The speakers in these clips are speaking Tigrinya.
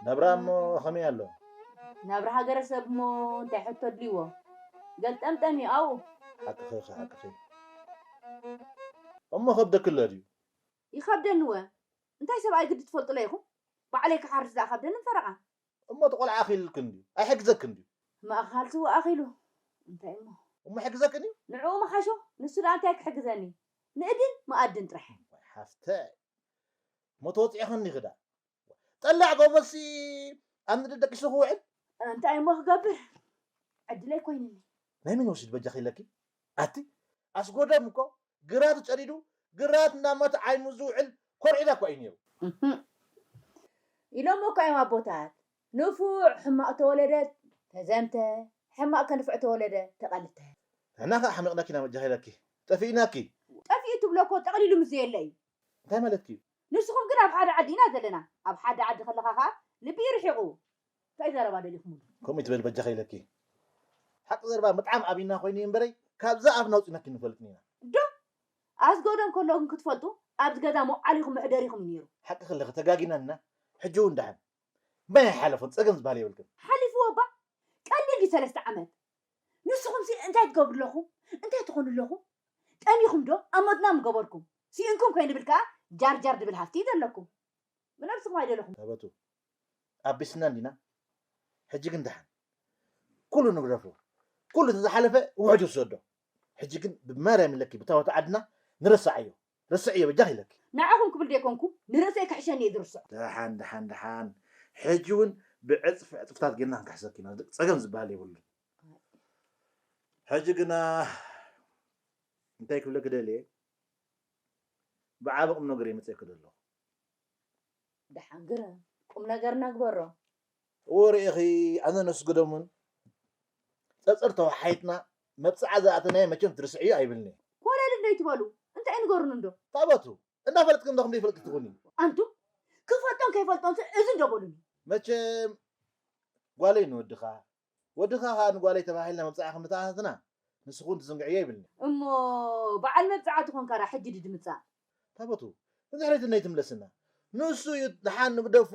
ናብራ እሞ ከመይ ኣሎ? ናብራ ሃገረሰብ እሞ እንታይ ሕቶ ኣድልይዎ? ገልጠምጠም እዩ ኣብኡ። ሓቅኺ፣ ሓቅኺ። እሞ ከብደኪ ኣሎ ድዩ? ይኸብደኒ እወ። እንታይ ሰብኣይ ግዲ ትፈልጡሎ ኢኹም? ባዕለይ ክሓርስ ደኣ ከብደኒ ፈረቓ። እሞ እቲ ቆልዓ ኣኺልልክን ድዩ? ኣይሕግዘክን ድዩ? ምእኻልሲ እወ ኣኺሉ። እንታይ እሞ? እሞ ይሕግዘክን እዩ? ንዕኡ ምሓሾ፣ ንሱ ደኣ እንታይ ክሕግዘኒ? ንእድን መኣድን ጥራሕ። ወይ ሓፍተይ፣ እሞ ተወፂዕኽን ዲኺ ደኣ? ጠላዕ ጎበዝሲ ኣብ ምድሪ ደቂሱ ክውዕል? እንታይ እሞ ክገብር? ዕድለይ ኮይኑኒ። ናይ መን ወሲድ በጃኺ ኢለኪ? ኣቲ ኣስጎደም እኮ ግራት ጨዲዱ፣ ግራት እናመተ ዓይኑ ዝውዕል ኮርዒዳ እኮ እዩ ነይሩ። እህም። ኢሎም እኮ እዮም ኣቦታት፣ ንፉዕ ሕማቕ ተወለደ ተዘምተ፣ ሕማቕ ከንፍዕ ተወለደ ተቐልተ። ንሕና ኸዓ ሓሚቕናኪ ኢና በጃኺ ኢለኪ። ጠፊእናኪ። ጠፊኡ ትብሎ እኮ ጠቕሊሉ ምስ ዘየለ እዩ። እንታይ ማለትኪ እዩ? ንስኹም ግን ኣብ ሓደ ዓዲ ኢና ዘለና። ኣብ ሓደ ዓዲ ከለኻ ኸዓ ልቢ እዩ ርሒቑ። እንታይ ዘረባ ደሊኹምሉ? ከምኡ ይትበል በጃኺ ኢለኪ። ሓቂ ዘረባ ምጥዓም ኣብይና ኮይኑ እዩ እምበረይ፣ ካብዛ ኣፍና ኣውፂእናኪ ንፈልጥን ኢና። ዶ? ኣስገዶም ከሎ ግን ክትፈልጡ፣ ኣብዚ ገዛ መውዓሊኹም መሕደሪኹም እዩ ነይሩ። ሓቂ ከለኺ ተጋጊና እና፣ ሕጂ እውን ደሓን። መን ኣይሓለፎን፣ ፀገም ዝበሃል የብልክን። ሓሊፍዎ እባ? ቀሊል ድዩ ሰለስተ ዓመት? ንስኹምሲ እንታይ ትገብሩ ኣለኹም? እንታይ ትኾኑ ኣለኹም? ጠሚኹም ዶ? ኣብ ሞትና ምገበርኩም። ስኢንኩም ከይንብል ከኣ ጃርጃር ድብል ሃፍቲ እዩ ዘለኩም። ብነብስኹም ኣይደለኹም። ታበቱ፣ ኣቢስና እንዲና? ሕጂ ግን ደሓን። ኩሉ ንግደፎ። ኩሉ እቲ ዝሓለፈ ውሕጅ ይውሰዶ። ሕጂ ግን ብማርያም ኢለኪ ብታቦት ዓድና ንረስዓዮ። ረስዕዮ በጃኺ ኢለኪ። ንዓኹም ክብል ዘይኮንኩ፣ ንርእሰይ ክሕሸኒ እየ ዝርስዖ። ደሓን፣ ደሓን፣ ደሓን። ሕጂ እውን ብዕጽፊ ዕጽፍታት ጌርና ክንክሕሰኪ ኢና። ጸገም ዝበሃል የብሉን። ሕጂ ግና እንታይ ክብለኪ ደልየ፣ ብዓቢ ቁም ነገር እየ መጺኤኪ ዘለኹ። ደሓን ግረ ቁም ነገርና ግበሮ። እዎ ርኢኺ፣ ኣነ ነስግዶምን ጸጸር ተወሓሒጥና መብጽዓ ዝኣተናዮ መቸም ትርስዕዮ ኣይብልን'የ። ኮለል እንዶ ኣይትበሉ፣ እንታይ ንገሩኒ እንዶ። ታበቱ፣ እንዳፈለጥክን እንዶ ክንደይ ይፈልጥ ትኹኒ። ኣንቱም፣ ክፈልጦን ከይፈልጦን እዚ እንዶ በሉኒ። መቸም ጓለይ ንወድኻ፣ ወድኻ ኸኣ ንጓለይ ተባሂልና መብጽዓ ከም እተኣታተና፣ ንስኹም ትዝንግዕዮ ይብልኒ። እሞ በዓል መብጽዓ ትኾንካ ደኣ ሕጂ ድዩ ድምጻእ? ታበቱ፣ ንድሕሪት ነይትምለስና። ንሱ እዩ ደሓን ንግደፎ፣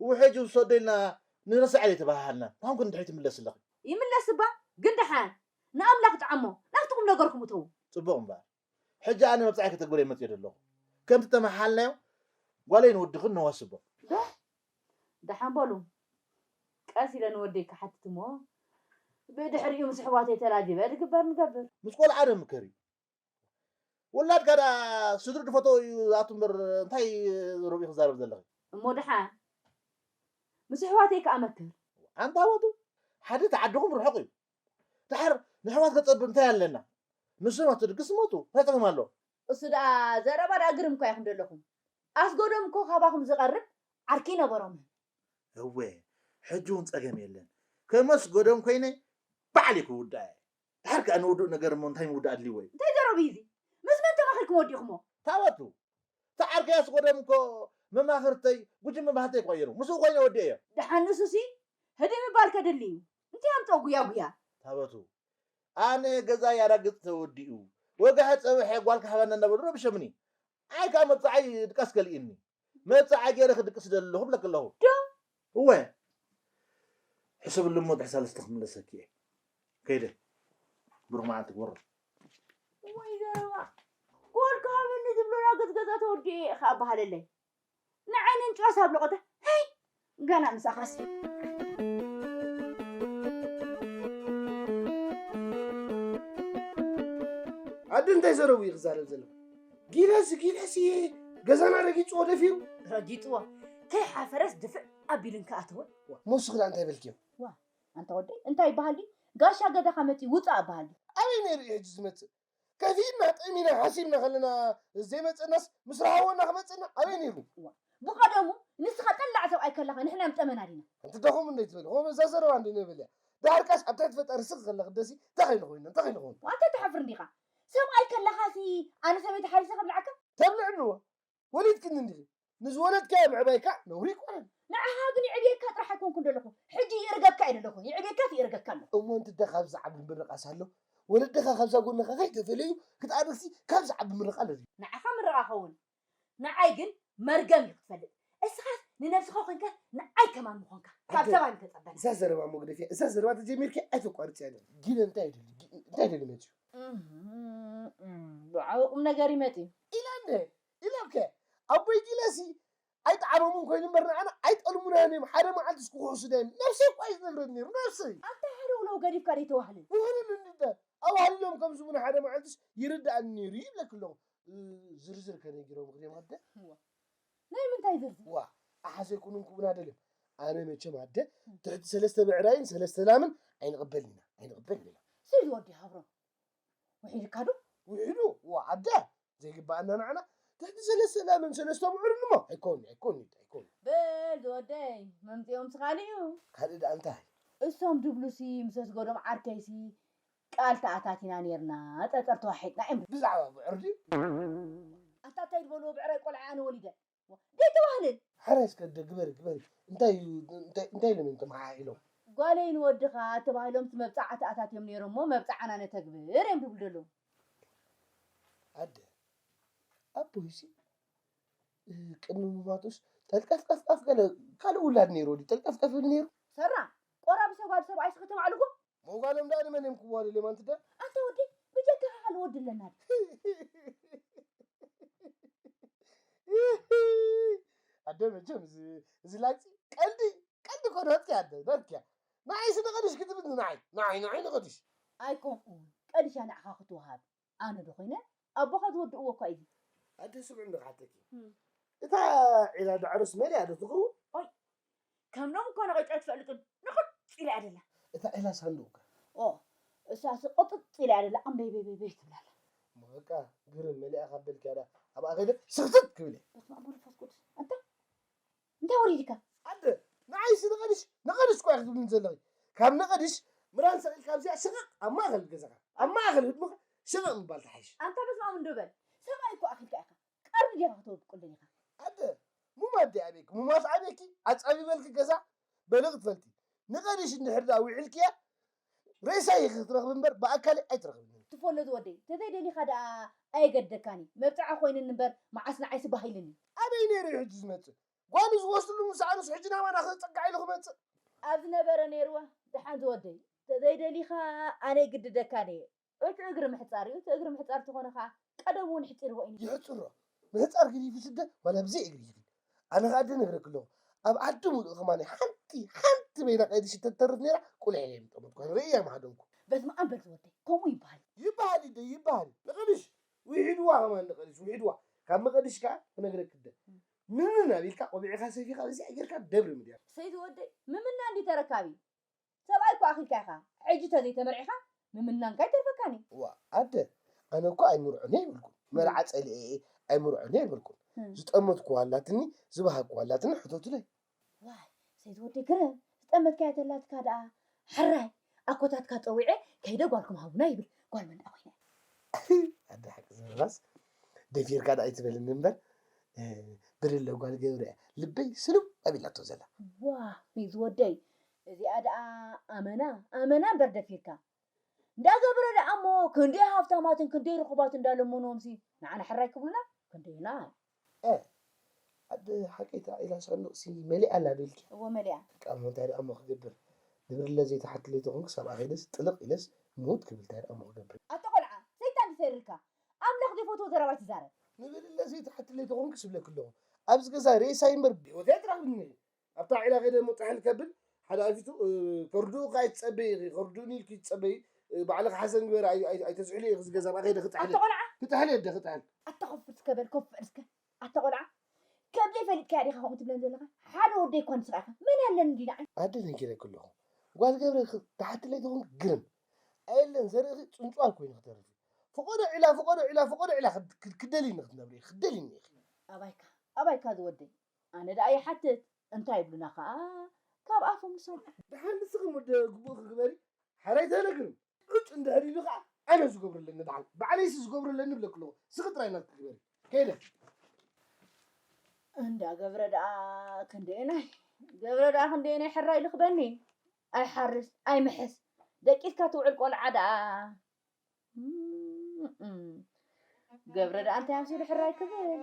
ውሕጅ ይውሰዶ ኢልና ንረስዓ ድዩ ተባሃሃልና። ንሕና ግን ንድሕሪት ይምለስ ኣለኺ። ይምለስ እባ፣ ግን ደሓን ንኣምላኽ ጥዓሞ፣ ናብቲ ቁም ነገርኩም እተዉ። ጽቡቕ እምበኣር። ሕጂ ኣነ መብጽዓይ ከተግብር እየ መጽየ ዘለኹ። ከምቲ ተመሓልናዮ፣ ጓለይ ንወድኽን ነዋስቦ። ዶ? ደሓን በሉ። ቀስ ኢለ ንወደይ ክሓትት እሞ፣ ብድሕሪኡ ምስ ኣሕዋተይ ተላዚበ ዝግበር ንገብር። ምስ ቆልዓ ዶ ምከሪ? ወላድካ ደኣ ስድሪ ዝፈተዎ እዩ ዝኣቱ እምበር፣ እንታይ ሮቢኺ ክዛረብ ዘለኺ? እሞ ደሓን ምስ ኣሕዋተይ ከኣ መክር። ኣንታ ወዱ፣ ሓደ እቲ ዓድኹም ርሑቕ እዩ። ደሓር ንኣሕዋት ከጸብብ እንታይ ኣለና? ንሶም ኣብቲ ድግስ ይሞቱ፣ እንታይ ጸገም ኣሎ? እሱ ደኣ ዘረባ ደኣ ግርም እኳ ኢኹም ዘለኹም። ኣስገዶም እኮ ካባኹም ዝቐርብ ዓርኪ ነበሮምን። እወ፣ ሕጂ እውን ጸገም የለን። ከም ኣስገዶም ኮይነ ባዕለይ ክውድኣ እየ። ደሓር ከኣ ንውዱእ ነገር እሞ እንታይ ምውዳእ ኣድልይዎ እዩ? እንታይ ዘረባ እዩ እዚ? ምስ መን ተማኺርኩም ወዲእኹሞ? ታበቱ፣ እቲ ዓርከይ ኣስገዶም እኮ መማኽርተይ ጉጅም መማኽርተይ ክቐይሩ። ምስኡ ኮይነ ወዲኤዮ። ደሓን ንሱሲ ህድእ ምባል ከድሊ እዩ። እንታይ ኣምጽኦ ጉያ ጉያ? ታበቱ፣ ኣነ ገዛይ ኣራግጽ ተወዲኡ፣ ወግሐ ጸብሐ ጓል ክሃበና እናበሉ ረብሸምኒ። ኣይ ከኣ መብጽዓይ ድቃስ ከልእኒ። መብጽዓይ ገይረ ክድቅስ ደሊ ኣለኹ እብለኪ ኣለኹ። ዶ? እወ። ሕሰብሉ እሞ ድሕሪ ሳልስቲ ክምለሰኪ እየ። ከይደ። ብሩኽ መዓልቲ ክወርድ። ወይ ዘረባ። ጓል ክሃበኒ ዝብሎ ራገጽ ገዛ ተወዲኡ እየ ከኣ በሃለለይ። ንዓይነን ጨዋስ ኣብ ለቖተ፣ ሄይ! ገና ምሳኻሲ። ኣደ እንታይ ዘረቡ እዩ ክዛረብ ዘሎ? ጊላስ፣ ጊላስ ገዛና ረጊጽዎ ደፊሩ። ረጊጽዎ። ከይሓፈረስ ድፍዕ ኣቢሉ እንከኣተወ። ሞስኽ ደኣ እንታይ በልክዮ? ዋ፣ ኣንታ ወደይ እንታይ ይበሃል ድዩ? ጋሻ ገዛኻ መፂኡ ውፃእ እበሃል ድዩ? ኣበይ ነይሩ እዩ ሕጂ ዝመፅእ? ከፊእና ጠሚና ሓሲብና ከለና ዘይመፀናስ ምስ ረሃወና ክመፀና ኣበይ ነይሩ? ብቐደሙ ንስኻ ጠላዕ ሰብኣይ ከለኻ ንሕና ምጠመና ዲና? ኣንቲ ደኹም እንደ ትበል ሆ እዛ ዘረባ እንደ ነበል እያ። ዳርካስ ኣብ ትሕቲ ፈጣሪ ስቕ ከለኽ ደሲ እንታይ ከይሉ ኮይኑ እንታይ ከይሉ ኮይኑ? ዋንተ ትሓፍር እንዲኻ? ሰብኣይ ከለኻሲ ኣነ ሰበይቲ ሓሪሰ ከብልዓካ? ተብልዕንዎ ወሊድክኒ እንዲኺ ንዝወለድካዮ ምዕባይካ ነውሪ ይኮነን። ንዓኻ ግን ይዕብየካ ጥራሕ ኣይኮንኩን ዘለኹ፣ ሕጂ ይእርገካ እየ ዘለኹ። ይዕብየካ ይእርገካ ኣሎ። እሞ እንትደ ካብዚ ዓቢ ምርቃስ ኣሎ ወለድኻ ካብዛ ጎንኻ ከይተፈለዩ ክትኣርግሲ ካብዚ ዓቢ ምርቃ ኣሎ። ንዓኻ ምርቃ ኸውን ንዓይ ግን መርገም እዩ ክትፈልጥ። እስኻስ ንነብስኻ ኮንካ ንዓይ ከማን ምኾንካ ካብ ኣደ- ሰብኣይ ምተጸበና። እዛ ዘረባ መግደፊያ እዛ ዘረባ ተጀሚርኪ ኣይተቋርጽያ። ግን እንታይ ደሊ እንታይ ደሊ መጽዩ? ብዓቢ ቁም ነገር ይመጽእ። ኢላ እንደ ኢላብከ ኣቦይ ጊለሲ ኣይጠዓሞምን ኮይኑ እምበር ንዓና ኣይጠልሙናን እዮም። ሓደ መዓልቲ እስኩ ክሕሱዳ እዮም። ነብሰይ እኳ እዩ ዝነግረኒ ነይሩ ነብሰይ። ኣታ ሓደ ውለው ገዲፍካ ደይተዋህልን። ውህልን እንደ ኣዋህልሎም ከም ዝሙን ሓደ መዓልትስ ይርዳእኒ ነይሩ ይብለክ ኣለኹ። ዝርዝር ከነጊሮም ክሪኦም ኣደ ናይ ምንታይ ዝርዝር? ዋ ኣሓሰይኩን እንኩብና ደልዮም ኣነ መቸም ኣደ ትሕቲ ሰለስተ ብዕራይን ሰለስተ ላምን ኣይንቕበል ኢና ኣይንቕበል ኢና። ስዚ ወዲ ሃብሮም ውሒድካ ዶ? ውሒዱ ዋ ኣደ ዘይግባኣና ንዓና ትሕቲ ሰለስተ ላምን ሰለስተ ብዕርን እሞ ኣይኮን ኣይኮን ኣይኮን። በል ዝወደይ መምፅኦም ስኻሊ እዩ። ካልእ ደኣ እንታይ? እሶም ድብሉሲ ምስ ኣስገዶም ዓርከይሲ ቃል ተኣታቲና ኔርና፣ ጠጠር ተዋሒጥና እዮም። ብዛዕባ ብዕር ድዩ? ኣታ እንታይ ዝበልዎ ብዕራይ ቆልዓ ኣነ ወሊደ? ደይተባህልን። ሓራይ እስከ ደ ግበሪ ግበሪ እንታይ እዩ እንታይ እንታይ ኢሎም እዮም ተመሓሒሎም? ጓለይ ንወድኻ ተባሂሎም እቲ መብጻዓ ተኣታትዮም ነይሮም እሞ መብጻዓና ነተግብር እዮም ድብሉ ዘለዉ። ኣደ ኣቦይሲ ቅድሚ ምማቱስ ጠልቀፍቀፍቀፍ ገለ ካልእ ውላድ ነይሩ ድዩ ጠልቀፍቀፍ ይብል ነይሩ? ሰራ ቆራቢ ሰጓድ ሰብኣይስ ከተማዕልጎ? መጓሎም ደኣ ንመን እዮም ክዋደል እዮም ኣንቲ ደ? ኣንታ ወዲ ብጀካኻ ካልእ ወዲ ኣለና ድዩ? ኣደ መቸም እዚ ላግፂ ቀልዲ ቀልዲ ኮነ ወጥኪ ኣደ ወጥኪያ ንዓይሲ ንቐድሽ ክትብል ንዓይ ንዓይ ንዓይ ንቐድሽ ኣይኮንኩን ቀድሻ ንዓኻ ክትወሃብ ኣነ ዶ ኮይነ ኣቦኻ ዝወድእዎ እኳ እዩ ኣደ ስምዑ እንዶ ክሓተኪ እታ ዒላ ዳዕሮስ መሊኣ ዶ ትኸውን? ከም ሎም እኮ ነቒጫ ትፈልጥን ንቕጥ ኢላ እያ ደላ እታ ዒላ ሳንዱቕ እኮ ኦ እሳስ ቕጥጥ ኢላ እያ ደላ ኣምበይበይበይ ትብላላ እሞ በቃ ግርም መሊኣ ካብ በልኪያ ዳ ኣብኣ ከይደ ስኽትት ክብል እየ በስመ ኣብ ወመንፈስ ቅዱስ ኣንታ እንታይ ወሪድካ ኣደ ንዓይሲ ንቐድሽ ንቐድሽ እኳ ክትብልኒ ዘለኺ ካብ ንቐድሽ ምራን ሰቒልካ ኣብዚኣ ሽቕቕ ኣብ ማእኸል ገዛኻ ኣብ ማእኸል ህድሞኻ ሽቕቕ ምባል ተሓይሽ ኣንታ በስመ ኣብ እንዶ በል ሰብኣይ እኮ ኣኺልካ ኢኻ ቀርኒ ዲኻ ክተውድቁለይ ኢኻ ኣደ ሙማት ዲኣ ቤኪ ሙማት ዓብየኪ ኣጻቢበልኪ ገዛ በሊ ክትፈልጢ ንቐድሽ እንድሕር ደኣ ውዒልክያ ሬሳይ ኢኺ ክትረኽቢ እምበር ብኣካለይ ኣይትረኽብን ትፎሎ ዝወደይ ተዘይደሊኻ ደኣ ኣየገድደካን እዩ መብፅዓ ኮይንኒ እምበር መዓስ ንዓይሲ ባህ ኢልኒ ኣበይ ነይሩ እዩ ሕጂ ዝመፅእ ጓሉ ዝወስድሉ ምስ ኣነስ ሕጂ ናባና ክፀግዓ ኢሉ ክመፅእ ኣብ ዝነበረ ነይርዋ ደሓን ዝወደይ ተዘይደሊኻ ኣነ ይግድደካን እየ እቲ እግሪ ምሕፃር እዩ እቲ እግሪ ምሕፃር ተኾነ ከዓ ቀደም እውን ሕፂርዎ እዩ ይሕፅሮ ምሕፃር ገዲፉ ስደ ዋላ ብዘይ እግሪ ይኽድ ኣነ ከዓ ደነግረክ ኣለኹ ኣብ ዓዲ ሙሉእ ከማኒ ሓንቲ ሓንቲ በይና ቀይዲ ሽተት ተርፍ ነይራ ቁልዕ ኢለ የምጠመጥኳ ርእያ ማሃደምኩ በስመ ኣብ በል ዝወደይ ከምኡ ይበሃል ይበሃል ይደ ይበሃል ንቐድሽ ውሒድዋ ከማን ንቐድሽ ውሒድዋ ካብ መቐድሽ ከዓ ክነግረክ ደ ምንን ኣቢልካ ቆቢዕካ ሰፊኻ ብዚኣ ጌርካ ደብሪ ምድያ ሰይቲ ወደይ ምምና እንዲ ተረካቢ ሰብኣይ እኮ ኣኺልካ ኢኻ ሕጂ ተዘይተመርዒኻ ምምናንካ ኣይተርፈካን እዩ ዋ ኣደ ኣነ እኮ ኣይምርዖን እየ ይብልኩም መርዓ ፀሊኤ እየ ኣይምርዖን እየ ይብልኩም ዝጠመትኩዋ ኣላትኒ ዝበሃግኩዋ ኣላትኒ ሕተቱለይ ዋይ ሰይቲ ወደይ ግርም ዝጠመትካያ ተላትካ ደኣ ሕራይ ኣኮታትካ ፀዊዐ ከይደ ጓልኩም ሃቡና ይብል ጓል መን ደኣ ኮይነ ኣደ ሓቂ ዘረባስ ደፊርካ ደኣ ኣይትበልኒ እምበር ብርለ ጓል ገብረ እያ ልበይ ስልብ ኣቢላቶ ዘላ ዋ ዝወደይ እዚኣ ደኣ ኣመና ኣመና እምበር ደፊርካ እንዳገብረ ደኣ እሞ ክንደይ ሃፍታማትን ክንደይ ርኹባት እንዳለመኖምሲ ንዓና ሕራይ ክብሉና ክንደይና ኣደ ሓቀይታ ኢላ ሳንዱቕሲ መሊኣ ኣላ ዶ ኢልኪ እዎ መሊኣ እሞ እንታይ ደኣ እሞ ክገብር ንብርለ ዘይተሓትለይ ተኾንኩ ሰብኣ ከይደስ ጥልቕ ኢለስ ምውት ክብል እንታይ ደኣ እሞ ክገብር ኣቶ ቆልዓ ሰይጣን ዝሰይርካ ኣምላኽ ዘይፈትዎ ዘረባ ትዛረብ ንብርለ ዘይተሓትለይ ተኾንኩ ስብለክ ኣለኹ ኣብዚ ገዛ ሬሳይ እምበር ብህይወት ኣይትረኽብኒ ኣብታ ዒላ ከይደ እሞ ጥሕል ከብል ሓደ ኣፊቱ ከርድኡ ከ ኣይትፀበይ ኢኺ ከርድኡኒ ኢልኪ ትፀበይ ባዕልኺ ሓሰን ግበሪ ኣይተዝሕሉ ኢኺ ዝገዛ ብኣ ከይደ ክጥሕል ኣታ ቆልዓ ክጥሕል የደ ክጥሕል ኣታ ኮፍ እስከ በል ኮፍ እስከ ኣታ ቆልዓ ከም ዘይፈሊጥካያ ዲኻ ከምኡ ትብለን ዘለኻ ሓደ ወደይ እኳ ንስኻ ኢኻ መን ኣለኒ እንዲ ንዓይ ኣደ ነጊረኪ ኣለኹ ጓል ገብረ ክ- ትሓትለይ ትኾን ግርም ኣየለን ዘርእኺ ጽንጽዋን ኮይኑ ክተርፊ። ፈቐዶ ዒላ፣ ፈቐዶ ዒላ፣ ፈቐዶ ዒላ ክድ- ክድ- ክደልይኒ ክትነብሪ፣ ክደልይኒ ኢኺ። ኣባይካ፣ ኣባይካ ዝወደይ፣ ኣነ ደኣ ይሓትት፣ እንታይ ይብሉና ከኣ ካብ ኣፎም ንሰምዖ። ደሓን ንስኺ ወደ ግቡእ ክግበሪ ሓራይ ተነግርም። ዕጭ እንድሕር ኢሉ ከኣ ኣነ ዝገብረለኒ ደሓን ባዕለይሲ ዝገብረለኒ ብለኪ ኣለኹ። ስኺ ጥራይ ናትኪ ግበሪ። ከይደ። እንዳ ገብረ ደኣ ክንደየናይ፣ ገብረ ደኣ ክንደየናይ ሕራይ ልኽበኒ። ኣይሓርስ ኣይምሕስ ደቂስካ ትውዕል ቆልዓ ደኣ። እም፣ እም። ገብረ ደኣ እንታይ ኣምሲሉ ሕራይ ክብል።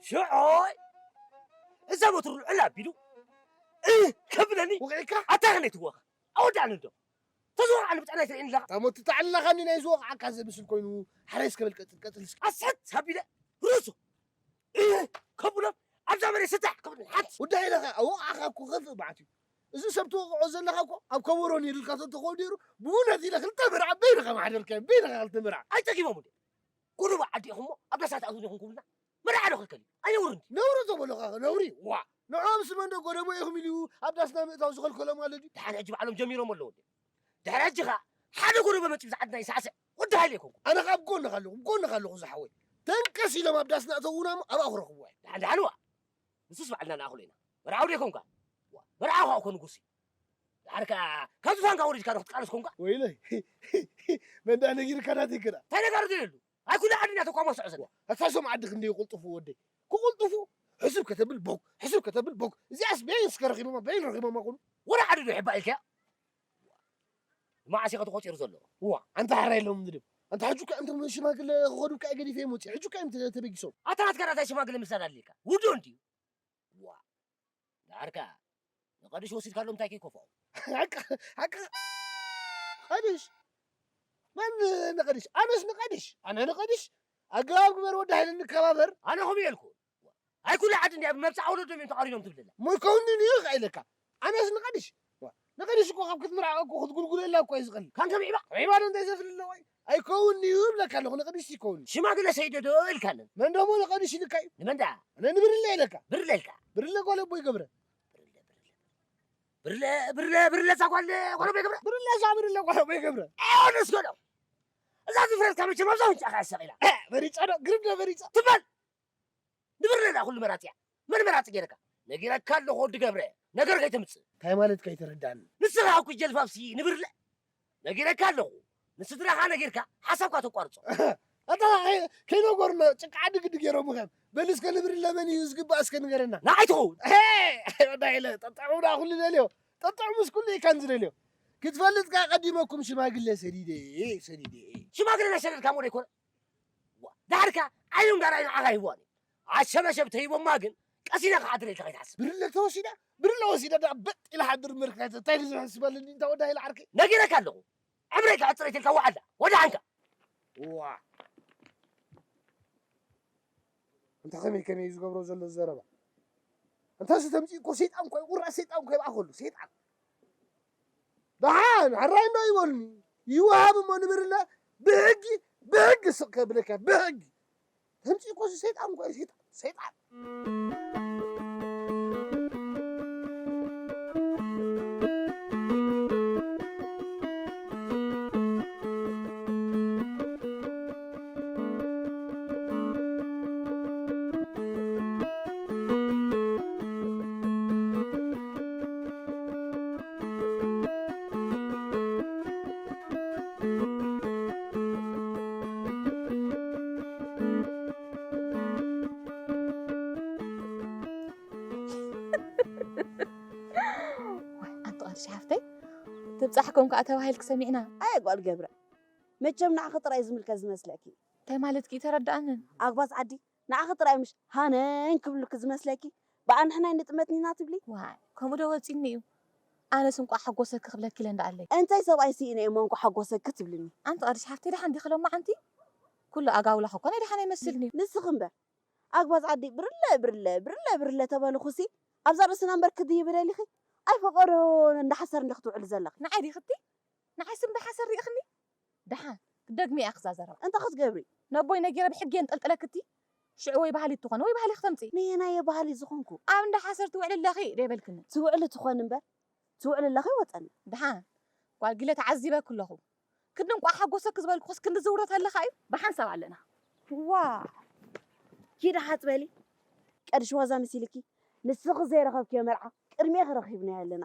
ሽዑ እዛ ሞተር ልዕል ኣቢሉ እ ከብለኒ ውቂዕካ ኣታ ከመይ ትወኻ ኣወዳእኒ እንዶ ተዝወቕዓኒ ብጣዕና ይትርእየኒ ኣለኻ። ታሞ ትጣዕልላኻኒ ናይ ዝወቕዓካ ዘምስል ኮይኑ ሓራይ እስከ በል ቀጽል ቀጽል እስከ። ኣስሕት ኣቢለ ርእሱ እ ከብሎ ኣብዛ መሬት ስታሕ ከብለኒ ሓንቲ ውዳይ ኢለኻ ኣወቕዓኻ እኮ ከፍእ መዓት እዩ። እዚ ሰብ ትወቕዖ ዘለኻ እኮ ኣብ ከበሮ ነይሩልካ ተተኾው ነይሩ ብእውነት ኢለ ክልተ መርዓ በይንኻ ማሕደርካዮ በይንኻ ክልተ መርዓ። ኣይጠጊቦም እንዴ? ጎደቦ ዓዲ ኢኹሞ ኣብ ዳሳት ኣትውን ኢኹም ክብሉና መርዓ ዶ ክልከል እዩ? ኣይነውሪ እንዲ? ነውሪ ተበሉኻ ነውሪ ዋ ንዖም ስመንዶ ጎደቦ ኢኹም ኢሉ ኣብ ዳስና ምእታው ዝኸልከሎም ኣሎ ድዩ? ደሓን ሕጂ ባዕሎም ጀሚሮም ኣለዉ እንዴ? ድሕሪ ሕጂ ኸዓ ሓደ ጎደቦ መፂኡ ዝዓድና ይሳዕስዕ ወዲ ሃይለ ኣይኮንኩ። ኣነ ኸዓ ኣብ ጎንኻ ኣለኹ ኣብ ጎንኻ ኣለኹ ዝሓወይ። ተንቀስ ኢሎም ኣብ ዳስና እተውና እሞ ኣብኣ ክረኽብዋ እዮም። ደሓን ደሓን ዋ ንሱስ ባዕልና ንኣኽሎ ኢና። መርዓዊ ዶ ኣይኮንካ? ዋ መርዓዊ ኸዓ እኮ ንጉስ እዩ። ድሓር ከኣ ካብ ዙፋንካ ወሪድካ ዶ ክትቃለስ ኮንካ? ወይለይ መንዳ ነጊርካ ናተይ ግዳ እንታይ ነጋሪ ዘይብሉ ኣይ ኩሉ ዓዲ እናተቋመስዖ ዘላ ኣታ ሶም ዓዲ ክንደይ ይቕልጥፉ ወደይ ክቕልጥፉ ሕስብ ከተብል ቦግ ሕስብ ከተብል ቦግ እዚኣስ በይን እስከ ረኺቦማ በይን ረኺቦማ ኩሉ ወላ ዓዲ ዶ ይሕባእ ኢልካያ መዓስ ኢኻ ተቖጺሩ ዘሎ እዋ ኣንታ ሕራይ ኢሎም ምድብ ኣንታ ሕጂ እኳ እንቶም ሽማግለ ክኸዱ እኳ ገዲፈ ይመጽእ ሕጂ እኳ እዮም ተበጊሶም ኣታ ናትካ ናታይ ሽማግለ ምስዳድ ኣድልየካ ውዶ እንድዩ ዋ ደሓር ከኣ ንቐድሽ ወሲድካሎም እንታይ ከይከፍኦም ሓቂ ሓቂ ቀድሽ መን ንቐድሽ ኣነስ ንቐድሽ ኣነ ንቐድሽ ኣገባብ ግበር ወዲ ሓይሊ ንከባበር ኣነ ከምኡ የልኩ ኣይኩሉ ዓዲ እንዲያ ብመብፃዕ ወለዶም እዮም ተቐሪኖም ትብለላ እሞ ይከውንን እዩ ኢለካ ኣነስ ንቐድሽ ንቐድሽ እኮ ካብ ክትምርዓ እኮ ክትጉልጉለላ እኮ እዩ ዝቐል ካንከ ምዒባ ምዒባ ዶ እንታይ ዘፍልለ ወይ ኣይከውን እዩ ይብለካ ኣለኹ ንቐድሽ ይከውን ሽማግለ ሰይደ ዶ ኢልካንን መን ደሞ ንቐድሽ ኢልካ እዩ ንመን ደኣ ኣነ ንብርለ ኢለካ ብርለ ኢልካ ብርለ ጓል ኣቦይ ገብረ ብርለ ብርለ ብርለ እዛ ጓል ጓል ኣቦይ ገብረ ብርለ እዛ ብርለ ጓል ኣቦይ ገብረ ኣዮንስ ገዶ እዛ ዝፍረድካ መቸም ኣብዛ ውንጫኻ ያሰቂላ መሪፃ ዶ ግርም ዶ መሪፃ ትበል ንብርለ ዳ ኩሉ መራፂያ መን መራፂ ገይረካ ነጊረካ ኣለኹ ወዲ ገብረ ነገር ከይተምፅእ እንታይ ማለት ከይተረዳኒ ንስኻ ኩጀልፋፍሲ ንብርለ ነጊረካ ኣለኹ ንስድራኻ ነጊርካ ሓሳብካ ተቋርፆ ኣታ ከይነገሩና ጭቃ ዓዲ ግዲ ገይሮም ምኸም በል እስከ ንብርለ መን እዩ ዝግባእ እስከ ንገረና ንዓይ ትኸውን ወዳ ኢለ ጠጠዑ ዳ ኩሉ ደልዮ ጠጠዑ ምስ ኩሉ ኢካን ዝደልዮ ክትፈልጥካ ቀዲመኩም ሽማግለ ሰዲደ ሰዲደ ሽማግለ ናይ ሰደድካ ሞ ዘይኮነ ዳሕርካ ዓይኖም ጋር ዓይኖ ዓኻ ይህዋን ኣሸበሸብ ተሂቦማ ግን ቀሲና ክሓድር ኢልካ ከይትሓስብ ብርለ ተወሲዳ ብርለ ወሲዳ ዳ በጥ ኢላ ሓድር ምርካይ እንታይ ዝሕስበልኒ እንታ ወዳ ኢላ ዓርከይ ነጊረካ ኣለኹ ዕምረይ ክዕፅር ኢትልካ ወዓላ ወዳሓንካ ዋ እንተ ከመይ ከመይ ዝገብሮ ዘሎ ዘረባ እንታ ዝተምፅእ እኮ ሰይጣን እኮ ቁራስ ሰይጣን እኮ ይብኣ ከሉ ሰይጣን ደሓን ሕራይ እንዶ ይበሉኒ ይወሃብ እሞ ንብርለ ብሕጊ ብሕጊ ስቕ ከብለካ ብሕጊ ተምፅእ እኮ ሰይጣን እኮ ሰይጣን ሰይጣን ኣንቲ ቐድሽ ሓፍተይ ትብጻሕኩም ከኣ ተባሂልኪ ሰሚዕና ኣየ ጓል ገብረ መቸም ንዓኺ ጥራይ ዝምልከት ዝመስለኪ እንታይ ማለትኪ ተረዳኣንን ኣግባዝ ዓዲ ንዓኺ ጥራይ ምሽ ሃነን ክብሉኪ ዝመስለኪ ብኣ ንሕና ንጥመትኒና ትብሊ ዋይ ከምኡ ዶ ወጺኒ እዩ ኣነስ እንቋዕ ሓጎሰኪ ክብለኪ ኢለ እንዳኣለይ እንታይ ሰብኣይ ስኢነ እሞ እንቋዕ ሓጎሰኪ ትብልኒ ኣንቲ ቐድሽ ሓፍተይ ደሓን ዲኺ ሎማዓንቲ ኩሉ ኣጋውላኺ እኮ ናይ ደሓን ኣይመስልኒ ንስኺ እምበር ኣግባዝ ዓዲ ብርለ ብርለ ብርለ ብርለ ተበልኹሲ ኣብዛ ርእስና እምበር ክድይቢ ደሊኺ ኣይ ፈቐዶ እንዳሓሰር እንዲኺ ትውዕሊ ዘለኺ ንዓይ ዲኽቲ ንዓይስ እምቢ ሓሰር ሪእኽኒ ደሓን ክደግሚ እያ ክዛ ዘረባ። እንታይ ክትገብሪ? ነቦይ ነጊረ ብሕጊ የንጠልጥለክቲ። ሽዑ ወይ ባህሊ ትኾነ ወይ ባህሊ ክተምፂ። ነየናየ ባህሊ ዝኾንኩ? ኣብ እንዳ ሓሰር ትውዕሊ ኣለኺ ደይበልክኒ። ትውዕሊ ትኾን እምበር፣ ትውዕሊ ኣለኺ ወፀኒ። ደሓን። ጓል ጊለ ተዓዚበኪ ኣለኹ። ክንዲ እንቋዕ ሓጎሰኪ ዝበልኩ፣ ክንዲ ዝውረተለኻ እዩ። ብሓንሳብ ኣለና። ዋ፣ ኪዲ ሓጽበሊ። ቀድሽ ዋዛ መሲልኪ። ንስኺ ዘይረኸብክዮ መርዓ ቅድሜኺ ረኺብናዮ ኣለና።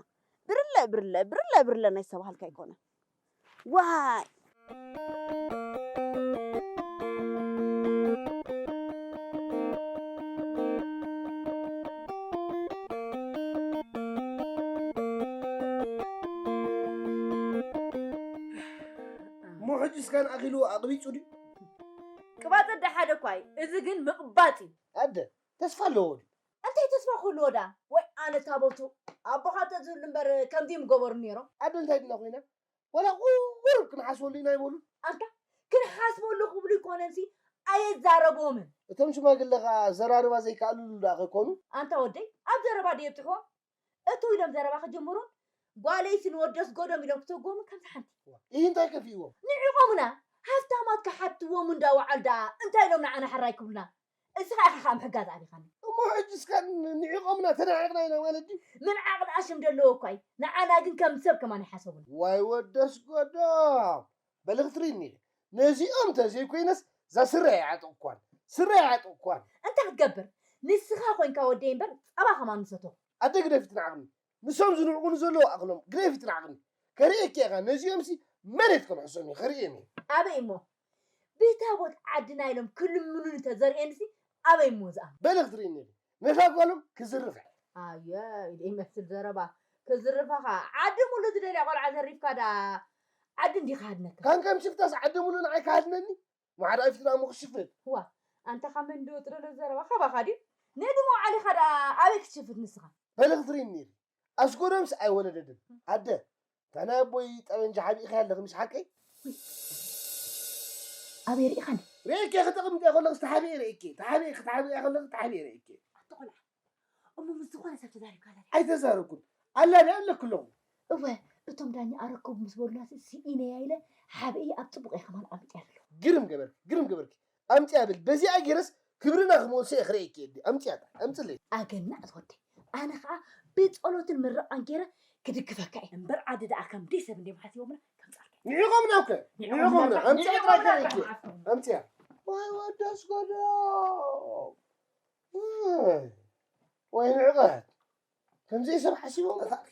ብርለ፣ ብርለ፣ ብርለ፣ ብርለ ናይ ዝተባህልካ ኣይኮነ። ዋይ! እሞ ሕጂ እስካን ኣኺሉ ኣቕቢጹ ድዩ? ቅባጽ እንዳ ሓደ እኳ እዩ። እዚ ግን ምቕባጽ እዩ። ኣደ፣ ተስፋ ኣለዎ ድዩ? እንታይ ተስፋ ክህልዎ ደኣ? ወይ ኣነ ታቦቱ፣ ኣቦኻ ተዝህሉ እምበር ከምዚ ምገበሩ ነይሮም። ኣደ እንታይ ድና ኮይና? ወላ ቁሩብ ክንሓስበሉ ኢና ይበሉ። ኣንታ ክንሓስበሉ ክብሉ ይኮነንሲ ኣየዛረብዎምን። እቶም ሽማግለ ኸኣ ዘራርባ ዘይከኣልሉ ደኣ ከይኮኑ? ኣንታ ወደይ፣ ኣብ ዘረባ ድየ ኣብጺሕዎም? እቱ ኢሎም ዘረባ ክጅምሩን ጓለይሲ ንወደስ ጎዶም ኢሎም ክተጎሙ ከምዚ ሓንቲ። ይህ እንታይ ከፊእዎም? ንዒቖምና ሃፍታማት ክሓትዎም እንዳወዓሉ ደኣ እንታይ ኢሎም ንዓና ሕራይ ክብሉና? እስኻ ኢኻ ኸኣ ምሕጋዝ ኣቢኻኒ። እሞ ሕጂ እስካ ንዒቖምና ተናዒቕና ኢና ማለት ድዩ? ምንዓቕ ደኣ ሽም ደለዎ እኳ እዩ። ንዓና ግን ከም ሰብ ከማን ይሓሰቡና። ዋይ ወደስ ጎዶም! በሊ ክትርእይኒ ኢኺ። ነዚኦም እንተዘይኮይነስ እዛ ስረ ኣይዓጠቕኳን። ስረ ኣይዓጠቕኳን። እንታይ ክትገብር? ንስኻ ኮንካ ወደይ እምበር ጸባ ከማን ምሰተኹ። ኣደ ግደፊ ትንዓቕኒ። ንሶም ዝንዕቑኒ ዘለዉ ኣኽሎም ግደፊ ትንዓቕኒ። ከርእየኪ ኢኻ። ነዚኦምሲ መሬት ከልሕሶም እየ። ከርእዮም እየ። ኣበይ እሞ? ብታቦት ዓድና ኢሎም ክልምኑኒ እንተዘርእየንሲ ኣበይ እሞ ዝኣምን? በሊ ክትርእይኒ ኢኺ። ነታ ጓሎም ክዝርፋ። ኣየ፣ ኢደ ይመስል ዘረባ። ክዝርፋኻ። ዓዲ ሙሉ ዝደልያ ቆልዓ ዘሪፍካ ደኣ ዓዲ እንዲኻ ሃድነካ። ካን ከም ሽፍታስ ዓዲ ሙሉ ንዓይ ክሃድነኒ? ማዕረ ኣይፍትና እሞ ክሽፍት። ዋ፣ ኣንታ ካብ መን ድወጽ ደሎ ዘረባ ካባኻ ድዩ? ንዕዲ መውዓሊኻ ደኣ ኣበይ ክትሽፍት ንስኻ? በሊ ክትርእይኒ ኢኺ። ኣስጎዶምስ ኣይወለደድን። ኣደ፣ እታ ናይ ኣቦይ ጠበንጃ ሓቢእኻ ኣለኺ፣ ምስ ሓቀይ? ኣበይ ርኢኻኒ? ርኤኪ ክተቕምጥያ ከለኽስ ተሓቢኤ ርኤኪ። ተሓቢኤ፣ ክተሓቢእያ ከለኺ ተሓቢኤ ርኤኪ። ኣቲ ቆልዓ፣ እሞ ምስ ዝኾነ ሰብ ተዛሪብካ ኣለኻ? ኣይተዛረብኩን። ኣላ ድያ ኣለኪ ኣለኹ። እወ፣ እቶም ዳኛ ኣረከቡ ምስ በሉናስ ስኢነያ ኢለ ሓቢኤ ኣብ ጽቡቕ እየ ከማን ኣምጽያ ዘለኹ። ግርም ገበርኪ፣ ግርም ገበርኪ። ኣምጽያ ብል። በዚኣ ገይረስ ክብርና ክመልሶ እየ ክርእየኪ እየ። ኣምጽያ፣ ኣምጽለይ። ኣገናዕ ዝወደይ። ኣነ ኸኣ ብጸሎትን ምርቓን ገይረ ክድግፈካ እየ። እምበር ዓዲ ደኣ ከም ደይ ሰብ እንድዮም ሓሲቦምና ከምጻልካ። ንዒቖምና እኮ። ንዒቖምና። ንዒቖምና። ኣምጽያ ንዒቖምና ጥራይ ጥራሕ ክርእየኪ። ሓፍቶም። ኣምጽያ። ዋይ ወደስ ጎዶም። ዋይ፣ ዋይ ንዕቐት። ከምዚ ሰብ ሓሲቦም። እንታይ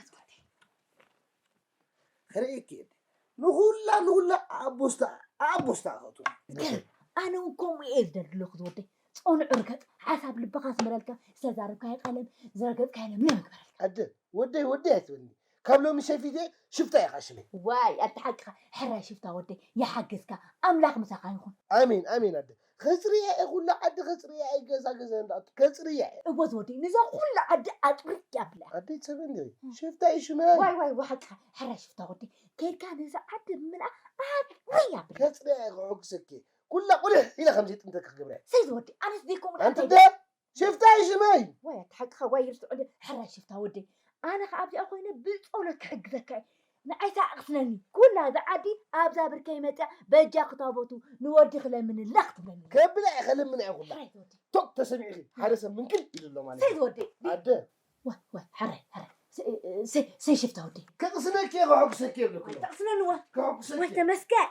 ዝወደይ? ክርእየኪ እየ። ንኹላ፣ ንኹላ ኣብ ቦስታ፣ ኣብ ቦስታ ኣኸቱ። ግን ኣነ እውን ከምኡ እየ ዝደሊ ዘለኹ ዝወደይ። ጸኑዕ ርገጽ፣ ሓሳብ ልብኻ ዝመለልካ፣ ዝተዛረብካዮ ቀለም፣ ዝረገጽካዮ ለምለም ይግበረልካ። ኣደ፣ ወደይ፣ ወደይ ኣይትበልኒ። ካብ ሎሚ ሸፊተ ሽፍታ ኢኻ ሽመይ። ዋይ፣ ኣታ ሓቅኻ፣ ሕራይ ሽፍታ ወደይ፣ ይሓግዝካ፣ ኣምላኽ ምሳኻ ይኹን። ኣሜን፣ ኣሜን ኣደ። ከጽርያ እየ፣ ኩሉ ዓዲ ከጽርያ እየ፣ ገዛ ገዛ እንዳኣቱ ከጽርያ እየ። እወ ዝወደይ፣ ንዛ ኩሉ ዓዲ ኣጽርያ ብላ። ኣደይ ትሰምዕኒ ዲኺ? እም። ሽፍታ እዩ ሽመይ። ዋይ፣ ዋይ፣ ዋይ፣ ሓቅኻ፣ ሕራይ ሽፍታ ወደይ። ከይድካ ነዛ ዓዲ ብምልኣ ኣጽርያ ብላ። ከጽርያ እየ፣ ክሕጉሰኪ። ኩላ ቁልሕ ኢለ ከም ዘይጥንተኪ ክገብራ እየ። ሰይ ዝወደይ፣ ኣነስ ዘይከምኡ ኣንቲ እንታይ ደ ሽፍታ እዩ ሽመይ። ዋይ፣ ኣታ ሓቅኻ፣ ዋይ፣ ይርስዑ እንዲ፣ ሕራይ ሽፍታ ወደይ። ኣነ ኸኣ ኣብዚኣ ኮይነ ብጸሎት ክሕግዘካ እየ። ንዓይ ሰ ኣቕስነኒ። ኩላ እዛ ዓዲ ኣብዛ ብርከይ መጽያ፣ በጃ ክታቦቱ ንወዲ ክለምንላ ክትብለኒ። ከብላ እየ፣ ከለምና እየ ኩላ። ሕራይ ወደይ። ቶክ ተሰሚዕኺ፣ ሓደ ሰብ ምንቅል ኢሉ ኣሎ ማለት ሰይ እዩ። ወደይ። ኣደ። ዋይ፣ ዋይ፣ ሕራይ፣ ሕራይ። ሰ-፣ ሰ-፣ ሰይ ሽፍታ ወደይ። ከቕስነኪ እየ፣ ከሕጉሰኪ እየ ብለኩ። ኣይ፣ ተቕስነኒ ወ-፣ ከሕጉሰኪ ወይ እየ። ተመስገን።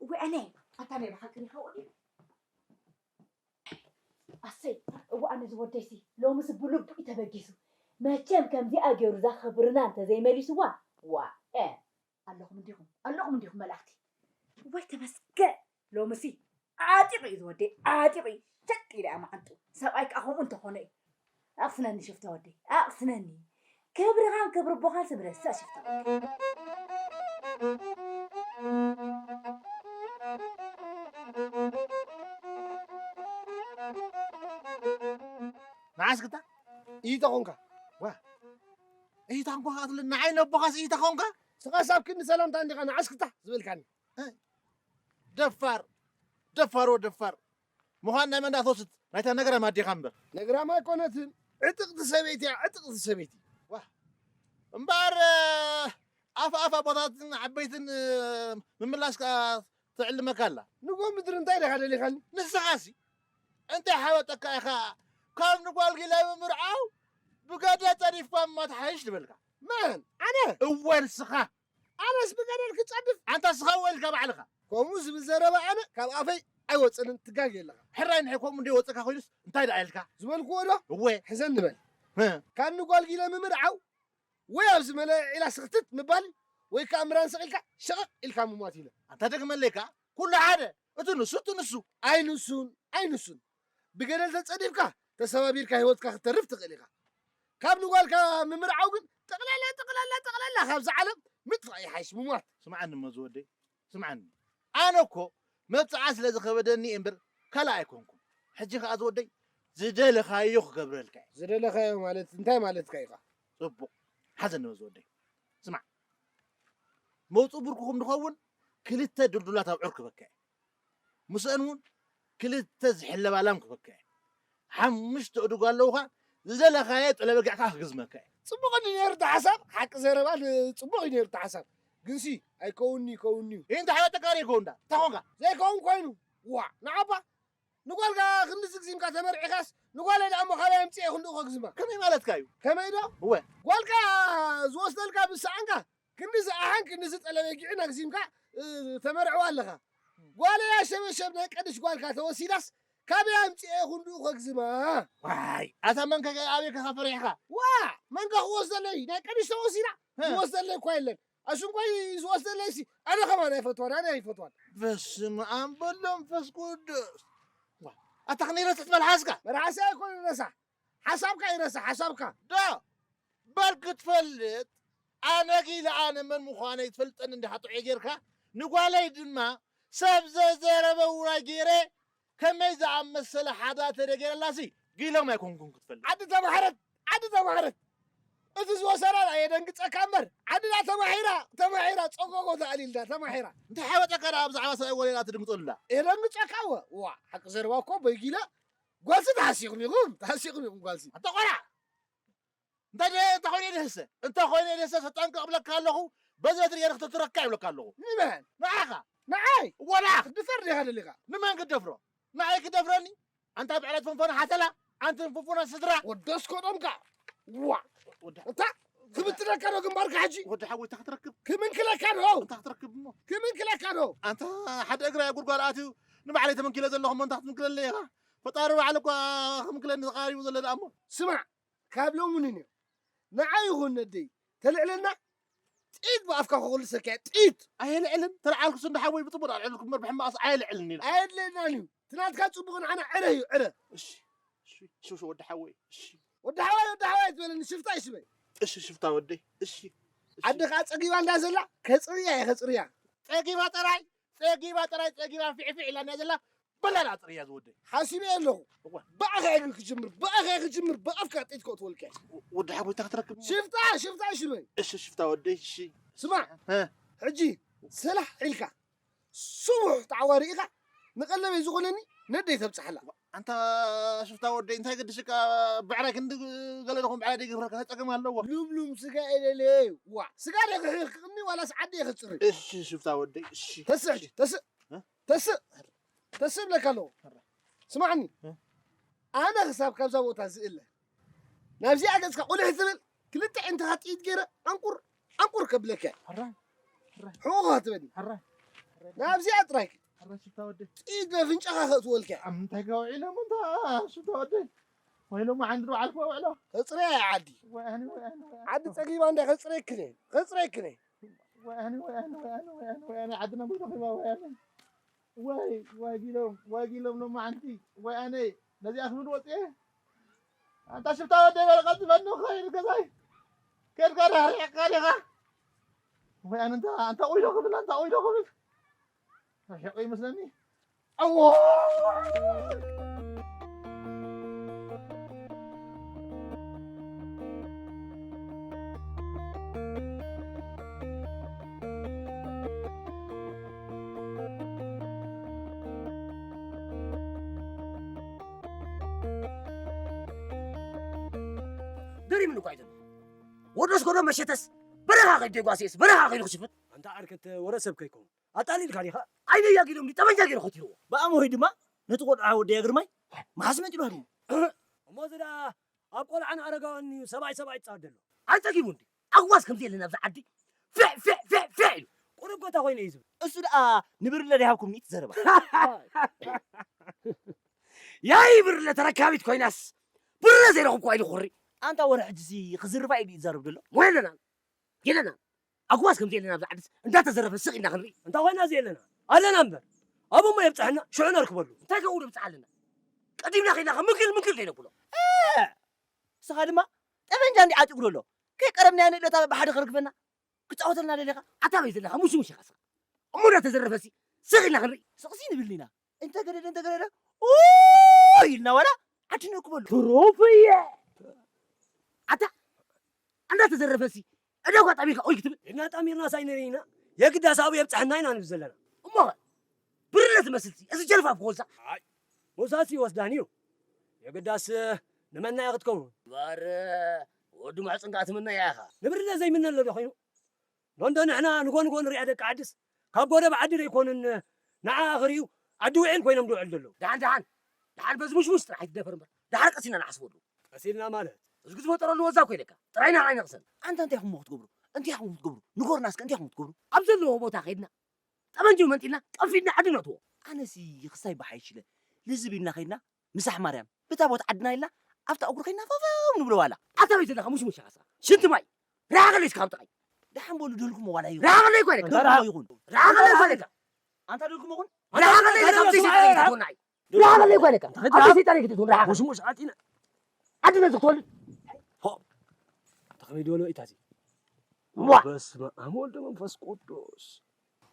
ወይ ኣነ፣ ኣታ ናይ ብሓቂ ሪኻ ወዲ። ኣሰይ፣ እወ ኣነ ዝወደይሲ፣ ሎምስ ብልቡ እዩ ተበጊሱ። መቸም ከምዚኣ ገይሩ እዛ ክብርና እንተዘይመሊስዋ፣ ዋ፣ እ፣ ኣለኹም እንዲኹም፣ ኣለኹም እንዲኹም መላእኽቲ። ወይ ተመስገን፣ ሎምሲ ዓጢቑ እዩ ዝወደይ፣ ዓጢቑ እዩ። ሸጥ ኢለ እያ መዓንጡ። ሰብኣይ ከኣ ከምኡ እንተኾነ እዩ። ኣቕስነኒ ሽፍታ ወደይ፣ ኣቕስነኒ። ክብርኻን ክብሪ ኣቦኻን ስም ረሳእ ሽፍታ። ንዓስክታ ኢታ ኾንካ። ዋ። ኢታ እንኳ ክትብል ንዓይ ነቦኻስ ኢታ ኾንካ? ስኻስ ኣብ ክንዲ ሰላምታ እንዲኻ ንዓስክታ ዝበልካኒ። እ? ደፋር፣ ደፋር ወ ደፋር። ምዃን ናይ መን ትወስድ? ናይታ ነግራም ኣዴኻ እምበር። ነግራም ኣይኮነትን። ዕጥቕቲ ሰበይቲ እያ፣ ዕጥቕቲ ሰበይቲ። ዋ። እምበኣር፣ እ፣ ኣፍ ኣፍ ኣቦታትን ዓበይትን ምምላስ ከኣ ትዕልመካ ኣላ። ንጎ ምድሪ እንታይ ደኻ ደሊኻኒ? ንስኻሲ እንታይ ሓወጠካ ኢኻ? ካብ ንጓል ጊላ ምምርዓው ብገደ ጸዲፍካ ምማት ሓይሽ ዝበልካ። መን? ኣነ? እወ ንስኻ። ኣነስ ብገደል ክጸድፍ? ኣንታ ስኻ እወ ኢልካ ባዕልኻ። ከምኡ ዝብል ዘረባ ኣነ ካብ ኣፈይ ኣይወጽእን፣ ትጋገ ኣለኻ። ሕራይ ንሐይ ከምኡ እንደ ወጸካ ኮይኑስ እንታይ ደኣ ኢልካ? ዝበልክዎ ዶ? እወ። ሕዘን ንበል። እ። ካብ ንጓል ጊላ ምምርዓው ወይ ኣብዚ መለዒላ ስኽትት ምባል ወይ ከኣ ምራን ስቕ ኢልካ ሸቐቕ ኢልካ ምሟት ኢለ። ኣንታ ደግመለይ ከኣ ኩሉ ሓደ፣ እቲ ንሱ እቲ ንሱ። ኣይንሱን፣ ኣይንሱን። ብገደል ተጸዲፍካ ተሰባቢርካ ህይወትካ ክትተርፍ ትኽእል ኢኻ። ካብ ንጓልካ ምምርዓው ግን ጠቕላላ፣ ጠቕላላ፣ ጠቕላላ ካብዛ ዓለም ምጥፋእ ይሓይሽ ምሟት። ስምዓኒ እሞ ዝወደይ፣ ስምዓኒ። ኣነ እኮ መብጽዓ ስለ ዝኸበደኒ እየ እምበር ካልእ ኣይኮንኩን። ሕጂ ከኣ ዝወደይ ዝደለኻዮ ክገብረልካ እየ። ዝደለኻዮ ማለት እንታይ ማለትካ ኢኻ? ጽቡቕ። ሓዘኒ እሞ ዝወደይ። ስማዕ። መውጽኡ ብርኩኹም ንኸውን ክልተ ድልዱላት ኣብዑር ክበካ እየ። ምስአን እውን ክልተ ዝሕለባ ላም ክበካ እየ። ሓሙሽተ ኣእዱግ ኣለውኻ፣ ዝደለኻዮ ጠለበጊዕ ከኣ ክግዝመካ እየ። ጽቡቕ እዩ ነይሩ እቲ ሓሳብ፣ ሓቂ ዘረባ ን-፣ ጽቡቕ እዩ ነይሩ እቲ ሓሳብ። ግንሲ ኣይከውንኒ ይከውንኒ እዩ። ይህ እንታይ ሓወጠካ ይከውንዳ? እንታይ ኾንካ? ዘይከውን ኮይኑ። ዋዕ፣ ንዓባ ንጓልካ ክንድዚ ግዚምካ ተመርዒኻስ ንጓለይ ደኣ እሞ ካበይ ኣምጺኤ ክንድኡ ከግዝማ? ከመይ ማለትካ እዩ? ከመይ ዶ? እወ። ጓልካ ዝወስደልካ ብሰኣንካ ክንድዚ ኣሓን ክንድዚ ጠለበጊዕን ኣግዚምካ፣ እ፣ ተመርዕዋ ኣለኻ። ጓለይ ኣሸበሸብ ናይ ቀድሽ ጓልካ ተወሲዳስ ካበይ ኣምጺኤ ክንድኡ ከግዝማ? ዋይ፣ ኣታ መንከ ኣበይ ከ ፈሪሕኻ? ዋ፣ መንከ ክወስደለይ ናይ ቀድሽ ተወሲዳ? እ። ዝወስደለይ እኳ የለን። ኣሽንኳይ ዝወስደለይሲ ኣነ ከማን ኣይፈትዋን፣ ኣነ ኣይፈትዋን። በስመ ኣብ በሎ መንፈስ ቅዱስ። ዋ፣ ኣታ ክንደይ ረስሕ ትበልሓስካ? መርሓሲ ኣይኮነን ረሳሕ። ሓሳብካ ይረሳሕ፣ ሓሳብካ። ዶ በል ክትፈልጥ፣ ኣነ ጊላ ኣነ መን ምዃነይ ትፈልጠኒ እንዲኻ ጥዑይ ጌርካ፣ ንጓለይ ድማ ሰብ ዘዘረበ ውራይ ጌረ፣ ከመይ ዝኣመሰለ ሓዳተ ደጌረላሲ፣ ጊሎም ኣይኮንኩን ክትፈልጥ። ዓዲ ተማሕረት፣ ዓዲ ተማሕረት። እቲ ዝወሰዳ ደኣ የደንግጸካ እምበር፣ ዓዲ ደኣ ተማሒራ፣ ተማሒራ፣ ጸጎጎ ተኣሊልዳ፣ ተማሒራ። እንታይ ሓወጠካ ደኣ ብዛዕባ ሰብኣይ ወለላ ትድንግጸሉላ? የደንግጸካ እወ። ዋ፣ ሓቂ ዘረባ እኮ በይ ጊላ፣ ጓልሲ ተሃሲኹም ኢኹም፣ ተሃሲኹም ኢኹም ጓልሲ። ኣታ ቆልዓ! እንታይ ደ-፣ እንተ ኾይነ ድህሰ፣ እንተ ኾይነ ድህሰ፣ ሰጣን ከቕብለካ ኣለኹ፣ በዚ በትሪ ገይረ ክተትረካ ይብለካ ኣለኹ። ንመን? ንዓኻ። ንዓይ? እወ፣ ንዓኻ። ክትድፈር ዲኻ ደሊኻ? ንመን ክደፍሮ? ንዓይ ክደፍረኒ? ኣንታ ብዕለት ፈንፈነ ሓተላ፣ ኣንቲ ፍንፉና ስድራ። ወደስ ኮዶምካ። ዋ። ወደ-፣ እታ ክብትነካ ዶ ግንባርካ ሕጂ? ወዲ ሓወይ፣ እንታይ ክትረክብ? ክምንክለካ ዶ? እንታይ ክትረክብ እሞ? ክምንክለካ ዶ? ኣንታ ሓደ እግራ ጉድጓድ ኣትዩ፣ ንባዕለይ ተመንኪለ ዘለኹ እሞ እንታይ ክትምንክለለይ ኢኻ? ፈጣሪ ባዕሉ እኳ ክምንክለኒ ተቓሪቡ ዘሎ ደኣ እሞ። ስማዕ፣ ካብ ሎሚ ንንዮ ንዓይ ይኹን ነደይ ተልዕለና፣ ጥይት ብኣፍካ ክኹልሰካ እየ፣ ጥይት። ኣየልዕልን፣ ተልዓልኩስ እንዳ ሓወይ ብጽቡቕ ኣልዕልኩም እምበር ብሕማቕስ ኣየልዕልን ኢለ። ኣየድልየናን እዩ። እቲ ናትካ ጽቡቕ ንዓና ዕረ እዩ፣ ዕረ። እሺ፣ እሺ፣ እሺ፣ ወዲ ሓወይ፣ እሺ። ወዲ ሓወይ፣ ወዲ ሓወይ ኣይትበለኒ፣ ሽፍታ እዩ ስመይ። እሺ፣ ሽፍታ ወደይ፣ እሺ፣ እሺ። ዓዲ ከኣ ጸጊባ እንዳ ዘላ፣ ከጽርያ እየ፣ ከጽርያ። ጸጊባ ጥራይ፣ ጸጊባ ጥራይ፣ ጸጊባ ፊዕፊዕ ኢላ እንዳ ዘላ፣ በላላ ጽርያ ዝወደይ። ሓሲበ ኣለኹ። እወ። ብኣኻ እየ ግን ክጅምር፣ ብኣኻ እየ ክጅምር፣ ብኣፍካ ጥይት ከእትወልካ እየ። ወዲ ሓወይ፣ እንታይ ክትረክብ? ሽፍታ፣ ሽፍታ እዩ ስመይ። እሺ፣ ሽፍታ ወደይ፣ እሺ። ስማዕ፣ እ። ሕጂ ሰላሕ ኢልካ፣ ስቡሕ ተዓዋሪ ኢኻ፣ ንቐለበይ ዝኾነኒ ነደይ ተብጽሓላ። ኣንታ ሽፍታ ወደይ፣ እንታይ ገድሽካ? ብዕራይ ክንዲ ገለ ዶኹም ብዕራይ ደይ ግብረካ ጸገም ኣለዎ። ልምሉም ስጋ እየ ደልየ። ዋ፣ ስጋ ደይ ክሕክቕኒ ዋላስ ዓዲ እየ ክጽሪ? እሺ ሽፍታ ወደይ፣ እሺ። ተስእ ሕጂ፣ ተስእ። እ? ተስእ። ተስእ እብለካ ኣለኹ። ስማዕኒ። እ? ኣነ ክሳብ ካብዛ ቦታ ዝእለ ናብዚኣ ገጽካ ቁልሕ ትብል ክልተ ዕንትኻ ጥይት ገይረ ዓንቁር ዓንቁር ከብለካ እየ። ሕራይ፣ ሕራይ። ሕቑቕ ክትበኒ። ሕራይ፣ ናብዚኣ ጥራይ። ሕራይ ሽፍታ ወደይ። ጥይት በፍንጫኻ ከእትወልካ እየ። ኣብ ምንታይ ጋውዒ ኢሎም እንታ ሽፍታ ወደይ? ወይሎም ዓንዲ ዶ ዓልኮ ውዕሎ? ከጽርያ እየ ዓዲ። ወያነ፣ ወያነ፣ ወያነ። ዓዲ ጸጊባ እንዳ ከጽረክን እየ። ከጽረክን እየ። ወያነ፣ ወያነ፣ ወያነ፣ ወያነ፣ ወያነ። ዓድና ብሎ ኺባ ወያነ። ዋይ፣ ዋይ ጊሎም፣ ዋይ ጊሎም ሎማዓንቲ፣ ዋይ ኣነ፣ ነዚኣ ክብል ወጽየ። ኣንታ ሽፍታ ወደይ በል ቀልጥፈኒ፣ ኸይድ ገዛይ። ከድካ ዳ ርሒቕካ ዲኻ? ዋይ ኣነ፣ ኣንታ፣ ኣንታ ኦይዶ ክብል፣ ኣንታ ኦይዶ ክብል። ርሒቑ ይመስለኒ። ኣዎ! ደሪምኒ እኳ እዩ ዘሎ። ወዶስ ጎዶ መሸተስ በረኻ ከይደ ጓሴስ በረኻ ከይዱ ክሽፍት። ኣንታ ዓርከት ወረ ሰብ ከይከውን ኣጣሊልካ ዲኻ? ዓይነይ ኣጊዶም ጠበንጃ ገይሩ ከቲርዎ። ብኣምሆይ ድማ ነቲ ቆልዓ ወደያ ግርማይ መሓስመ ጭሎ ሃድሞ። እሞ እዚ ደኣ ኣብ ቆልዓን ኣረጋውያን እዩ ሰብኣይ ሰብኣይ ይጻወት ዘሎ። ኣይጸጊቡ እንዲ ኣግዋዝ ከምዚ የለን ኣብዚ ዓዲ። ፍዕ ፍዕ ፍዕ ፍዕ ኢሉ ቁሩብ ጎታ ኮይነ እዩ ዝብል። እሱ ደኣ ንብርለ ደይሃብኩም ሚት ዘረባ። ያይ ብርለ ተረካቢት ኮይናስ ብርለ ዘይረኽብኩ ኣይልኹሪ። ኣንታ ወረ ሕጅሲ ክዝርፋ ኢሉ ይዛረብ ዘሎ። ሞ የለናን የለናን ኣግዋዝ ከምዚ የለን ኣብዚ ዓድስ እንዳተዘረፈ ስቕ ኢልና ክንርኢ። እንታ ኮይና እዚ የለና ኣለና እምበር ኣብኡ እሞ የብፅሐና ሽዑ ነርክበሉ። እንታይ ከምኡ ነብፅሕ ኣለና ቀዲምና ከይና ከም ምንክል ምንክል ከይነብሎ። ንስኻ ድማ ጠበንጃ እንዲ ዓጢቑ ዘሎ ከይቀረብናዮ ንእለታ ብሓደ ከርግፈና ክጻወተልና ደሊኻ። ኣታ በይ ዘለኻ ሙሽሙሽ ኢኻ ስኻ እሞ እንዳተዘረፈሲ ስቕ ኢልና ክንርኢ። ስቕሲ ንብል ኢና እንተገደደ እንተገደደ ኡይ ኢልና ዋላ ዓዲ ነርክበሉ። ትሩፍየ ኣታ እንዳተዘረፈሲ ዕዳጓ ጠሚርካ ኦይ ክትብል። ኢድና ጠሚርና ሳይነር ኢና የግዳስ ኣብኡ የብፅሐና ኢና ንብል ዘለና። እሞ ብርለ ትመስልሲ እዚ ጀልፋ ክወዛ። ኣይ መውሳሲ ይወስዳን እዩ የግዳስ ንመናያ ክትከውን። ባር ወዲ መሕፅንካ ትምነያ ኢኻ። ንብርለ ዘይምነሎ ዶ ኮይኑ ኖንዶ ንሕና ንጎ ንጎ ንሪኣ ደቂ ዓድስ ካብ ጎረብ ዓዲ ዘይኮንን ንዓ ክርእዩ ዓዲ ውዒል ኮይኖም ድውዕል ዘለዉ። ደሓን ደሓን ደሓን በዚ ሙሽሙሽ ጥራሕ ኣይትደፈር እምበር ደሓር ቀሲና ንሓስበሉ። ቀሲልና ማለት እዚ ግዜ ፈጠረሉ ወዛ እኮ ኢለካ ጥራይ ንዓይ ነቕሰን። ኣንታ እንታይ ኢኹም ክትገብሩ እንታይ ኢኹም ክትገብሩ ንገሩና እስከ እንታይ ኢኹም ክትገብሩ? ኣብ ዘለዎ ቦታ ከይድና ጠመንጅ መንጢልና ጠፊድና ዓዲ ነእትዎ። ኣነሲ ክሳይ ብሓይሽ ኢለ ልዝብ ኢልና ከይድና ምሳሕ ማርያም ብታ ቦታ ዓድና ኢልና ኣብታ እግሩ ከይድና ፈፈው ንብሎ ዋላ። ኣታ በይ ዘለኻ ሙሽሙሽ ኢኻ ስኻ ሽንቲ ማይ ርሓቐለይ እስከ ካብ ጥቓይ። ደሓን በሉ ደልኩሞ ዋላ ይኹን ርሓቐለይ እኮ ኢለካ። ደልኩሞ ይኹን ርሓቐለይ እኮ ኢለካ። ኣንታ ደልኩሞ ይኹን ርሓቐለይ ኢለካ። ኣብቲ ሰይጣን ኣይክትትውና እዩ ርሓቐለይ እኮ ኢለካ። ኣብቲ ሰይጣን ኣይክትትውን ርሓቐ ሙሽሙሽ ዓጢና ዓዲ ነዚ ክትወልድ ሆ ተኸመይ ድበሎ ኢታዚ ዋ በስመ ኣብ ወልድ መንፈስ ቅዱስ።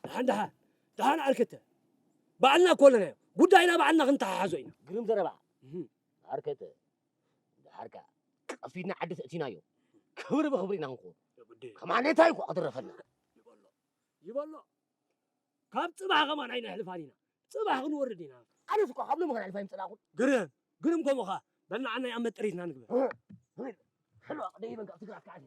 ደሓን ደሓን ደሓን ዓርከተ ባዕልና እኮ ኣለናዮ ጉዳይና ባዕልና ክንተሓሓዞ ኢና። ግርም ዘረባ እህ። ዓርከተ ደሓርካ ቀፊድና ዓዲ ተእቲናዮ ክብሪ ብክብሪ ኢና ክንኮን ግዲ ከማን እንታይ እኮ ክትረፈና። ይበሎ ይበሎ ካብ ጽባሕ ከማን ኣይነሕልፋን ኢና ጽባሕ ክንወርድ ኢና። ኣነስ እኮ ካብ ሎሚ ከነሕልፋ ይምጽናኹን። ግርም ግርም ከምኡ ኸኣ በል ንዓናይ ኣብ መጠሪትና ንግበር። ሕሎ ደይበን ካብ ትግራት ከዓኒ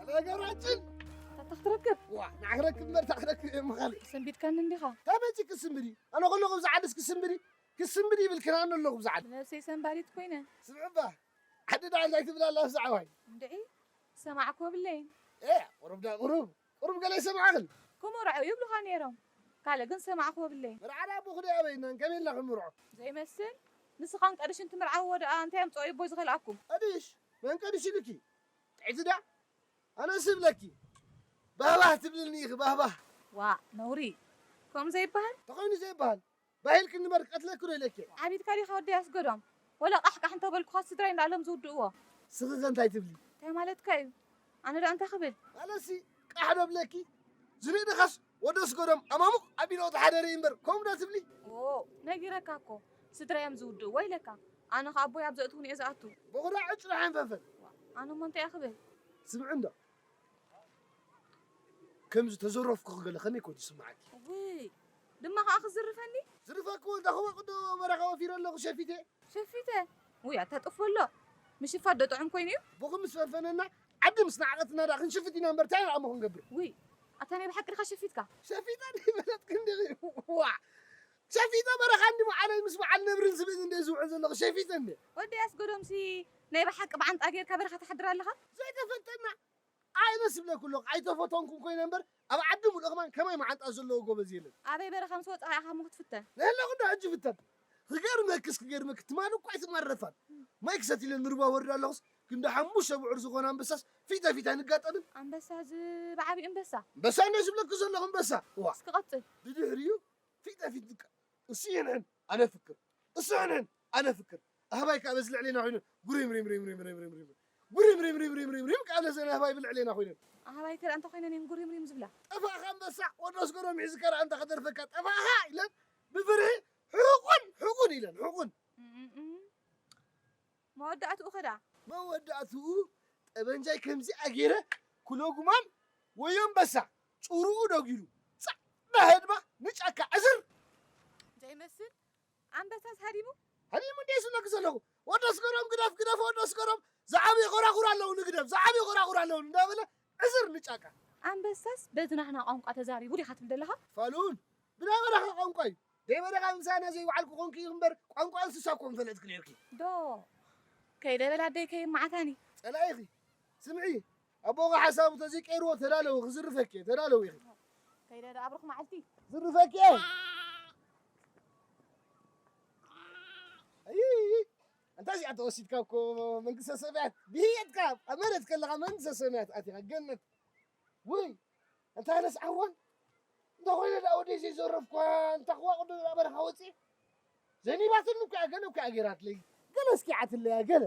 ነገራችን ታታ ክትረክብ ዋ ንዓ ክረክብ እምበር ታክረክብ እየ ምኻል ሰንቢድካኒ እንዲኻ ታበጂ ክስምብዲ ኣነ ከለኹ ብዛ ዓድስ ክስምብዲ ክስምብዲ ይብል ክናን ኣለኹ ብዛ ዓድ ነብሰይ ሰንባዲት ኮይነ ስምዕባ ዓዲ ደኣ እንታይ ትብል ኣላ ብዛ ዓዋይ እንድዒ ሰማዕኮ ብለይን ኤ ቁሩብ ዳ ቁሩብ ቁሩብ ገለ ይሰምዓኽን ክምርዖ ይብሉኻ ነይሮም ካልእ ግን ሰማዕኮ ብለይን መርዓ ደኣ ኣቦኹ ደኣ ኣበይናን ከመይ ኢልና ክንምርዖ ዘይመስል ንስኻን ቀድሽን ትምርዓዎ ደኣ እንታይ ኣምፅኦ ይቦይ ዝኸልኣኩም ቀድሽ መን ቀድሽ ኢሉኪ ጥዕቲ ደኣ ኣነስ እብለኪ ባህባህ ትብልኒ ኢኺ ባህባህ ዋእ ነውሪ ከምኡ ዘይበሃል ተኾይኑ ዘይበሃል ባሂልክኒ እምበር ክቀትለኪ ዶ ኢለኪ ዓቢድካ ዲኻ ወዲ ኣስገዶም ወላ ቃሕቃሕ እንተበልኩኻ ስድራይ እንዳሎም ዝውድእዎ ስኺኸ እንታይ ትብሊ እንታይ ማለትካ እዩ ኣነ ደኣ እንታይ ክብል ማለትሲ ቃሕ ዶ እብለኪ ዝንእድኻስ ወዲ ኣስገዶም ኣማሙቕ ኣቢሉ ተሓደሪ እምበር ከምኡ ዶ ትብሊ ዎ ነጊረካ እኮ ስድራይ እዮም ዝውድእዎ ኢለካ ኣነ ኸኣ ኣቦይ ኣብ ዘእትዉኒ እየ ዝኣቱ በኹዳ ዕጭ ደሓን ፈፈን ኣነ እሞ እንታይ እየ ክብል ስምዒ እንዶ ከምዚ ተዘረፍኩ ክገለ ከመይ ኮን ይስምዓኪ? ውይ ድማ ከኣ ክዝርፈኒ? ዝርፈኪ ወልዳ ክወቅዶ በረኻ ወፊረ ኣለኹ ሸፊተ። ሸፊተ? ውይ ኣታ ጥፍ በሎ። ምሽፋት ዶ ጥዑም ኮይኑ እዩ? ብኹ ምስ ፈንፈነና ዓዲ ምስ ነዓቐትና ደኣ ክንሽፍት ኢና እምበር ታይ ደኣ እሞ ክንገብር? ውይ ኣታ ናይ ብሓቂ ዲኻ ሸፊትካ? ሸፊተ ድበለትኪ እንዲኺ ዋዕ ሸፊተ በረኻ እንዲ መዓለይ ምስ በዓል ነብርን ዝብእን እንደ ዝውዕል ዘለኹ ሸፊተ እንደ። ወዲ ኣስገዶምሲ ናይ ብሓቂ ብዓንጣ ጌርካ በረኻ ትሓድር ኣለኻ? ዘይተፈልጠና ኣነ ስብለኩ ኣለኹ ኣይተፈተንኩን ኮይነ እምበር ኣብ ዓዲ ሙሉእ ከማን ከማይ መዓንጣ ዘለዎ ጎበዝ የለን። ኣበይ በረኻ ምስ ወጻኻ ኢኻ እሞ ክትፍተን? ንህለኹ እንዶ ሕጂ ፍተን። ክገርመክስ ክገርመክ ትማሊ እኮ ኣይትማረፋን። ማይ ክሰቲ ኢለ ንሩባ ወርድ ኣለኹስ ክንዲ ሓሙሽተ ብዑር ዝኾነ ኣንበሳስ ፊተ ፊት ኣይንጋጠምን። ኣንበሳ እዚ ብዓቢ ኣንበሳ። ኣንበሳ እንዶ ስብለኩ ዘለኹ ኣንበሳ። ዋ። እስኪ ቀጽል። ብድሕሪኡ ፊተ ፊት ንቃ እሱ ይንዕን ኣነ ፍክር እሱ ይንዕን ኣነ ፍክር ኣህባይ ከዓ በዚ ልዕሌና ኮይኑ ጉሪም ሪም ሪም ሪም ሪም ሪም ሪም ጉሪም ሪም ሪም ሪም ሪም ሪም ከዓ ነዘን ኣህባይ ብልዕሌና ኮይነን ኣህባይ ከ እንተ ኮይነን እየን ጉሪም ሪም ዝብላ ጠፋእኻ ኣንበሳ ወዲ ኣስገዶም ሒዝካ ደኣ እንተ ከደርፈካ ጠፋእኻ ኢለን ብፍርሒ ሕቑን ሕቑን ኢለን ሕቑን መወዳእትኡ ከ ደኣ መወዳእትኡ ጠበንጃይ ከምዚኣ ገይረ ክሎጉማም ወይ ኣንበሳ ጭርኡ ደጊሉ ጻዕዳ ህድማ ንጫካ ዕስር ዘይመስል ኣንበሳስ ሃዲሙ ሃዲሙ እንደ ስለክ ዘለኹ ወደ ስገሮም ግደፍ ግደፍ ወደ ስገሮም ዝዓብዩ ኮራኹር ኣለዉ ንግደፍ ዝዓብዩ ኮራኹር ኣለዉ እንዳበለ ዕስር ንጫካ ኣንበሳስ በቲ ናህና ቋንቋ ተዛሪቡ ዲኻ ትብል ዘለኻ? ፋሉን ብናይ በረኻ ቋንቋ እዩ ደይ በረኻ ምሳና ዘይወዓልኩ ኮንኪ እዩ እምበር ቋንቋ እንስሳ እኮ ምፈለጥክ ነርኪ ዶ ከይደ በል ኣደይ ከይመዓታኒ ጸላኢኺ ስምዒ ኣቦኺ ሓሳቡ ተዘይቀይርዎ ተዳለዊ ክዝርፈኪ እየ ተዳለዊ ኢኺ ከይደ ዶ ኣብርኽ መዓልቲ ዝርፈኪ እየ ኣይ እንታይ እዚኣ ተወሲድካ እኮ መንግስተ ሰማያት ብህየትካ ኣብ መሬት ከለኻ መንግስተ ሰማያት ኣቲኻ ገነት ውይ እንታይ ነስዓዋን እንተኾይነ ደኣ ወደይ ዘይዘረፍኳ እንተ ክዋቕዶ ደኣ በረኻ ወፅእ ዘኒባትኒ እኮ እያ ገለ እኮ እያ ገይራትለይ ገለ እስኪ ዓትለያ ገለ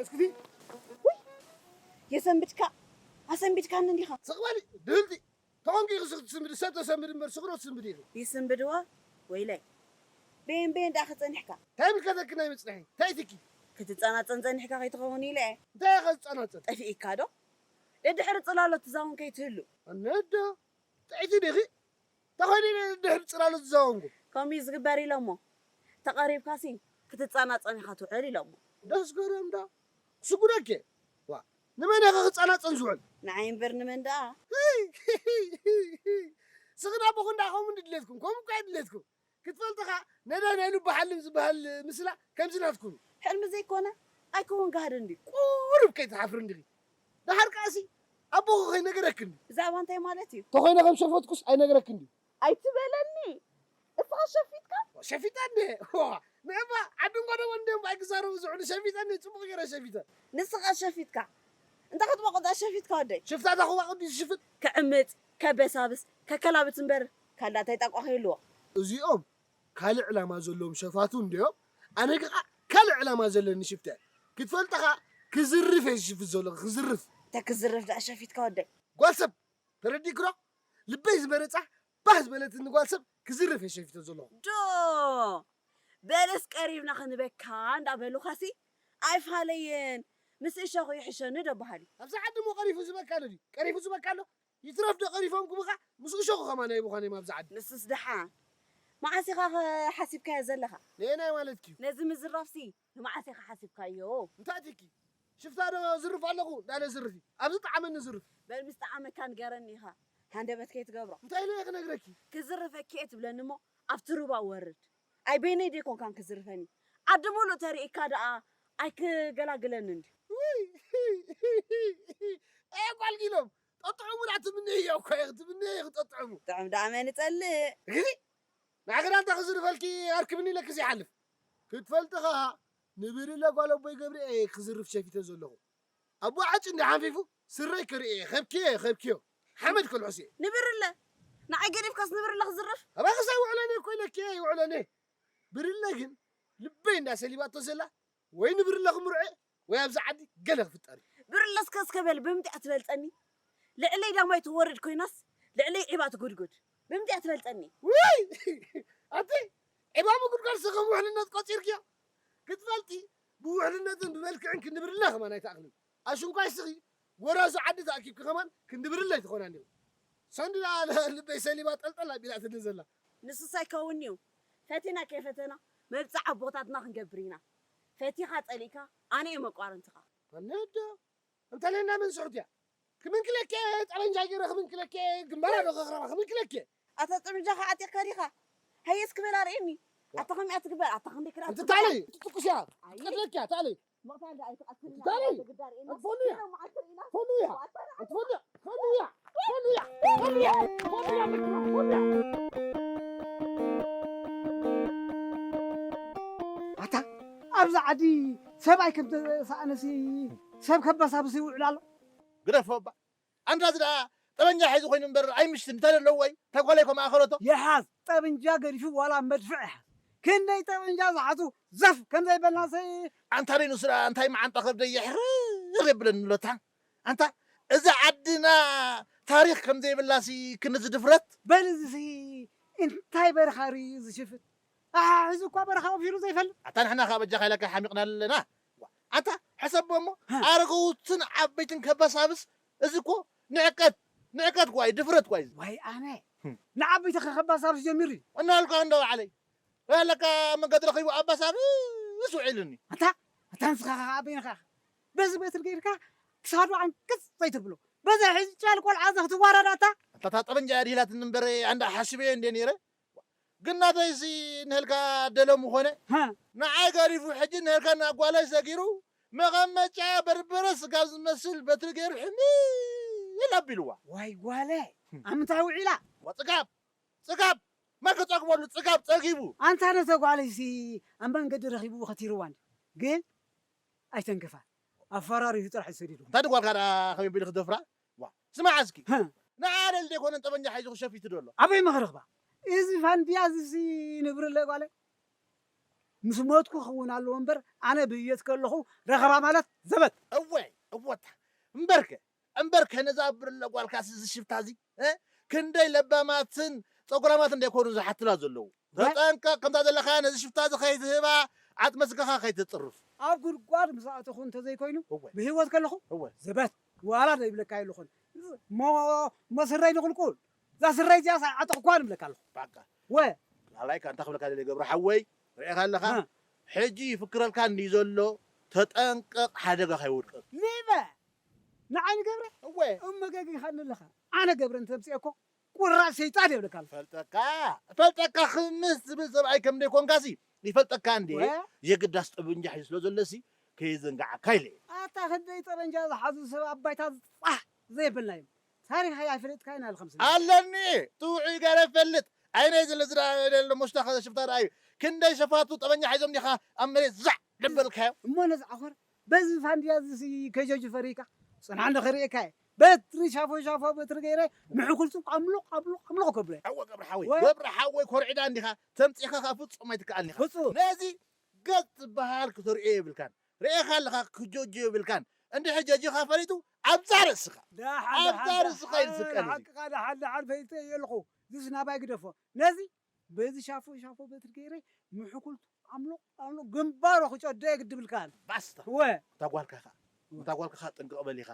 እስክቲ የሰንብድካ ኣሰንቢድካኒ እንዲኻ ስቕበሊ ድህልቲ ተኾንኪ ኢኺ ስኽቲ ትስንብዲ ሰብ ተሰንብዲ እምበር ስኽሮ ትስንብዲ ኢኺ። ይስንብድዋ ወይለይ በየን በየን ደኣ ክጸኒሕካ እንታይ ምልከተኪ ናይ ምጽንሒ እንታይ ኢትኪ ክትጸናጸን ጸኒሕካ ከይትኸውን ኢለ እየ እንታይ ኢኻ ዝጸናጸን ጠፊእካ ዶ ደድሕሪ ጽላሎት ትዛውን ከይትህሉ ኣነዶ ጥዕይቲ ዲኺ ተኾይነ ድሕሪ ጽላሎት ዝዛወንኩ ከምኡ እዩ ዝግበር ኢሎሞ ተቐሪብካሲ ክትጸናጸን ኢኻ ትውዕል ኢሎሞ ደስ ገርም ዶ ስጉደኬ ዋ ንመን ኢኸ ክጸናጸን ዝውዕል ንዓይ እምበር ንመን ደኣ ስኽና ቦኹ እንዳ ከምኡ ድሌትኩም ከምኡ እኳ ድሌትኩም ክትፈልጥኻ ነዳይ ናይ ልቡ ሓልም ዝበሃል ምስላ ከምዚ ናትኩም ሕልሚ ዘይኮነ ኣይከውን ጋህዲ እንዲ ቁሩብ ከይትሓፍሪ እንዲኺ ደሓር ከኣሲ ኣቦኹ ከይነገረክን ብዛዕባ እንታይ ማለት እዩ ተኾይነ ከም ሸፈትኩስ ኣይነገረክን ድዩ ኣይትበለኒ እስኻ ሸፊትካ ሸፊታ እንደ ንእባ ዓድን ጎደቦ እንዲዮም ባይ ክዛረቡ ዝውዕሉ ሸፊታ እንደ ፅቡቕ ገይረ ሸፊተ ንስኻ ሸፊትካ እንታይ ክትበቑ ሸፊትካ ወደይ ሽፍታ ዳኹባ ቅዱስ ዝሽፍት ክዕምፅ ከበሳብስ ከከላብት እምበር ካልእ እንታይ ጣቋ ከይልዎ እዚኦም ካልእ ዕላማ ዘለዎም ሸፋቱ እንድዮም ኣነ ከዓ ካልእ ዕላማ ዘለኒ ሽፍታ ክትፈልጠኻ ክዝርፍ እየ ዝሽፍት ዘሎ ክዝርፍ ተክዝርፍ ደኣ ሸፊትካ ወደይ ጓል ሰብ ተረዲእክዶ ልበይ ዝመረፃ ባህ ዝበለትኒ ጓል ሰብ ክዝርፍ እየ ሸፊተ ዘለኹ ዶ በለስ ቀሪብና ክንበካ እንዳበሉኻሲ ኣይፋለየን ምስ እሸኹ ይሕሸኒ ዶ በሃሊ ኣብዚ ዓዲ ሞ ቀሪፉ ዝበካ ኣሎ ድዩ ቀሪፉ ዝበካ ኣሎ ይትረፍ ዶ ቀሪፎም ክብኻ ምስ እሸኹ ከማን ኣይብዃን እዮም ኣብዚ ዓዲ ንስስ ደሓን መዓስ ኢኻ ሓሲብካዮ ዘለኻ ነየናይ ማለትኪ ነዚ ምዝራፍሲ ንመዓስ ኢኻ ሓሲብካዮ እንታይ ኣትኪ ሽፍታ ዶ ዝርፍ ኣለኹ እንዳለ ዝርፊ ኣብዚ ጠዓመኒ ዝርፍ በል ምስ ጠዓመካ ንገረኒ ኢኻ ሃንደበት ከይትገብሮ እንታይ ኢለ ክነግረኪ ክዝርፈኪ እየ ትብለኒ እሞ ኣብቲ ሩባ ወርድ ኣይ በይነይ ዶ ኣይኮንካን ክዝርፈኒ ዓዲ ሙሉእ ተሪእካ ደኣ ኣይክገላግለኒ እንዲ ኣየ ጓል ጊሎም ጠጥዑሙ ደኣ ትምነዮ እኮ ኢኺ ትምነዮ ኢኺ ጠጥዑሙ ጥዑም ደኣ መን እጸልእ ግዲ ንዓኺ ዳንታ ክዝርፈልኪ ኣርክብኒ ኢለኪ ዘይሓልፍ ክትፈልጢ ኸኣ ንብርለ ጓል ኣቦይ ገብርኤ ክዝርፍ ሸፊተ ዘለኹ ኣቦ ዓጭ እንዲ ሓንፊፉ ስረይ ክርእየ ኸብክየ ኸብክዮ ሓመድ ከልሑስ እየ ንብርለ ንዓይ ገዲፍካስ ንብርለ ክዝርፍ ኣባኽስ ኣይውዕለኒ እኮ ኢለኪ ይውዕለኒ ብርለ ግን ልበይ እንዳ ሰሊባቶ ዘላ ወይ ንብርለ ክምርዖ ወይ ኣብዚ ዓዲ ገለ ክፍጠር እዩ። ብርለ እስከ እስከ በል ብምንታይ እያ ትበልጸኒ? ልዕለይ ዳማይ ትወርድ ኮይናስ ልዕለይ ዒባ ትጉድጉድ ብምንታይ እያ ትበልጸኒ? ውይ ኣቲ ዒባ ምጉድጓድ ስኺ ውሕልነት ቆጺርክዮ ክትፈልጢ ብውሕልነትን ብመልክዕን ክንብርለ ከማን ኣይትኣኽልን። ኣሽንኳይ ስኺ ጎራዙ ዓዲ ተኣኪብኪ ከማን ክንዲ ብርለ ኣይትኾናን ኢኺ። ሰንዲ ደኣ ልበይ ሰሊባ ጠልጠል ኣቢላትኒ ዘላ። ንሱስ ኣይከውንን'ዩ። ፈቲና ከይፈተና መብጽዓ ኣቦታትና ክንገብር ኢና። ፈቲኻ ጸሊእካ ኣነ እየ መቋርንትኻ። ኣነ ዶ እንተለና መን ስሑት እያ? ክምንክለኪ እየ ጠበንጃ ገይረ ክምንክለኪ እየ ግንባራ ዶ ከኽረባ ክምንክለኪ እየ። ኣታ ጠበንጃኻ ዓጢቕካ ዲኻ? ሃየ እስኪ በል ኣርእየኒ። ኣታ ከመይ እያ ትግበር? ኣታ ክንደይ ክዳን ኣንቲ ትግበር? ታለይ ትትኩስ እያ ትቀትለኪ እያ ታለይ። ምቕታል ደኣ ኣይትቐትልና። እንታይ? ግዳር የለን። ኣትፈኑ እያ። ኣትፈኑ እያ። ኣትፈኑ እያ። ኣትፈኑ እያ። ኣታ ኣብዚ ዓዲ ሰብኣይ ከም ተሳእነሲ ሰብ ከበሳብስ ይውዕል ኣሎ። ግደፎ እባ። ኣንታ እዚ ደኣ ጠበንጃ ሒዙ ኮይኑ እምበር ኣይምሽትን እንታይ ኣለዎ ወይ ተጓለይ ኮ ማእኸለቶ ይሓዝ ጠበንጃ ገዲፉ ዋላ መድፍዕ ይሓዝ ክንደይ ጠበንጃ ዝሓዙ ዘፍ ከም ዘይበልናሰ ኣንታ ደይ ንሱ ደኣ እንታይ መዓንጣ ከብደይ የሕርር የብለኒ ሎታ ኣንታ እዛ ዓድና ታሪኽ ከም ዘይብላሲ ክንዚ ድፍረት። በል እዚሲ እንታይ በረኻ ርእዩ ዝሽፍት? ኣሕ፣ እዚ እኳ በረኻ ወፊሩ ዘይፈልጥ። ኣታ ንሕና ካብ በጃኻ ኢለካ ሓሚቕና ኣለና። ዋ፣ ኣታ ሕሰቦ እሞ፣ ሃ። ኣረገውትን ዓበይትን ከባሳብስ፣ እዚ እኮ ንዕቀት፣ ንዕቀት እኳ እዩ፣ ድፍረት እኳ እዩ። ዋይ ኣነ፣ ህም። ንዓበይቲ ከከባሳብስ ጀሚሩ እዩ። እናልካ እንዶ ባዕለይ። ኣለካ መንገዲ ረኺቡ ኣባሳብስ ውዒሉኒ። ኣታ፣ ኣታ ንስኻ ኸዓ ኣበይንኻ? በዚ በትሪ ገይርካ ክሳዱ ዓንቅጽ ዘይትብሎ። በዚ ሕጂ ጫል ቆልዓ ዘኽትዋረድ ኣታ። ኣታ እታ ጠበንጃ እያ ድሂላትኒ እምበር፣ ኣንዳ ሓሲበዮ እንደ ነይረ። ግን ናተይሲ ንህልካ ደሎ ምኾነ። ሃ። ንዓይ ገዲፉ ሕጂ ንህልካ ናብ ጓለይ ሰጊሩ፣ መቐመጫ በርበረ ስጋብ ዝመስል በትሪ ገይሩ ሕምል ኣቢልዋ። ዋይ ጓለ፣ ህም። ኣብ ምንታይ ውዒላ? ወጽጋብ፣ ጽጋብ፣ መን ክጸግበሉ ጽጋብ ጸጊቡ። ኣንታ ነተ ጓለይሲ ኣብ መንገዲ ረኺቡ ኸቲርዋ እንዲ። ግን ኣይተንክፋ። ኣፈራሪሁ ጥራሕ እዩ ሰዲዱ። እንታይ ድጓልካ ደኣ ከመይ ቢሉ ክደፍራ? ዋ፣ ስማዕ እስኪ። ሃ። ንዓለል ደይኮነን ጠበንጃ ሒዙ ክሸፊቱ ደሎ። ኣበይ መኽረኽባ? እዚ ፋንድያ እዚሲ ንብርለ ጓለ። ምስ ሞትኩ ክኸውን ኣለዎ እምበር፣ ኣነ ብህየት ከለኹ ረኸባ ማለት ዘበት። እወ፣ እወታ። እምበርከ፣ እምበርከ ነዛ ብርለ ጓልካስ እዚ ሽፍታ እዚ፣ እ? ክንደይ ለባማትን ጸጉራማትን ደይኮኑ ዝሓትላ ዘለዉ። ወ- ተጠንቀቕ፣ ከምዛ ዘለኻ ነዚ ሽፍታ እዚ ከይትህባ፣ ዓጽመ ስጋኻ ከይትጽርፍ። ኣብ ጉድጓድ ምስ ኣተኹ እንተዘይኮይኑ፣ እወ። ብህይወት ከለኹ እወ። ዘበት ዋላ ዘይብለካ የለኹን። ሞ-፣ ሞ ስረይ ንቑልቁል። እዛ ስረይ እዚኣስ ኣይዓጠቕኳን እብለካ ኣለኹ። ባቃ። ወ። ላላይካ እንታይ ክብለካ ደልየ ገብረ ሓወይ፣ ርኤኻ ኣለኻ? እ። ሕጂ ይፍክረልካ እንድዩ ዘሎ፣ ተጠንቀቕ ሓደጋ ከይወድቀካ። ሊበ! ንዓይ ንገብረ? እወ። እመ ገጊኻኒ ኣለኻ። ኣነ ገብረ እንተምፅኤ እኮ ቁራፅ ሸይጣን የብለካ ኣለኹ። ፈልጠካ፣ ፈልጠካ ክምስ ዝብል ሰብኣይ ከም ደይኮንካሲ ይፈልጠካ እንዴ? ወ? የግዳስ ጠበንጃ ሒዙ ስለ ዘሎሲ ከይዘንግዓካ ኢለ እየ። ኣታ ክንደይ ጠበንጃ ዝሓዙ ሰብ ኣብ ባይታ ፃሕ ዘይብልና እዮም። ታሪኽ ኣይፈለጥካይን ኣለኻ ምስለኒ። ኣለኒ፣ ጥዑይ ገለ እፈልጥ። ዓይነይ ዝለ ዝረኣየ ደሎ ሞሽታ ኸ ሽፍታ ረኣዩ። ክንደይ ሸፋቱ ጠበንጃ ሒዞም ዲኻ ኣብ መሬት ዛዕ ደበልካዮ? እሞ ነዚ ዓኾር በዚ ፋንድያ እዚ ከጀጁ ፈሪካ ጽንዓ እንዶ ከርእየካ እየ። በትሪ ሻፎ ሻፎ በትሪ ገይረ ምሕኩልቱ ኣምሉቕ ኣምሉቕ ኣምሉቕ ከብሎ እየ። እወ ገብረ ሓወይ፣ ወ- ገብረ ሓወይ ኮርዒዳ እንዲኻ ተምጺኻ ኸኣ ፍጹም ኣይትከኣልኒ ኢኻ። ፍጹም። ነዚ ገጽ ዝበሃል ክተርእዮ የብልካን። ርኤኻ ኣለኻ ክጀጆ የብልካን። እንድሕር ጀጂኻ ፈሊጡ ኣብዛ ርእስኻ። ደሓን፣ ኣብዛ ደሓን፣ ርእስኻ እዩ ዝስቀል እዚ። ሓቅኻ ደሓን፣ ደሓን ፈሊጠ እየ ኣለኹ። እዚስ ናባይ ግደፎ። ነዚ በዚ ሻፎ ሻፎ በትሪ ገይረ ምሕኩልቱ ኣምሎቕ ኣምሎቕ ግንባሮ ክጨዶ እየ ግድብልካ ኣሎ። ባስታ። እወ። እታ ጓልካ ኢኻ። እታ ጓልካ ኢኻ ጥንቅቕ በል ኢኻ።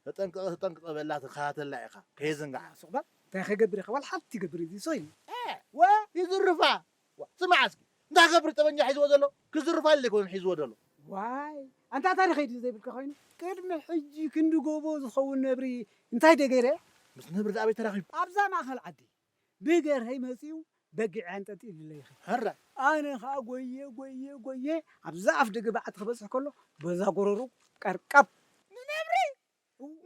ተጠንቅቕ፣ ተጠንቅቕ በላ፣ ተኸታተላ ኢኻ። ከየዘንግዓ። ሱቕ በል። እንታይ ክገብር ኢኻ? ዋላ ሓንቲ ይገብር እዚ ሰው ኢሉ። እ፣ ወ? ይዝርፋ። ዋ፣ ስማዕ እስኪ። እንታይ ክገብር ጠበንጃ ሒዝዎ ዘሎ? ክዝርፋ ኢሉ ኣይኮነን ሒዝዎ ዘሎ። ዋይ፣ ኣንታ ታሪኸይ ድዩ ዘይብልካ ኮይኑ? ቅድሚ ሕጂ ክንዲ ጎቦ ዝኸውን ነብሪ እንታይ ደገይረ? ምስ ነብሪ ኣበይ ተራኺቡ? ኣብዛ ማእኸል ዓዲ። ብገርሀይ መጺኡ በጊዕ ኣንጠልጢሉለይ ይኸይድ። ሀረ። ኣነ ኸኣ ጎየ፣ ጎየ፣ ጎየ፣ ኣብዛ ኣፍ ደገ በዓቲ ክበጽሕ ከሎ፣ በዛ ጎረሩ ቀርቀብ። ንነብሪ?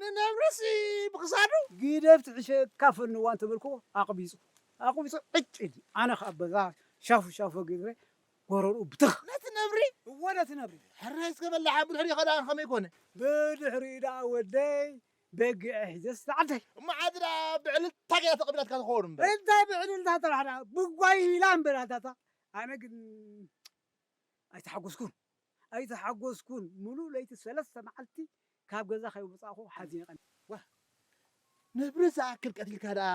ንነብርሲ ብኽሳዱ? ግደፍ ትሕሸካ ፈንዋ እንተበልክዎ፣ ኣቕቢጹ፣ ኣቕቢጹ ዕጭ ኢሉ። ኣነ ኸኣ በዛ ሻፉ ሻፉ ገይረ ጎረርኡ ብትኽ። ነቲ ነብሪ? እወ፣ ነቲ ነብሪ። ሕራይ እስከ በላዓ፣ ብድሕሪኡ ኸ ደኣ ከመይ ኮነ? ብድሕሪኡ ደኣ ወደይ፣ በጊዐ ሒዘስ ዝዓደይ። እሞ ዓዲ ደኣ ብዕልልታ ገይራ ተቐቢላትካ ትኸውን እምበር። እንታይ ብዕልልታ ጥራሕ ደኣ፣ ብጓይላ እምበር ኣታታ። ኣነ ግን ኣይተሓጎስኩን፣ ኣይተሓጎስኩን። ምሉእ ለይቲ ሰለስተ መዓልቲ ካብ ገዛ ከይወጻእኹ ሓዚነ ቀኒየ። ዋ፣ ነብሪ ዝኣክል ቀቲልካ ደኣ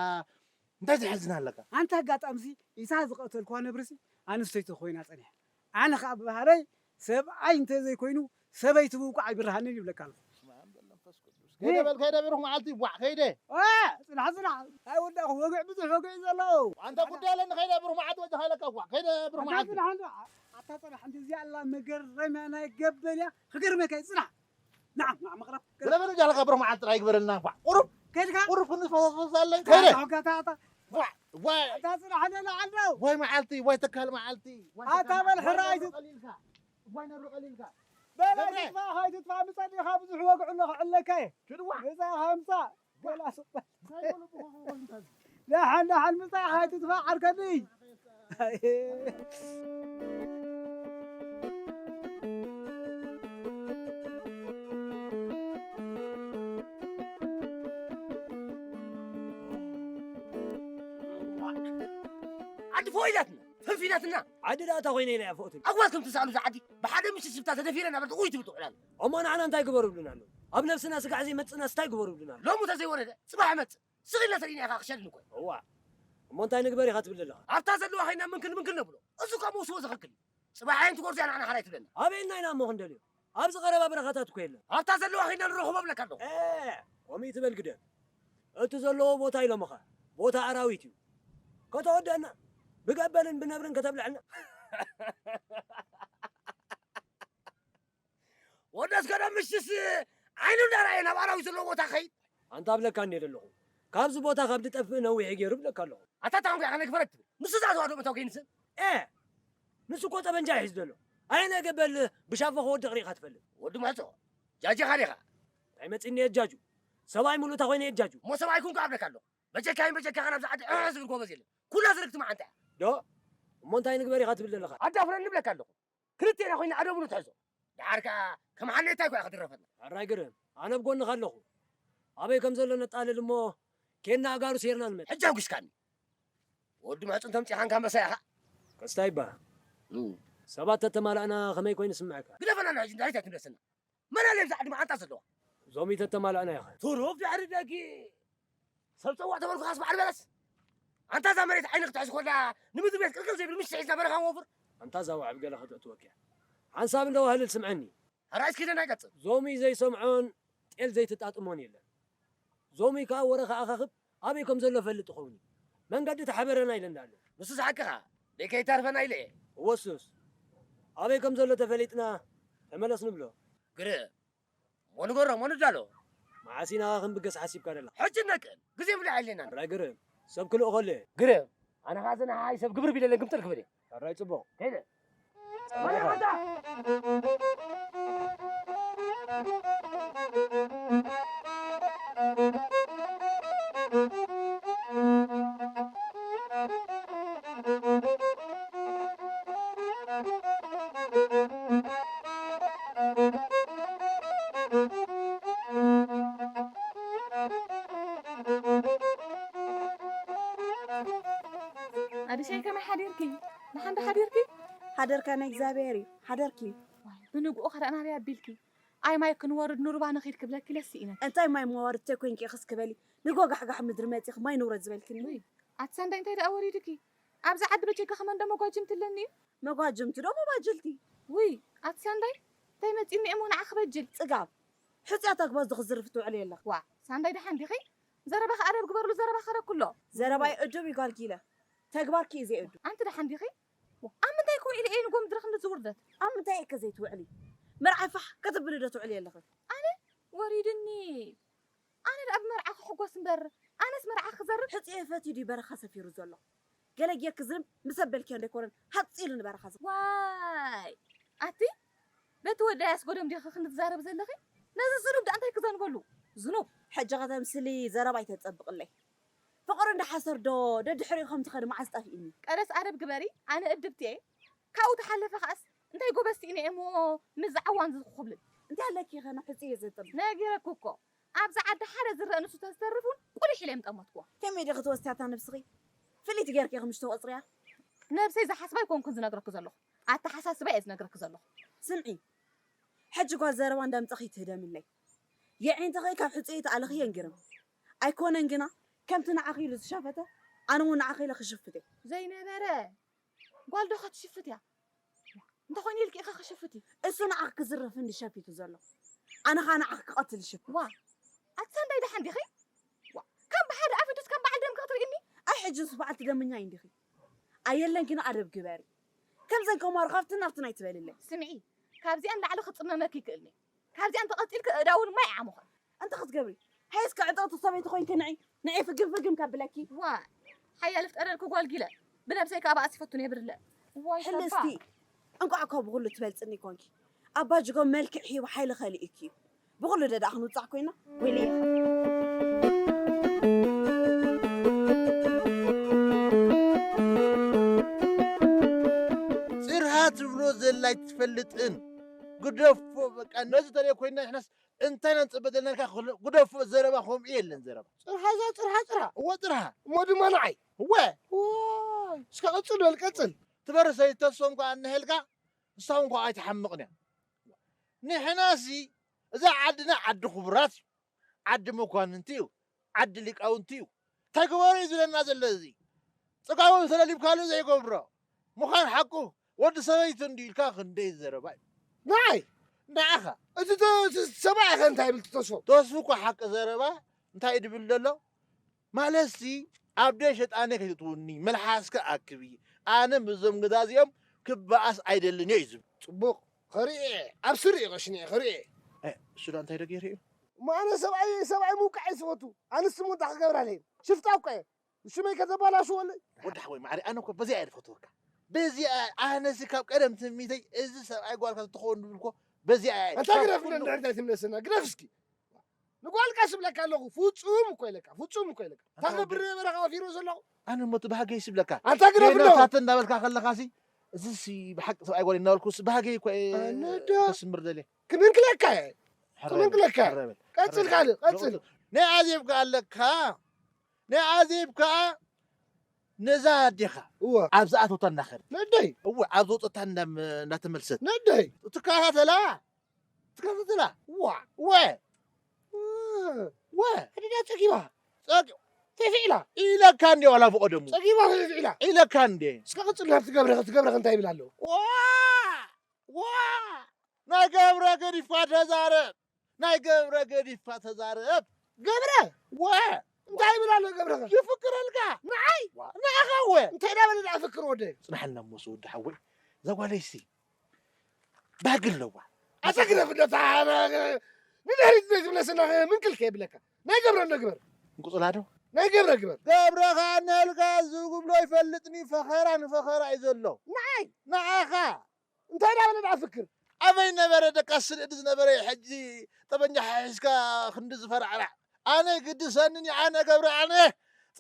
እንታይ ዘሕዝን ኣለካ? ኣንታ ኣጋጣምሲ፣ እታ ዝቐተልክዋ ነብርሲ ኣንስተይቲ ኮይና ጸኒሓ። ኣነ ኸኣ ብባህረይ ሰብኣይ እንተ ዘይኮይኑ፣ ሰበይቲ ምውቃዕ ኣይብርሃንን ይብለካ ኣለኹ። በስመ ኣብ ወወልድ ወመንፈስ ቅዱስ። ከይደ በል፣ ከይደ ብሩኽ መዓልቲ፣ ዋዕ፣ ከይደ። ዋ፣ ጽናሕ፣ ጽናሕ። ኣይወዳእኹ፣ ወግዒ፣ ብዙሕ ወግዒ እዩ ዘሎ። ኣንታ ጉዳይ ኣለኒ፣ ከይደ ብሩኽ መዓልቲ፣ ወጃ ከይለካ፣ ዋዕ፣ ከይደ ብሩኽ ኣታ መዓልቲ። ጽናሕ፣ እንዶ፣ ኣታ ጽናሕ፣ እንደዚኣ ኣላ መገረምያ ናይ ገበል እያ። ክገርመካ እዩ፣ ጽናሕ። ንዓ፣ ንዓ፣ መቕረብ። በለ፣ በለ፣ ጃለካ ብሩኽ መዓልቲ ጥራይ ግበረልና፣ ዋዕ። ቁሩብ፣ ከይድካ? ቁሩብ ክንፈሳፈስ ኣለይ፣ ከይደ። ኣታ፣ ኣታ፣ ኣታ። ዋዕ፣ ዋይ። ኣታ ጽናሕ፣ ኣለና፣ ኣለዉ። ዋይ መዓልቲ፣ ዋይ ተካል መዓልቲ፣ ዋይ ኣታ ተካል በል፣ መዓልቲ። ሕራይ ዋይ ነብሪ ቀሊልካ። እዋይ ነብሪ ቀሊልካ። በል ገብረ። ኣይትጥፋእ፣ ኣይትጥፋእ፣ ምጻእ ዲኻ ብዙሕ ወግዒ ኣሎ ክዕለካ እየ። ሽድዋ። ምጻእ ኻምጻእ። ገላ ስቕ በል። እንታይ በሉ ብኸኸ ወንታ እዚ? ደሓን፣ ደሓን ምጻእ፣ ኣይትጥፋእ፣ ዓርከኒ። ዓዲ ፎኢላትና፣ ፈንፊናትና። ዓዲ ደኣ እታ ኮይነ ኢና ፎእትን። ኣግባብ ከም ትስኣሉ እዛ ዓዲ፣ ብሓደ ምሽት ሽፍታ ተደፊረ ናብ ጥቑይ ትብል ትውዕላሉ። እሞ ንዓና እንታይ ግበሩ ብሉና ኣለዉ? ኣብ ነብስና ስጋዕ ዘይመጽእና ስታይ ግበሩ ብልና። ሎሚ ተዘይወረደ፣ ጽባሕ መጽእ። ስቕ ኢልና ተሪእና ኢኻ ክሸልን እኮ። እዋ። እሞ እንታይ ንግበር ኢኻ ትብል ዘለኻ? ኣብታ ዘለዋ ኸይና ምንክል ምንክል ነብሎ። እሱ ካብ መውስቦ ዘኸክል። ጽባሕ ዓይን ትጎርዝያ ንዓና ሓራይ ትብለና። ኣበይና ኢና እሞ ክንደልዮ? ኣብዚ ቀረባ በረኻታት እኮ የለን። ኣብታ ዘለዋ ኸይና ንረኽቦ ብለካ ኣለኹ። ኤ፣ ከምኡ ትበል ግደ። እቲ ዘለዎ ቦታ ኢሎምኻ። ቦታ ኣራዊት እዩ። ከተወደና። ብገበልን ብነብርን ከተብልዐና። ወደስ ከደ ምሽስ ዓይኑ እንዳረኣየ ናብ ኣራዊት ዘለዎ ቦታ ኸይድ። ኣንታ ኣብለካ እንዴ ዘለኹ። ካብዚ ቦታ ካብ ዝጠፍእ ነዊሕ ገይሩ ብለካ ኣለኹ። ኣታ ታንጉ ያኸነ ክፈረት ትብል። ንሱ ዝኣተዋ ዶ መታው ከይንስእ? ኤ! ንሱ እኮ ጠበንጃ ይሒዝ ዘሎ። ኣየናይ ገበል ብሻፎ ክወድቕ ሪኢኻ ትፈልጥ? ወዲ ማዕጾ፣ ጃጂኻ ዲኻ? እንታይ መጺኒ የጃጁ? ሰብኣይ ሙሉእ እታ ኮይነ የጃጁ። እሞ ሰብኣይ ኩንኩ ኣብለካ ኣለኹ። በጀካይን በጀካኻ ናብዚ ዓዲ ዕሕ ዝብል ጎበዝ የለን። ኩላ ዝርግቲ መዓንታ እያ። ዶ? እሞ እንታይ ንግበር ኢኻ ትብል ዘለኻ? ኣዳፍረኒ እብለካ ኣለኹ። ክልቴና ኮይና ኣደቡ ንትሕዞ። ደሓር ከኣ ከም ሓኔታይ እኮ እያ ክትድረፈና። ሕራይ ግርም፣ ኣነ ኣብ ጎንኻ ኣለኹ። ኣበይ ከም ዘሎ ነጣልል እሞ ኬንና ኣጋሩ ሴርና ንመጽእ። ሕጂ ኣውጊስካኒ። ወዲ ምዕጹን ተምጺኻን ካንበሳ ኢኻ። ከስታይ እባ፣ እም። ሰባት ተተማላእና ከመይ ኮይኑ ይስምዐካ? ግደፈና ንሕጂ እንታይ ትብለስና? መን ኣለ ኣብዚ ዓዲ መዓንጣ ዘለዋ? ዞም ተተማላእና ኢኻ። ትሩፍ ድሕሪ ደጊ። ሰብ ጸዋዕ ተበልኩኻስ በዓል በለስ። ኣንታ እዛ መሬት ዓይኒ ክትሕዝ ኮላ ንምድሪ ቤት ቅልቅል ዘይብል ምሽቲ ሒዝና በረኻ ወፍር። ኣንታ እዛ ዋዕብ ገለ ከተእትወኪ እያ። ሓንሳብ እንዶ ዋህልል ስምዐኒ። ሕራይ እስኪ ደና ይቀጽል። ዞም ዘይሰምዖን ጤል ዘይትጣጥሞን የለን። ዞም ከኣ ወረ ከኣኻኽብ ኣበይ ከም ዘሎ ፈልጥ ይኸውን እዩ። መንገዲ ተሓበረና ኢለ እንዳለ። ንሱ ዝሓቅኻ፣ ደይ ከይተርፈና ኢለ እየ። እወ እሱስ፣ ኣበይ ከም ዘሎ ተፈሊጥና ተመለስ ንብሎ። ግርም። እሞ ንገሮ፣ እሞ ንዳሎ። መዓስ ኢና ክንብገስ ሓሲብካ ደለኻ? ሕጂ ነቅን። ግዜ ምብላዕ የለናን። ሕራይ ግርም፣ ሰብ ክልእኾ ኣለ። ግርም፣ ኣነ ኸዓ ዘናሓይ ሰብ ግብር ቢለለን ግምጥል ክብል እየ። ሕራይ ጽቡቕ። ከይደ። ኣዲሸይ ከመይ ሓዲርኪ? ደሓን ዶ ሓዲርኪ? ሓደርካ ናይ እግዚኣብሔር እዩ። ሓደርኪ? ዋይ፣ ብንግኡ ኸ ደኣ ናበይ ኣቢልኪ? ኣይ ማይ ክንወርድ ንሩባ ንኺድ ክብለኪ ለሲ ኢነ። እንታይ ማይ መዋርድ ተኮይንኪ ኢኽስ ክበሊ? ንጎጋሕጋሕ ምድሪ መጺኽ ማይ ንውረድ ዝበልክኒ? ውይ፣ ኣቲ ሰንዳይ እንታይ ደኣ ወሪድኪ? ኣብዚ ዓዲ በጀካ ከመን ዶ መጓጅምቲ ኣለኒ እዩ? መጓጅምቲ ዶ መባጅልቲ? ውይ፣ ኣቲ ሰንዳይ እንታይ መጺኒ እሞ ንዓ ክበጅል? ጽጋብ። ሕጽያ ተግባዝ ዶ ክዝርፍ ትውዕሊ ኣለኽ? ዋ፣ ሳንዳይ ደሓን ዲኺ? ዘረባኺ ኣደብ ግበርሉ፣ ዘረባ ከረኩሎ። ዘረባይ እዱብ እዩ ጓል ጊለ። ተግባርኪ እዩ ዘይእዱብ። ኣንቲ ደሓን ዲኺ? ኣብ ምንታይ ክውዒል እየ ንጎ ምድሪ ክንድዚ ውርደት? ኣብ ምንታይ እየ ከ ዘይትውዕሊ? መርዓይ ፋሕ ከተብሊ ዶ ትውዕሊ ኣለኺ? ኣነ? ወሪድኒ። ኣነ ደኣ ብመርዓ ክሕጎስ እምበር፣ ኣነስ መርዓ ክዘርብ? ሕጽየ ፈትዩ ድዩ በረኻ ሰፊሩ ዘሎ? ገለ ጌርኪ ዝም ምስ ኣበልክዮ እንዶ ኣይኮነን ሃጽ ኢሉ ንበረኻ ዝኸ- ዋይ! ኣቲ በቲ ወዳያስ ጎደም ዲኺ ክንዲ ትዛረቢ ዘለኺ? ነዚ ዝኑብ ደኣ እንታይ ክዘንበሉ? ዝኑብ! ሕጂ ከተምስሊ ዘረባ ኣይተጸብቕለይ። ፍቕሪ እንዳ ሓሰር ዶ ደድሕሪኡ ከም ትኸዲ መዓስ ጠፊእኒ? ቀደስ ኣደብ ግበሪ፣ ኣነ እድብቲ እየ። ካብኡ ተሓለፈ ከኣስ እንታይ ጎበዝቲ ኢና እሞ ምስ ዝዓዋን ዝኹብልል? እንታይ ኣለኪ ኸ ንሕጽየ ዘጥም? ነጊረኪ እኮ። ኣብዚ ዓዲ ሓደ ዝረአ ንሱ ተዝተርፍ እውን ቁሊሕ ኢለ ምጠመትክዎ። ከመይ ዲኺ ትወስያ እታ ነብስኺ? ፍልይቲ ጌርኪ ኢኺ ምሽ ተቖጽርያ? ነብሰይ ዝሓስባ ኣይኮንኩን ዝነግረኪ ዘለኹ። ኣተሓሳስባ እየ ዝነግረኪ ዘለኹ። ስምዒ፣ ሕጂ ጓል ዘረባ እንዳምጻኺ ትህደምለይ። የዒንትኺ ካብ ሕጹየይ ተኣለኽየን ግርም። ኣይኮነን ግና፣ ከምቲ ንዓኺ ኢሉ ዝሸፈተ፣ ኣነ እውን ንዓኺ ኢለ ክሽፍት እየ። ዘይነበረ ጓል ዶ ክትሽፍት እያ? እንተኾይኑ ኢልኪ ኢኻ ክሽፍት እዩ። እሱ ንዓኺ ክዝርፍ እንዲ ሸፊቱ ዘሎ። ኣነ ኸኣ ንዓኺ ክቐትል ይሽፍት። ዋ፣ ኣቲ ሰንዳይ ደሓን ዲኺ? ዋ፣ ከም ብሓደ ኣፍ ድስ ከም በዓል ደም ክትርእኒ? ኣይ ሕጂ ንሱ በዓልቲ ደመኛ እዩ እንዲኺ። ኣየለን ግን ኣደብ ግበሪ። ከምዘን ከማሩ ካብትን ናብትን ኣይትበልለይ። ስምዒ፣ ካብዚኣን ላዕሊ ክጽመመኪ ይክእልኒ። ካብዚኣን ተቐጺልኪ ኣእዳውን ማይ ይዓሙኺ። እንታይ ክትገብሪ? ሃይ እስከ ዕጥቕቲ ሰበይቲ ኮይንኪ ንዒ፣ ንዒ ፍግም ፍግም ከብለኪ። ዋይ፣ ሓያል ፍጠረልኪ ጓል ጊለ፣ ብነብሰይ ከኣ ባእሲ ፈቱን የብርለ። ዋይ ሕልስቲ፣ ሰባ። እንቋዕ እኮ ብኹሉ ትበልጽኒ ኮንኪ። ኣባ ጅጎ መልክዕ ሂቡ ሓይሊ ከሊኡኪ እዩ። ብኹሉ ደኣ ክንውጻዕ ኮይና፣ ወይለይ። ጽርሃ ትብሎ ዘላ ኣይትፈልጥን። ግደፎ በቃ፣ ነዚ ተለየ ኮይና ንሕናስ እንታይ ኢና ንጽበ ዘለና ኢልካ ክሎ-፣ ግደፎ ዘረባ ከምኡ የለን ዘረባ። ጽርሃ እዛ ጽርሃ ጽርሃ፣ እወ ጽርሃ። እሞ ድማ ንዓይ። እወ። ዋይ፣ እስከ ቀጽል በል ቀጽል። ትበርሰይ ተስፎም ከኣ እንሄልካ፣ ንሳ እውን ከኣ ኣይትሓምቕን እያ። ንሕናሲ እዛ ዓድና ዓዲ ክቡራት እዩ። ዓዲ መኳንንቲ እዩ። ዓዲ ሊቃውንቲ እዩ። እንታይ ገበሩ እዩ ዝብለና ዘሎ እዚ? ጽጋቡ ተለሊብካሉ ዘይገብሮ ምዃን ሓቁ። ወዲ ሰበይቲ እንዲ ኢልካ ክንደይ ዘረባ እዩ። ንዓይ? ንዓኻ? እቲ ተ-፣ እቲ ሰብኣይ ከ እንታይ ይብል እቲ ተስፉ? ተስፉ እኮ ሓቂ ዘረባ እንታይ እዩ ድብል ዘሎ? ማለትሲ ኣብ ደይ ሸጣነ ከይትእትውኒ መልሓስካ ኣክቢ። ኣነ ምስዞም ገዛዚኦም ክበኣስ ኣይደልን እየ እዩ ዝብል። ጽቡቕ። ከርእየ፣ ኣብ ስሪ እዩ ቀሽኒ እየ፣ ከርእየ። እ፣ እሱ ዳ እንታይ ዶ ገይሩ እዩ? እሞ ኣነ ሰብኣይ፣ ሰብኣይ ምውቃዕ እየ ዝፈቱ። ኣንስቲ ምውዳቕ ክገብራ ለይም። ሽፍታ እኮ እየ። ሽመይ ከተባላሽወለይ። ወዲ ሓወይ ማዕሪ፣ ኣነ እኮ በዚኣ እየ ዝፈትወካ። በዚኣ፣ ኣነሲ ካብ ቀደም ትምኒተይ እዚ ሰብኣይ ጓልካ ትኸውን ዝብል እኮ በዚኣ እየ። ኣንታ ካብ ግደፍ፣ ኩሉ እንድሕር እንታይ ትምለሰና? ግደፍ እስኪ። ንጓልካ ስብለካ ኣለኹ፣ ፍጹም እኮ ኢለካ፣ ፍጹም እኮ ኢለካ። ኣንታ እንታይ ክገብር ግደፍ። ነበረ ካብ ኣፊሮ ዘለኹ? ኣነ እሞ እቲ ባህገይ ስብለካ። ኣንታ ግደፍ ሌላ ኣሎ። ታተ እንዳበልካ ከለኻሲ፣ እዚሲ ብሓቂ ሰብኣይ ጓል እናበልኩስ ባህገይ እኮ እየ ኣነ ዶ? ከስምር ደልየ። ክምንክለካ እየ። ሕረ በል፣ ክምንክለካ። ሕረ በል፣ ቀጽል ሕረ በል። ካልእ፣ ቀጽል። ናይ ኣዜብ ከኣ ኣለካ። ናይ ኣዜብ ከኣ ነዛ ኣዴኻ እወ። ኣብ ዝኣተወታ እናኸደ። ነደይ። እወ፣ ኣብ ዝወፀታ እንዳ-፣ እናተመልሰት። ነደይ። ትከታተላ። ትከታተላ። ዋ። ወ። እ። ወ። ኣደዳ ጸጊባ። ጸጊ-፣ ፊፊ ኢላ። ኢለካ እንዴ ዋላ ብቐደሙ። ጸጊባ ፊፊ ኢላ። ኢለካ እንዴ። እስከ ቅጽል ናብ ትገብረ፣ ትገብረ እንታይ ይብል ኣሎ? ዋ። ዋ። ናይ ገብረ ገዲፍካ ተዛረብ። ናይ ገብረ ገዲፍካ ተዛረብ። ገብረ? ወ። እንታይ ይብል ኣሎ ገብረ? ይፍክረልካ። ንዓይ? ዋ። ንዓኻ ወ። እንታይ ዳበለ ደኣ ፍክር ወደይ? ጽናሕና እሞ ወዲ ሓወይ። እዛ ጓለይሲ ባህጊ ኣለዋ። ኣታ ግደፍ እንዶ እታ ንድሕሪት ዘይትምለሰና ምንክል ከየብለካ። ናይ ገብረ እንዶ ግበር። እንቁጽላ ዶ? ናይ ገብረ ግበር። ገብረ ከኣ እናልካ ዝብሎ ይፈልጥኒ፣ ፈኸራ ንፈኸራ እዩ ዘሎ። ንዓይ? ንዓኻ። እንታይ ዳበለ ደኣ ፍክር? ኣበይ ነበረ ደቃስ ስድዲ ዝነበረ ሕጂ ጠበንጃ ሓሒዝካ ክንዲ ዝፈራዕራዕ? ኣነ ግድሰኒ ኣነ ገብረ ኣነ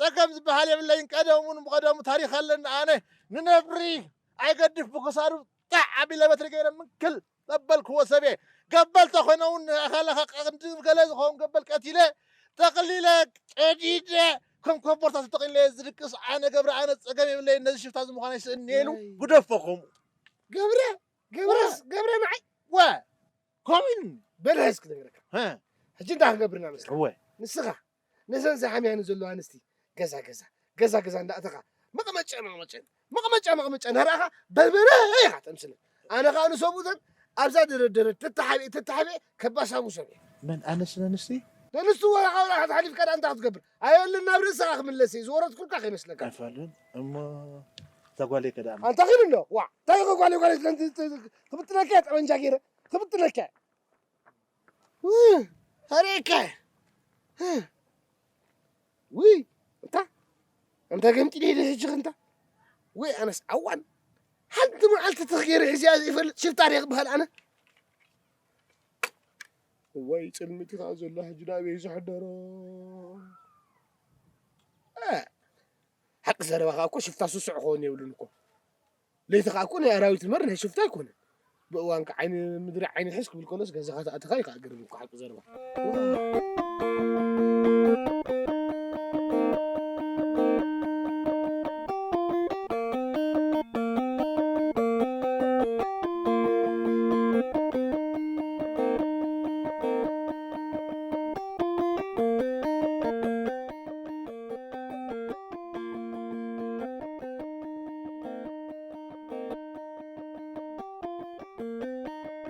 ጸገም ዝበሃል የብለይን። ቀደም እውን ብቐደሙ ታሪኽ ኣለኒ። ኣነ ንነብሪ ኣይገድፍ ብክሳዱ ጣዕ ኣቢለ በትሪ ገይረ ምንክል ዘበልክዎ ሰብየ። ገበል ተኾይነ እውን ኣኻላኻ ቀንዲ ገለ ዝኸውን ገበል ቀቲለ ጠቕሊለ ቀዲደ ከም ኮቦርታ ተጠቕሊለ ዝድቅስ ኣነ ገብረ ኣነ ጸገም የብለይን። ነዚ ሽፍታ እዚ ምዃነይ ስእኒ ኢሉ ኣይ። ግደፎ ከምኡ። ገብረ ገብረ ዋ። ገብረ ንዓይ ወ ከምኡ ኢሉኒ። በል ሕዝኪ ነገረካ። ሀ። ሕጂ እንታይ ክገብር ኢና መስለካ? እወ። ንስኻ ነዘን ዝሓምያኒ ዘለዋ ኣንስቲ ገዛ ገዛ ገዛ ገዛ እንዳእተኻ መቐመጫ መቐመጫ መቐመጫ መቐመጫ እናረኣኻ በርበረ ኢኻ ተምስለን። ኣነ ኸኣ ንሰብኡተን ኣብዛ ደረደረት ተተሓቢኤ ተተሓቢኤ ከባሳቡ ሰብ እየ። መን ኣነስ ነንስቲ? ነንስቲ ወላ ካብ ላዕሊ ሓሊፍካ ደኣ እንታይ ክትገብር? ኣየልን ናብ ርእስኻ ክምለስ እየ ዝወረድኩልካ ከይመስለካ። ኣይፋልን እሞ እዛ ጓለይ ከ ደኣ? ኣንታ ኺድ እንዶ ዋ እንታይ ኢኻ ጓለይ ጓለይ ትለን ት-፣ ት-፣ ክብትነካ እየ ጠበንጃ ገይረ ክብትነካ እየ። ውይ፣ ሃሪእካ። ውይ፣ እንታ፣ እንታ ገምጢለ ኢለ ሕጂ እንታ። ውይ፣ ኣነስ ዓዋን። ሓንቲ መዓልቲ ትኽ ገይረ ሒዝያ ዘይፈልጥ ሽፍታ ድየ ክበሃል ኣነ? እዋይ፣ ጽልምቲ ከኣ ዘሎ ሕጂ ናበይ ዝሕደሮ? እ፣ ሓቂ ዘረባ ከኣ እኮ ሽፍታ ስሱዕ ክኸውን የብሉን እኮ። ለይቲ ከኣ እኮ ናይ ኣራዊት እምበር ናይ ሽፍታ ኣይኮነን። ብእዋንካ ዓይኒ ምድሪ ዓይኒ ሕዝ ክብል ከሎስ ገዛኻ ተኣተኻ እዩ ከኣ ግርም እኮ ሓቂ ዘረባ።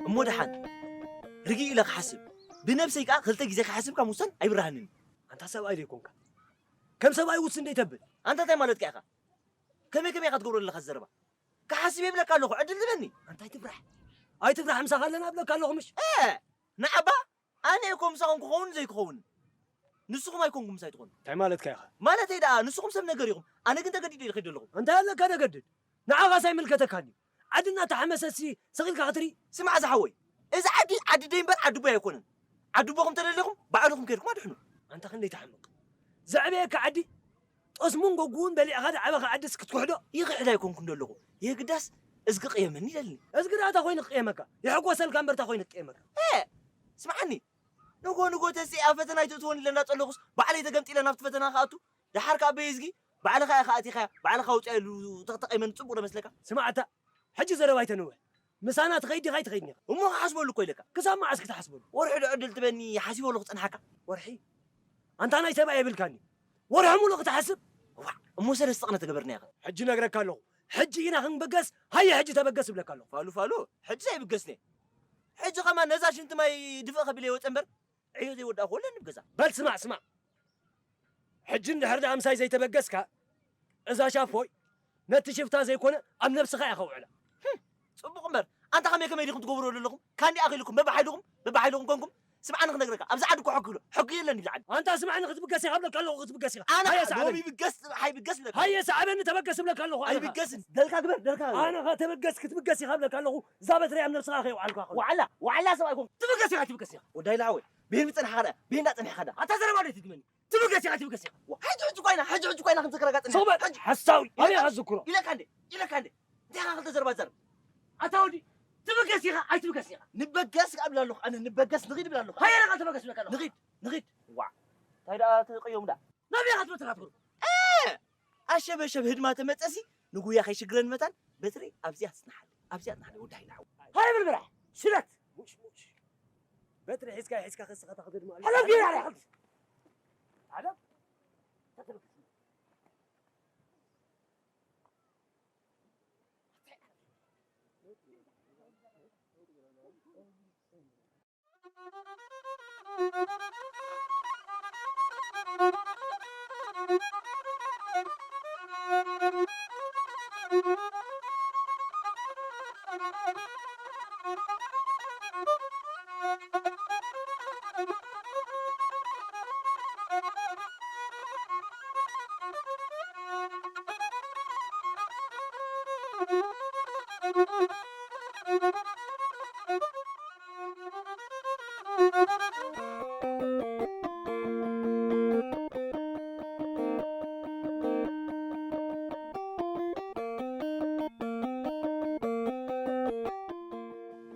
እሞ ደሓን ርግእ ኢለ ክሓስብ፣ ብነብሰይ ከኣ ክልተ ግዜ ክሓስብ ካብ ምውሳን ኣይብርሃንን። ኣንታ ሰብኣይ ዶ ኣይኮንካ? ከም ሰብኣይ ውስን ዶ ኣይተብል? ኣንታ እንታይ ማለትካ ኢኻ? ከመይ ከመይ ኢኻ ትገብሮ ዘለኻ ዘረባ? ክሓስብ የብለካ ኣለኹ፣ ዕድል ዝበኒ። ኣንታ ኣይትፍራሕ። ኣይትፍራሕ፣ ምሳኻ ኣለና እብለካ ኣለኹ ምሽ? እ፣ ንዓባ ኣነ እኮ ምሳኹም ክኸውን ዘይክኸውን ንስኹም ኣይኮንኩም ምሳይ ትኾኑ። እንታይ ማለትካ ኢኻ? ማለተይ ደኣ ንስኹም ሰብ ነገር ኢኹም፣ ኣነ ግን ተገዲደ ኢለ ከይደ ኣለኹ። እንታይ ኣለካ ተገድድ? ንዓኻስ ኣይምልከተካን እዩ። ዓዲ እናተሓመሰሲ ስቕ ኢልካ ክትርኢ? ስማዕ ዝሓወይ፣ እዚ ዓዲ ዓዲ ደይ እምበር ዓዲ ቦይ ኣይኮነን። ዓዲ ቦኹም ተደሊኹም ባዕልኹም ከይድኩም ኣድሕኑ። ኣንታ ክንደይ ትሓምቕ። ዘዕበየካ ዓዲ ጦስሙን ጎጉን በሊዕኻ ዝዓበኻ ዓድስ ክትክሕዶ? ይኽሕድ ኣይኮንኩን ዘለኹ። የግዳስ እዝጊ ቅየመኒ ይደልኒ። እዝጊ ደኣ እንታይ ኮይኑ ክቅየመካ? ይሕጎሰልካ እምበር እንታይ ኮይኑ ክቅየመካ? እ፣ ስምዓኒ። ንጎ ንጎ ተሲእ ኣብ ፈተና ኣይትእትወን ኢለ እንዳጸለኹስ ባዕለይ ተገምጢለ ናብቲ ፈተና ክኣቱ። ደሓር ከኣ በይ እዝጊ ባዕልኻ ኢኻ ኣቲኻያ፣ ባዕልኻ ኣውጽኣያ ኢሉ ተቕተቐይመኒ ጽቡቕ ዶ መስለካ? ስማዕ ኣታ፣ ሕጂ ዘረባ ኣይተንውሕ። ምሳና ትኸይድ ዲኻ ኣይትኸይድን ኢኻ? እሞ ክሓስበሉ እኮ ኢለካ። ክሳብ መዓስ ክትሓስበሉ? ወርሒ ዶ ዕድል ትበኒ ሓሲበሉ ክጸንሓካ? ወርሒ? ኣንታ ናይ ሰብኣይ የብልካኒ። ወርሒ ሙሉእ ክትሓስብ? ዋዕ! እሞ ሰለስተ ቅነ ተገበርና ኢኻ። ሕጂ ነግረካ ኣለኹ። ሕጂ ኢና ክንበገስ፣ ሃየ ሕጂ ተበገስ እብለካ ኣለኹ። ፋሉ፣ ፋሉ፣ ሕጂ ኣይብገስን እየ። ሕጂ ከማን ነዛ ሽንቲ ማይ ድፍእ ከቢለ ይወጸ እምበር፣ ዕዮ ዘይወዳእኩ ወለኒ ብገዛ። በል ስማዕ፣ ስማዕ። ሕጂ እንድሕር ደኣ ምሳይ ዘይተበገስካ፣ እዛ ሻፎይ ነቲ ሽፍታ ዘይኮነ ኣብ ነብስኻ ኢኻ ውዕላ። ህም፣ ጽቡቕ እምበር፣ ኣንታ ከመይ ከመይ ዲኹም ትገብርዎ ዘለኹም? ካንዲ ኣኺልኩም በብሓይልኹም፣ በብሓይልኹም ኮንኩም። ስምዓኒ ክነግረካ፣ ኣብዚ ዓዲ እኮ ሕጊ ኣሎ። ሕጊ የለን ይብዛ ዓዲ። ኣንታ ስምዓኒ ክትብገስ ኢኻ ብለካ ኣለኹ፣ ክትብገስ ኢኻ። ኣነ ሃየ ሰዓበኒ። ሎሚ ብገስ፣ ኣይብገስ ብለካ። ሃየ ሰዓበኒ ተበገስ ብለካ ኣለኹ። ኣነ ኸ ኣይብገስን። ደልካ ግበር፣ ደልካ ግበር። ኣነ ኸ ተበገስ ክትብገስ ኢኻ ብለካ ኣለኹ። እዛ በትሪ ኣብ ነብስኻ ከይውዓልካ ከሎ። ዋዕላ፣ ዋዕላ ሰብኣይ ኮንኩ። ትብገስ ኢኻ፣ ትብገስ ኢኻ። ወዳይ ለዓወይ፣ ብሄን ምጸንሓኻ ደኣ፣ ብሄን ዳጸንሕኻ ደኣ። ኣታ ዘረባ ዶ ትድግመኒ? ትብገስ ኢኻ፣ ትብገስ ኢኻ። ዋ፣ ሕጂ፣ ሕጂ እኮ ኢና፣ ሕጂ፣ ሕጂ እኮ ኢና ክንዝክረካ ጽኒሕና። ሰው በል፣ ሕጂ። ሓሳዊ። ኣበይ ኢኻ ዝክሮ? ኢለካ እንዴ? ኢለካ እንዴ? እንታይ ኢኻ ክልተ ዘረባ ትዛረብ? ኣታ ወዲ፣ ትብገስ ኢኻ፣ ኣይትብገስ ኢኻ? ንበገስ እብላ ኣለኹ፣ ኣነ ንበገስ ንኺድ እብላ ኣለኹ። ሃየ፣ ነኻ ተበገስ እብለካ ኣለኹ። ንኺድ፣ ንኺድ። ዋ፣ እንታይ ደኣ ትቕየሙ ደኣ? ናበይ ኢኻ ትበትኻ ትብሉ? እ! ኣሸበሸብ ህድማ ተመጸሲ፣ ንጉያ ከይሽግረን መታን፣ በትሪ ኣብዚኣ ትጽናሓለይ፣ ኣብዚኣ ትጽናሓለይ፣ ወዲ ሃይለ ሓወይ። ሃየ በል ብራሕ፣ ሽለት! ሙሽ፣ ሙሽ። በትሪ ሒዝካ፣ ሒዝካ ከስኻ ታኽደድ ማለት። ዓለም ጌራ፣ ዓለም።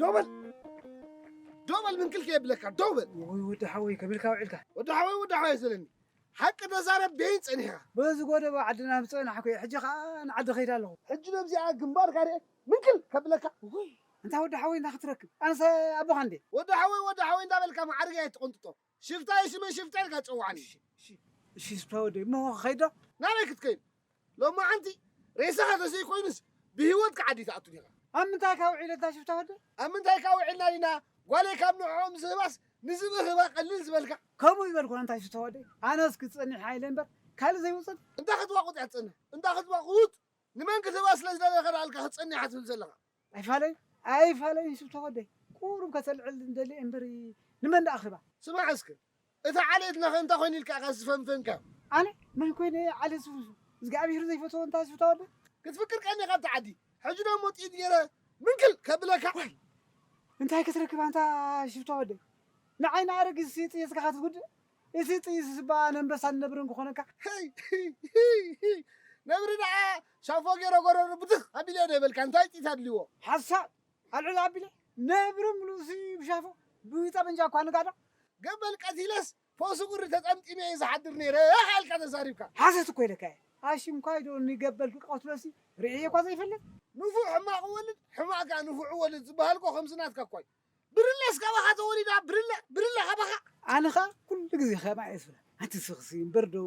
ዶበል፣ ዶበል፣ ምንክልክ የብለካ፣ ዶበል። ወይ ወዲ ሓወይ፣ ከመይ ኢልካ ውዒልካ? ወዲ ሓወይ፣ ወዲ ሓወይ ዘለኒ። ሓቂ ተዛረብ፣ በይን ጸኒሕካ። በዚ ጎደቦ ዓድና ምጸናሕኩ እየ፣ ሕጂ ኸኣ ንዓዲ ኸይድ ኣለኹ። ሕጂ ነብዚኣ ግንባርካ ርኤ፣ ምንክል ከብለካ። ውይ፣ እንታይ ወዲ ሓወይ፣ እንታይ ክትረክብ? ኣነስ ኣቦኻ እንዴ? ወዲ ሓወይ፣ ወዲ ሓወይ እንዳበልካ መዓርገይ ኣይትቆንጥጦ። ሽፍታ እዩ ሽመይ ሽፍታ ኢልካ ትጸውዓኒ። እሺ፣ እሺ፣ እሺ፣ ሽፍታ ወደይ፣ እሞ ኸይድ ዶ? ናበይ ክትከይድ? ሎማዓንቲ ሬሳኻ ተዘይኮይኑስ ብህይወትካ ዓዲ ትኣቱ ዲኻ? ኣብ ምንታይ ካብ ውዒለ እታ ሽፍታ ወደይ? ኣብ ምንታይ ካብ ውዒልና ዲና? ጓለይ ካብ ንዕኦም ዝህባስ ንዝብኢ ህባ ቀሊል ዝበልካ? ከምኡ ይበልኩ ኣንታ ሽፍታ ወደይ። ኣነስ ክጸኒሕ ኢለ እምበር ካልእ ዘይውጽእ። እንታ ክትዋቑጥ እያ ትጸንሕ? እንታ ክትዋቑጥ? ንመን ክትህባ ስለ ዝደለኻ ደኣ ኢልካ ክትጸኒሕ ትብል ዘለኻ? ኣይፋለይ፣ ኣይፋለይ ሽፍታ ወደይ። ቁሩብ ከተልዕል እንደሊ እምበር ንመን ደኣ ክህባ? ስማዕ እስከ፣ እታ ዓሌትናኸ እንታይ ኮይኑ ኢልካ ኢኻ ዝፈንፈንካ? ኣነ መን ኮይነ እየ ዓሌት ዝፍንፍን? እግዚኣብሄር ዘይፈትዎ እንታይ ሽፍታ ወደይ? ክትፍቅር ቀኒኻ ኣብቲ ዓዲ። ሕጂ ደሞ ጥይት ገይረ ምንክል ከብለካ። ዋይ፣ እንታይ ክትረክብ ኣንታ ሽፍታ ወደይ? ንዓይ ንኣረጊት ጥይትካ ክትጉድእ? እቲ ጥይት ዝስባ ኣንበሳን ነብርን ክኾነካ። ሄይ፣ ሄይ፣ ሄይ፣ ሄይ። ነብሪ ደኣ ሻፎ ገይረ ጎረሩ ብትኽ ኣቢለ ዶ ይበልካ? እንታይ ጥይት ኣድልዎ? ሓሳብ። ኣልዕል ኣቢለ ነብሪ ምሉእሲ ብሻፎ ብጠበንጃ እኳ ንጋዶ። ገበል ቀቲለስ ፎሲ ቁሪ ተጠምጢመ እየ ዝሓድር ነይረ ኢልካ ተዛሪብካ። ሓሰት እኮ ኢለካ እየ። ኣሽም ኳይ ዶ ንገበል ክቀትሎሲ ርእየ እኳ ዘይፈልጥ። ንፉዕ ሕማቕ ይወልድ፣ ሕማቕ ከኣ ንፉዕ ይወልድ ዝበሃል እኮ ከምዚ ናትካ እኳ እዩ። ብርለስ ካባኻ ተወሊዳ፣ ብርለ፣ ብርለ ካባኻ። ኣነ ኸኣ ኩሉ ግዜ ከምኣ እየ ዝብላ። ኣንቲ ስኽሲ እምበር ዶ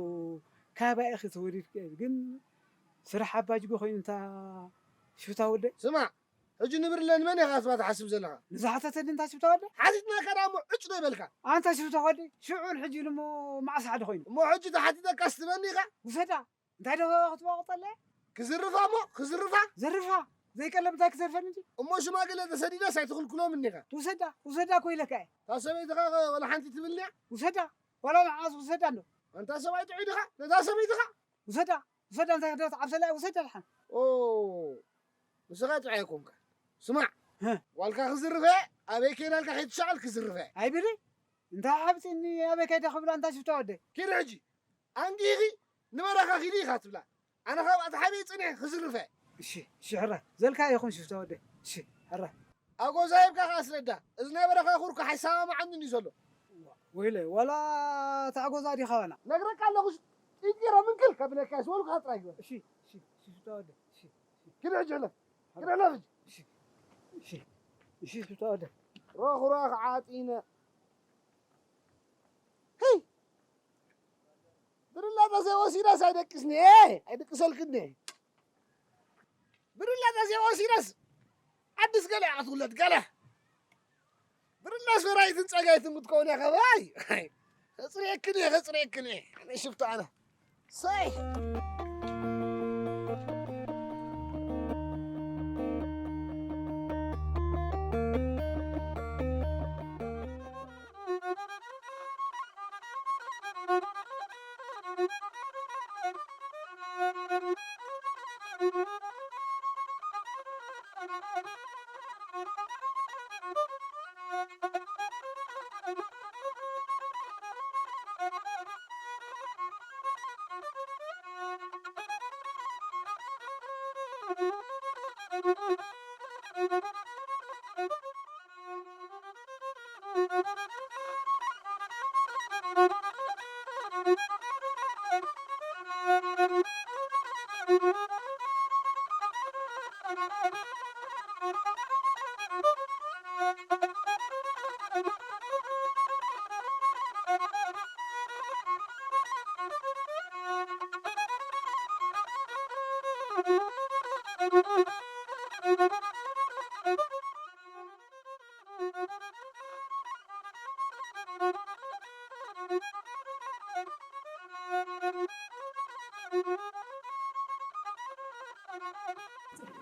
ካባይ ኢኺ ተወሊድኪ? ግን ስራሕ ኣባጅጎ ኮይኑ እንታ ሽፍታ ወደይ። ስማዕ፣ ሕጂ ንብርለ ንመን ኢኻ ክትባ ትሓስብ ዘለኻ? ንዝሓተተኒ እንታ ሽፍታ ወደይ። ሓቲትናካ ደኣ እሞ ዕጭ ዶ ይበልካ? ኣንታ ሽፍታ ወደይ፣ ሽዑ ንሕጂ ኢሉ እሞ መዓስ ሓደ ኮይኑ? እሞ ሕጂ ተሓቲተካስ ትበኒ ኢኻ? ውሰዳ። እንታይ ዶ ክትዋቕጠለ? ክዝርፋ እሞ፣ ክዝርፋ። ዘርፋ። ዘይቀለብ እንታይ ክዘርፈኒ እንጂ? እሞ ሽማግለ ተሰዲዳስ ኣይትኽልክሎም እኒኻ? ትውሰዳ፣ ውሰዳ እኮ ኢለካ እየ። እታ ሰበይትኻ ኸ ወላ ሓንቲ ትብል ድያ? ውሰዳ። ዋላ ንዓስ ውሰዳ እንዶ። ኣንታ ሰብኣይ ጥዑይ ዲኻ? ነታ ሰበይትኻ? ውሰዳ፣ ውሰዳ እንታይ ክደት ዓብሰላ ውሰዳ ድሓን። ኦ፣ ንስኻ ጥዑይ ኣይኮንካ። ስማዕ፣ ህ። ዋልካ ክዝርፈ፣ ኣበይ ከይናልካ ከይትሻቐል ክዝርፈ። ኣይብሊ። እንታይ ሓብፂኒ ኣበይ ከይደ ክብላ እንታይ ሽፍታ ወደይ? ኪድ ሕጂ። ኣንጊሂኺ ንበረኻ ኪዲ ኢኻ ትብላ። ኣነ ካብ ኣትሓበይ ጽኒሐ ክዝርፈ። እሺ፣ እሺ፣ ሕራይ። ዘልካ ይኹን ሽፍታ ወደይ። እሺ፣ ሕራይ። ኣጎዛ ሂብካ ከኣ ኣስረዳ። እዚ ናይ በረኻ ኩርኩ ሓይሳማ መዓኑን እዩ ዘሎ። ወይለ፣ ዋላ እታ ኣጎዛ ዲኻ ዋላ? ነግረካ ኣለኹ፣ ጥይት ገይረ ምንክል ከብለካ እየ ዝበልኩኻ ጥራይ ግበር። እሺ፣ እሺ፣ እሺ፣ ሽፍታ ወደይ። እሺ፣ እሺ። ኪድ ሕጂ ሕለፍ። ኪድ ሕለፍ ሕጂ። እሺ። እሺ፣ እሺ፣ ሽፍታ ወደ ሮኽ፣ ሮኽ ዓጢነ። ሄይ! ብርላ ተዘይወሲዳስ ኣይደቅስን እየ፣ ኣይደቅሰልክን እየ። ብርላ ተዘይወሲዳስ ዓድስ ገለ እያ ክትውለድ፣ ገለ። ብርላስ ፈራይትን ጸጋይትን ክትከውን እያ ከባይ። ከጽርየክን እየ፣ ከጽርየክን እየ። ኣነ ሽፍታ ኣነ። ሰይ!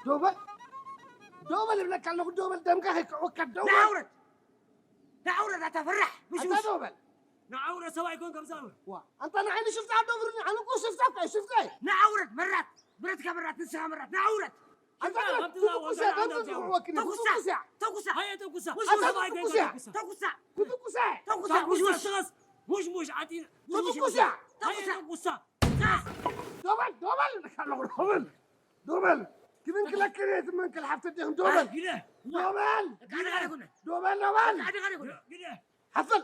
ዶበል፣ ዶበል እብለካ ኣለኹ፣ ዶበል ደምካ ከይክዕወካ፣ ዶበል። ንዓውረድ፣ ንዓውረድ ኣታ ፈራሕ፣ ምሽ፣ ኣታ ምሽ። ዶበል። ንዓውረድ ሰብኣይ ኮን ከምዛ። ዋ፣ ኣንታ ንዓይ ንሽፍታ ኣዶብርኒ፣ ኣነ እኮ ሽፍታ እኮ እየ፣ ሽፍታ እየ። ንዓውረድ መራት፣ ብረትካ መራት፣ ንስኻ መራት፣ ንዓውረድ። ኣንታ ሽፍታ፣ ብረት፣ ከምቲ ዝኣ ትኩስ ወገን እያ፣ ኣንታ ከምቲ ዝኣ። ትኩሳ፣ ትኩስ እያ። ተኩሳ። ሃየ ተኩሳ። ኣንታ ሰብኣይ ትኩስ እያ። ተኩሳ። ተኩሳ። ትኩስ እያ። ተኩሳ፣ ተኩሳ፣ ሙሽ፣ ሙሽ። ተኩሳ። ሙሽ፣ ሙሽ፣ ዓጢ-፣ ሙሽ፣ ሙሽ። ተኩሳ። ሃየ ተኩሳ። ተኩሳ። ዶበል፣ ዶበል፣ ዶበል፣ ዶበል። ክምንክለክን እየ፣ ትመንክል ሓፍተ ዲኹም፣ ዶበል። ኣይ፣ ግደ። ዶበል። ኣይ፣ ግደ። ዶበል፣ ዶበል። ኣይ፣ ግደ። ሓፍል።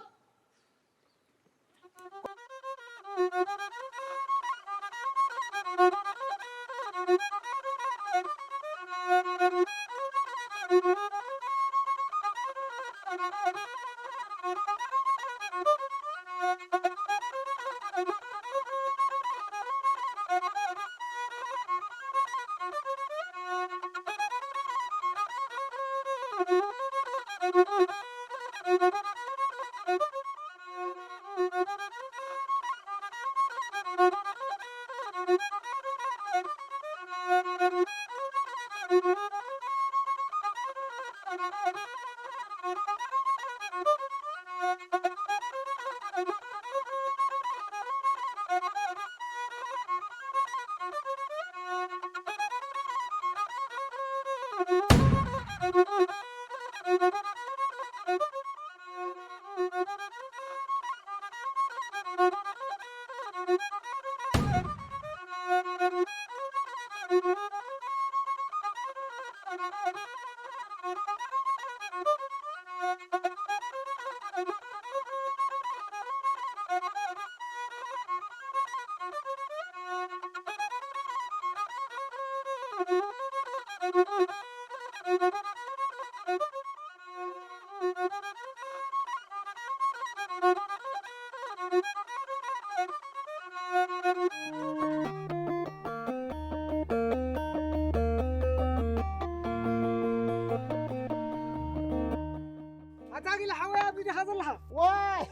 ኣታ ጊለ ሓወይ፣ ኣብ ኢድኻ ዘለኻ? ዋይ!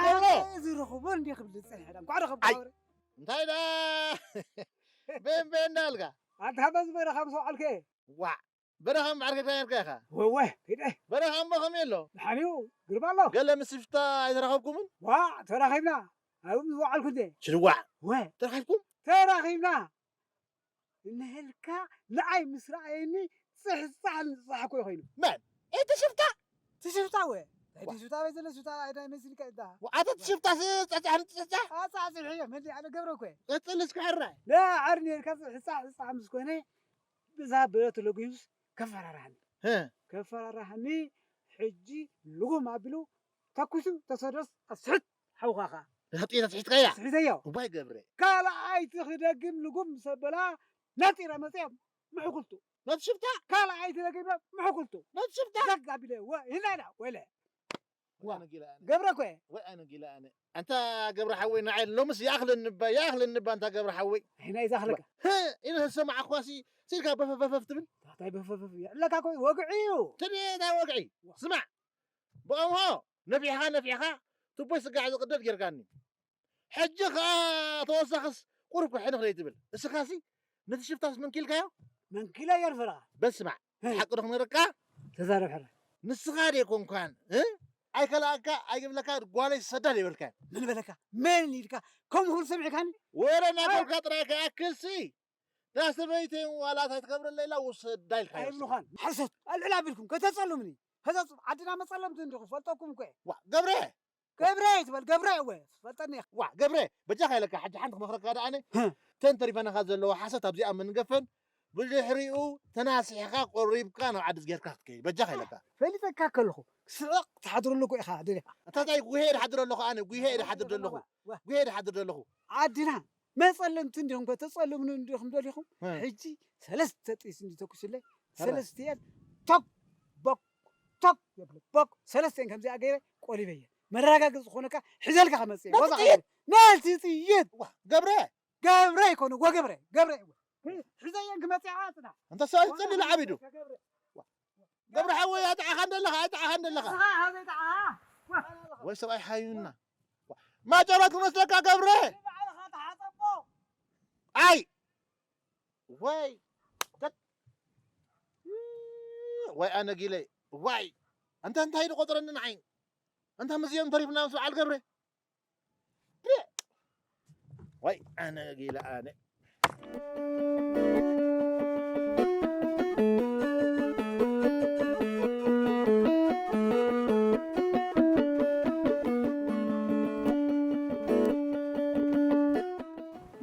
ኣነ ዝረኽቦ እንዴ ክብል ዝጸንሐ ዳ? እንኳዕ ረኸብኩ ኣይ! ሓወረ። እንታይ ዳ? ቤን ቤን እንዳልካ? ኣታ በዚ በረኻ ምስ ወዓልከ? ዋዕ! በረኻ እምበኣር ከይድካ ነርካ ኢኻ? ወወ፣ ከይደ። በረኻ እሞ ከመይ ኣሎ? ደሓን እዩ፣ ግርማ ኣሎ። ገለ ምስ ሽፍታ ኣይተራኸብኩምን? ዋዕ፣ ተራኺብና። ኣብኡ ምስ ወዓልኩ እንዴ? ሽልዋዕ! ወ! ተራኺብኩም? ተራኺብና። እንሄልካ ንዓይ ምስ ረኣየኒ ጽሕጻሕ ንጽሕጻሕ እኮ እዩ ኮይኑ። መን? እቲ ሽፍታ? እቲ ሽፍታ ወ? እቲ ሽፍታ ወይ ዘሎ ሽፍታ ኣይዳ ይመስልካ እታ? ወ-፣ ኣታ እቲ ሽፍታ ስ-፣ ጸሕጻሕ ንጽሕጻሕ? ኣጻሕጺሕ እየ፣ መን ኣነ ገብረ እኮ እየ። ቀጽል እስኪ ሕራይ። ላ ዓር ነርካ ጽሕጻሕ ጽሕጻሕ ምስ ኮነ ብዛ ብረት ለጉዩስ ከፈራርሃኒ። ህ። ከፈራርሃኒ ሕጂ ልጉም ኣቢሉ ተኩሱ ተሰዶስ ኣስሕት ሓውኻኻ። ናብ ጥይት ኣስሒትካያ? ኣስሒተዮ። እዋይ ገብረ። ካልኣይቲ ክደግም ልጉም ምስ ኣበላ ነጢረ መፅኦም ምሕኩልቱ። ነቲ ሽፍታ ካልኣይ ተደጊመ ምሕኩልቱ። ነቲ ሽፍታ ዘግ ኣቢለ ወ-፣ ይናዳ ወለ። ወይ ኣነ ጊላ ኣነ። ገብረ እኮ እየ። ወይ ኣነ ጊላ ኣነ። ኣንታ ገብረ ሓወይ፣ ንዓይ ሎምስ ይኣኽለኒ እባ፣ ይኣኽለኒ እባ ኣንታ ገብረ ሓወይ። ኣይ፣ ናይ ዝኣኽለካ። ህ፣ ኢለ ዝሰማዕኳሲ፣ ሲልካ በፈፈፈፍ ትብል። እንታይ በፈፈፍ እያ? ኣለካ እኮ ወግዒ እዩ። ትድየ እንታይ ወግዒ? ስማዕ፣ ብቐምሆ ነፊሕኻ፣ ነፊሕኻ፣ ቱቦይ ስጋዕ ዝቕደድ ጌርካኒ። ሕጂ ኸኣ ተወሳኽስ ቁሩብ ሕንኽ ዘይትብል። እስኻሲ ነቲ ሽፍታስ መንኪልካዮ? መንኪለ እየ ንፈረቓ። በል ስማዕ፣ እ። ሓቂ ዶ ክነግረካ? ተዛረብ ሕራይ። ንስኻ ደይኮንካን፣ እ? ኣይከልኣካ፣ ኣይገብለካ፣ ጓለይ ሰዳ ዘይበልካዮ። መን በለካ? መን ኢልካ? ከምኡ ክብል ሰሚዕካኒ? ወረ እናበልካ ጥራይ ከይኣክልሲ፣ እታ ሰበይተይ ዋላ እንታይ ትገብረለይ ኢላ ውሰዳ ኢልካዮ። ኣይብሉኻን። ሓሶት፣ ኣልዕል ኣቢልኩም ከተጸሉምኒ። ከተጽ-፣ ዓድና መጸለምቲ እንዲኹም፣ ፈልጠኩም እኮ እየ። ዋ፣ ገብረ! ገብረ ትበል፣ ገብረ እወ፣ ትፈልጠኒ ኢኻ። ዋ፣ ገብረ፣ በጃኻ ኢለካ፣ ሕጂ ሓንቲ ክመኽረካ ደኣ ኣነ። ህ። ተን ተሪፈናኻ ዘለዎ ሓሶት ኣብዚኣ ምንገፈን፣ ብድሕሪኡ ተናሲሕኻ ቆሪብካ ናብ ዓዲ ዝገርካ ክትከይድ፣ በጃኻ ኢለካ። ፈሊጠካ ከለኹ፣ ስዕቕ ትሓድረሉ እኮ ኢኻ፣ ደሊኻ። ኣታ እንታይ ጉሄ ድሓድር ኣለኹ ኣነ፣ ጉሄ ድሓድር ዘለኹ፣ ዋ፣ ዋ። ጉሄ ድሓድር ዘለኹ። ዓድና መጸለምቲ እንዲኹም፣ ከተጸልሙኒ እንዲኹም ደሊኹም። እ። ሕጂ ሰለስተ ጥይት እንዲ ተኩስለይ፣ ኧረ። ሰለስቲኤን ቶክ፣ ቦክ፣ ቶክ፣ የብለ፣ ቦክ፣ ሰለስቲኤን ከምዚኣ ገይረ ቆሊበየ። መረጋገጺ ዝኾነካ ሒዘልካ ክመጽእ እየ። ነቲ ወዛ ጥይት? ከይደ። ነቲ ጥይት! ዋ፣ ገብረ! ገብረ ኣይኮነ፣ ወገብረ፣ ገብረ እየ። ሒ-፣ ሒዘየን ክመጽእ እየ፣ ኣጽና። እንተ ሰብኣይ ጸሊሉ ዓቢዱ። ገብረ። ገብረ ሓወይ፣ ኣይጠዓኻን ደለኻ፣ ኣይጠዓኻን ደለኻ። ንስኻ ኢኻ ዘይጠዓኻ። ዋ። ወይ ሰብኣይ ሓዩና። ዋ፣ ማጨራት ክመስለካ ገብረ። ንባዕልኻ ተሓጸቦ። ኣይ! ወይ! ተት-፣ ወይ ኣነ ጊለይ! ዋይ! ኣንታ እንታይ ድቆጽረኒ ንዓይ? ኣንታ ምስዚኦም ተሪፍና ምስ በዓል ገብረ? ደ-፣ ወይ ኣነ ጊለ ኣነ።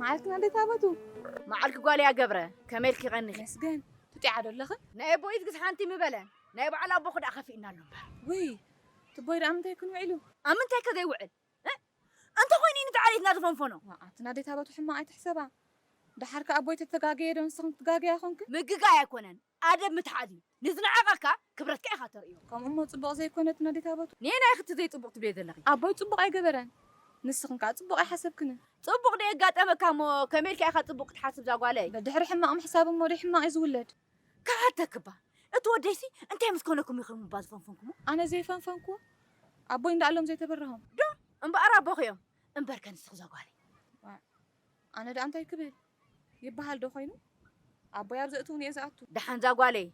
መዓልክን ኣዴት ኣበቱ? መዓልኪ ጓለይ ኣገብረ፣ ከመይ ኢልኪ ቀኒኺ? መስገን፣ ትጢዓ ዶ ኣለኽን? ናይ ኣቦይ ግዝ ሓንቲ ምበለን፣ ናይ በዓል ኣቦኺ ደኣ ከፊእና ኣሎ እምበር። ውይ፣ ትቦይ ደኣ ምንታይ ክን ውዒሉ? ኣብ ምንታይ ከ ዘይውዕል? እ? እንተኾይኑ እዩ ንትዓሌትና ዝፈንፈኖ። ዋ፣ ኣቲ ናዴት ኣበቱ ሕማቕ ኣይትሕሰባ። ደሓር ከኣ ኣቦይ ተተጋገየ ዶ ንስኽን ክትጋገያ ኾንክን? ምግጋይ ኣይኮነን፣ ኣደብ ምትሓዝ እዩ። ንዝነዓቐካ ክብረትካ ኢኻ ተርእዮ። ከምኡ እሞ ጽቡቕ ዘይኮነ እቲ ናዴት ኣበቱ። ንየናይ ኢኺ እቲ ዘይጽቡቕ ትብልዮ ዘለኺ? ኣቦይ ጽቡቕ ኣይገበረን። ንስኽን ከኣ ጽቡቕ ኣይሓሰብክንን። ጽቡቕ ደየጋጠመካ እሞ ከመይ ኢልካ ኢኻ ጽቡቕ ክትሓስብ እዛ ጓለይ? በድሕሪ ሕማቕ ምሕሳብ እሞ ዶ ሕማቕ እዩ ዝውለድ? ክሓተክባ፣ እቲ ወደይሲ እንታይ ምስ ኮነኩም ኢኹም እባ ዝፈንፈንኩሞ? ኣነ ዘይፈንፈንኩዎ? ኣቦይ እንዳኣሎም ዘይተበረሆም። ዶ እምበኣር ኣቦኺ እዮም። እምበርከ ንስኺ እዛ ጓለይ። ዋ፣ ኣነ ደኣ እንታይ ክብል? ይበሃል ዶ ኮይኑ? ኣቦይ ኣብ ዘእትውኒ እየ ዝኣቱ። ደሓን እዛ ጓለይ፣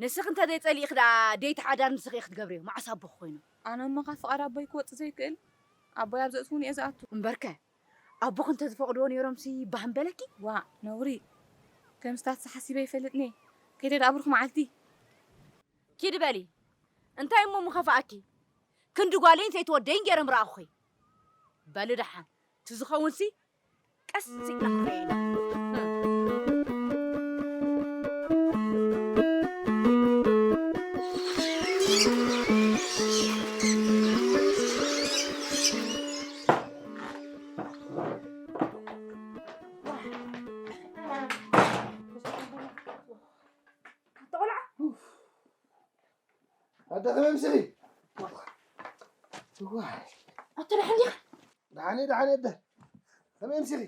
ንስኺ እንተ ዘይጸሊእኺ ደኣ ደይቲ ሓዳር ንስኺ ኢኺ ትገብርዮ። መዓስ ኣቦኺ ኮይኑ? ኣነ እሞ ካብ ፍቓድ ኣቦይ ክወጽእ ዘይክእል? ኣቦይ ኣብ ዘእትውኒ እየ ዝኣቱ። እምበርከ፣ ኣቦኺ እንተ ዝፈቕድዎ ነይሮምሲ ባህ ምበለኪ። ዋእ፣ ነውሪ። ከምስታትሲ ሓሲበ ይፈልጥኒ። ከይደ ደኣ ብሩኽ መዓልቲ። ኪዲ በሊ። እንታይ እሞ ምኸፍኣኪ? ክንዲ ጓለይን ዘይትወደይን ገይረ ምረኣኹኺ። በሊ ደሓን። እቲ ዝኸውንሲ ቀስ ኢልና ክንሪኦ ኢና። ኣደ ከመይ ምስኺ? ዋይ። ኣቶ ደሓን ዲኻ? ደሓን እየ፣ ደሓን እየ ኣደ። ከመይ ምስኺ?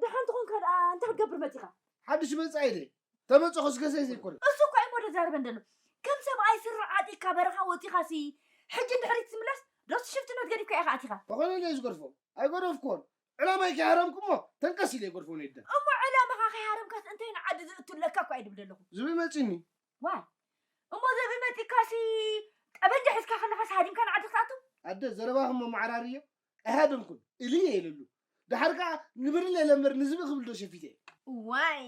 ደሓን ተኾንካ ደኣ እንታይ ክትገብር መጺኻ? ሓድሽ መጻኢ ድየ? ተመጸኹስ ገዛይ ዘይኮነ። እሱ እኮ እዩ እሞ ዘዛርበን ዘሎ። ከም ሰብኣይ ስረ ዓጢቕካ በረኻ ወጺኻሲ፣ ሕጂ ንድሕሪት ትምለስ? ዶስ ሽፍትነት ገዲፍካ ኢኻ ኣቲኻ? ተኾነ ኢለ ዝገድፎ። ኣይገደፍኩዎን። ዕላማይ ከይሃረምኩ እሞ ተንቀስ ኢለ ይገድፎ ነይደ። እሞ ዕላማኻ ከይሃረምካስ እንታይ ንዓዲ ዝእቱ ኣለካ እኮ እየ ድብል ዘለኹ። ዝብኢ መጺኒ። ዋይ። እሞ ዝብኢ መጺካሲ ጠበንጃ ሒዝካ ከለኻስ ሃዲምካ ንዓዲ ክትኣቱ? ኣደ ዘረባኺ እሞ መዓራርዮ። ኣይሃደምኩን፣ እልይ እየ ኢለሉ። ደሓር ከኣ ንብርለ ኢለ እምበር ንዝብኢ ክብል ዶ ሸፊተ እየ? ዋይ፣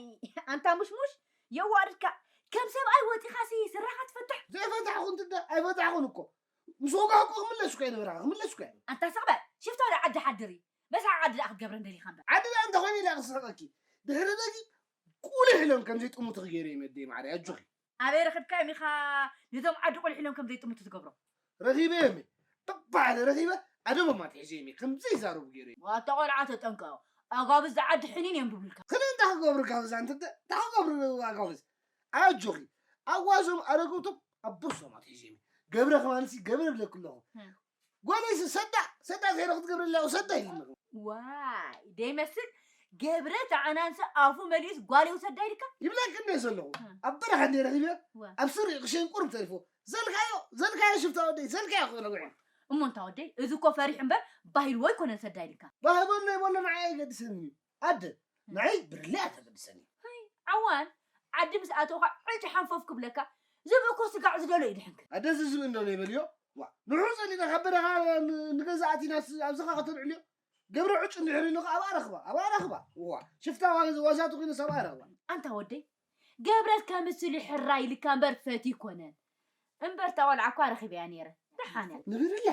ኣንታ ሙሽሙሽ፣ የዋርድካ። ከም ሰብኣይ ወጺኻሲ ስረኻ ትፈትሕ? ዘይፈታሕኩ እንትደ ኣይፈታሕኩን እኮ። ምስ ወጋሕኩ ክምለስ እኮ እየ ንበረኻ፣ ክምለስ እኮ እየ። ኣንታ ስቕ በል፣ ሽፍታ ወደ ዓዲ ሓድር እዩ። በዛ ዓዲ ደኣ ክትገብረን ደሊኻ እምበር። ዓዲ ደኣ እንተኾይነ ኢለ ክስሕቐኪ። ድሕሪ ደጊም ቁሊሕ ኢሎም ከም ዘይጥሙትኺ ገይረ እየ መደይ ማዕረ፣ ኣጆኺ። ኣበይ ረኺብካዮም ኢኻ ነዞም ዓዲ ቁልሕ ኢሎም ከም ዘይጥምቱ ትገብሮም? ረኺበዮም እየ። ጥባሕ ኢለ ረኺበ፣ ኣደቦም ኣትሒዘዮም እየ። ከም ዘይዛረቡ ገይረ እየ። ዋታ ቆልዓ ተጠንቀቕ። ኣጋብዝ ዝዓዲ ሕኒን እዮም ዝብሉልካ። ከመይ እንታይ ክገብሩ ጋብዝ ኣንተ ደ-፣ እንታይ ክገብሩ ኣጋብዝ? ኣጆኺ። ኣዋዞም ኣረገውቶም ኣቦሶም ኣትሒዘ ገብረ ከማንሲ ገብረ ብለኩ ኣለኹ። ጓለይ ሰዳ ሰዳ ዘይረ ክትገብረላ ሰዳ ይልምኹ። ዋይ ደይመስል። ገብረ ተዓናንሰ ኣፉ መሊኡስ ጓል ይውሰዳ ኢልካ? ይብለክ እንደ ዘለኹ ኣብ በረኻ እንደ ረኺበ ኣብ ስሪ ቅሸን ቁርብ ተሪፎ። ዘልካዮ ዘልካዮ ሽፍታ ወደይ ዘልካዮ ክብለ ውዒ። እሞ እንታ ወደይ፣ እዚ እኮ ፈሪሑ እምበር ባሂልዎ ኣይኮነን ሰዳ ኢልካ። ባህበሎ ይበሎ ንዓይ ኣይገድሰኒ እዩ። ኣደ ንዓይ ብርለ ኣተገድሰኒ። ሃይ ዓዋን፣ ዓዲ ምስ ኣተውካ ዕጭ ሓንፈፍ ክብለካ። ዝብኢ እኮ ስጋዕ ዝደሎ ይድሕንክ። ኣደ እዚ ዝብኢ እንዶ ነይበልዮ። ዋ ንሑ ጸሊና ካብ በረኻ ንገዛ ኣቲና ኣብዚ ኸዓ ከተልዕልዮ። ገብረ ዕጩ እንድሕር ኢሉ ከኣ ኣብኣ ረኽባ ኣብኣ ረኽባ። ዋ ሽፍታ ዋዛቱ ኮይኑ ሰብኣ ረኽባ። ኣንታ ወደይ፣ ገብረት ከምስሉ ሕራይ ኢልካ እምበር ፈትዩ ኣይኮነን። እምበር እታ ቆልዓ እኳ ረኺበያ ነይረ። ደሓን እያ። ንብርለ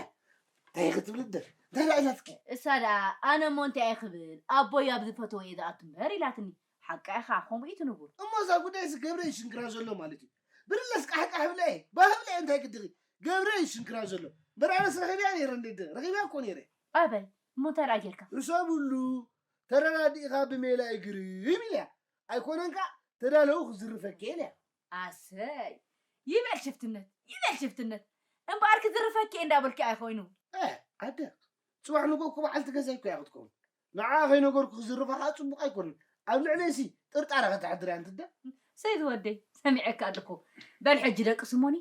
እንታይ ክትብል ደር እንታይ ደኣ ኢላትኪ? እሳ ደኣ ኣነ እሞ እንታይ እየ ክብል ኣቦይ ኣብ ዝፈተዎ እየ ዝኣቱ እምበር ኢላትኒ። ሓቃ ኢኻ ከምኡ እዩ እቲ ንቡር። እሞ እዛ ጉዳይሲ ገብረ ይሽንክራ ዘሎ ማለት እዩ። ብርለስ ቃሕቃሕ ብለ እየ ባህብለ እንታይ ግድኺ ገብረ ይሽንክራ ዘሎ። እምበር ኣነስ ረኺበያ ነይረ እንደ ረኺበያ እኮ ነይረ። ኣበይ እሞ እንታይ ደኣ ጌርካ? ርሰብሉ ተረዳዲእኻ ብሜላ እዩ ግርም ኢለያ። ኣይኮነን ከኣ ተዳለዉ ክዝርፈኪ እየ ኢለያ። ኣሰይ ይበል ሽፍትነት ይበል ሽፍትነት። እምበኣር ክዝርፈኪ እየ እንዳበልኪ ኣይኮይኑ። እ ኣደ ጽባሕ ንጎ እኮ በዓልቲ ገዛይ እኮ እያ ክትከውን። ንዓ ከይነገርኩ ክዝርፋ ከዓ ጽቡቕ ኣይኮነን። ኣብ ልዕለይሲ ጥርጣረ ከተሕድር እያ እንትደ። ሰይድ ወደይ ሰሚዐካ ኣለኹ። በል ሕጂ ደቂ ስሞኒ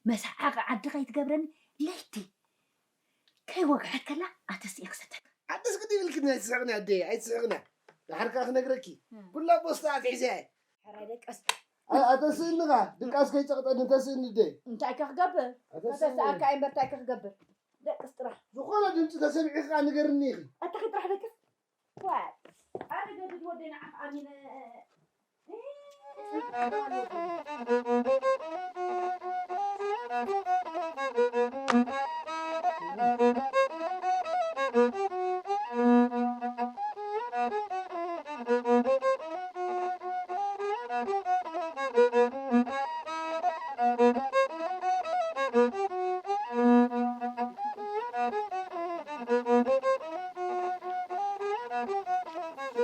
መሰዓቂ ዓዲ ከይትገብረኒ ለይቲ ከይወግሐት ከላ ኣተስኤ ክሰተካ። ኣደስ ግዲ ይብልክኒ ኣይትስሕቕኒ ኣደይ ኣይትስሕቕኒ። ድሓር ከዓ ክነግረኪ ኩላ ቦስታ ኣትሒዘ እየ። ሕራይ ደቀስ። ኣተስእንኻ ድቃስ ከይፀቕጠኒ ተስእኒ ደይ። እንታይ ከ ክገብር? ኣተስእኒ። ከተስኣካ እምበር እንታይ ከ ክገብር? ደቅስ ጥራሕ። ዝኾነ ድምፂ ተሰሚዑ ከዓ ንገርኒ ኢኺ። ኣታ ከይ ጥራሕ ደቅስ። ዋይ ኣነ ገድድ ወደይ ንዓኽ ኣሚነ።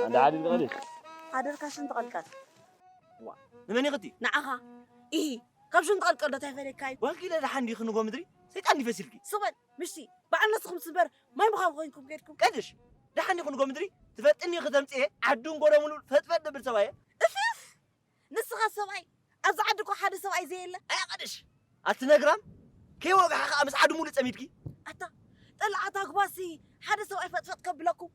ኣንዳ ዓዲ ልቐልሽ። ሓደርካ ሽንቲ ቀልቀል። ዋ፣ ንመን ኢኽቲ? ንዓኻ። ኢሂ፣ ካብ ሽንቲ ቀልቀል ዶ እንታይ ፈለካ እዩ? ዋንኪለ ደሓን ዲኺ ንጎ ምድሪ? ሰይጣን ዲፈሲልኪ? ስቕ በል፣ ምሽቲ፣ በዓል ነስኹም ስበር፣ ማይ ምዃን ኮይንኩም ከድኩም። ቀድሽ፣ ደሓን ዲኺ ንጎ ምድሪ? ትፈጥኒ ኢኺ ተምጽኤ፣ ዓዱን ጎረሙሉ ፈጥፈጥ ደብል ሰባየ። እፍፍ! ንስኻ ሰብኣይ፣ ኣብዚ ዓዲ እኮ ሓደ ሰብኣይ ዘየለ። ኣያ ቀድሽ፣ ኣቲ ነግራም፣ ከይወግሓ ኸኣ ምስ ዓዲ ሙሉእ ጸሚድኪ። ኣታ፣ ጠላዓት ኣጉባሲ፣ ሓደ ሰብኣይ ፈጥፈጥ ከብለኩም።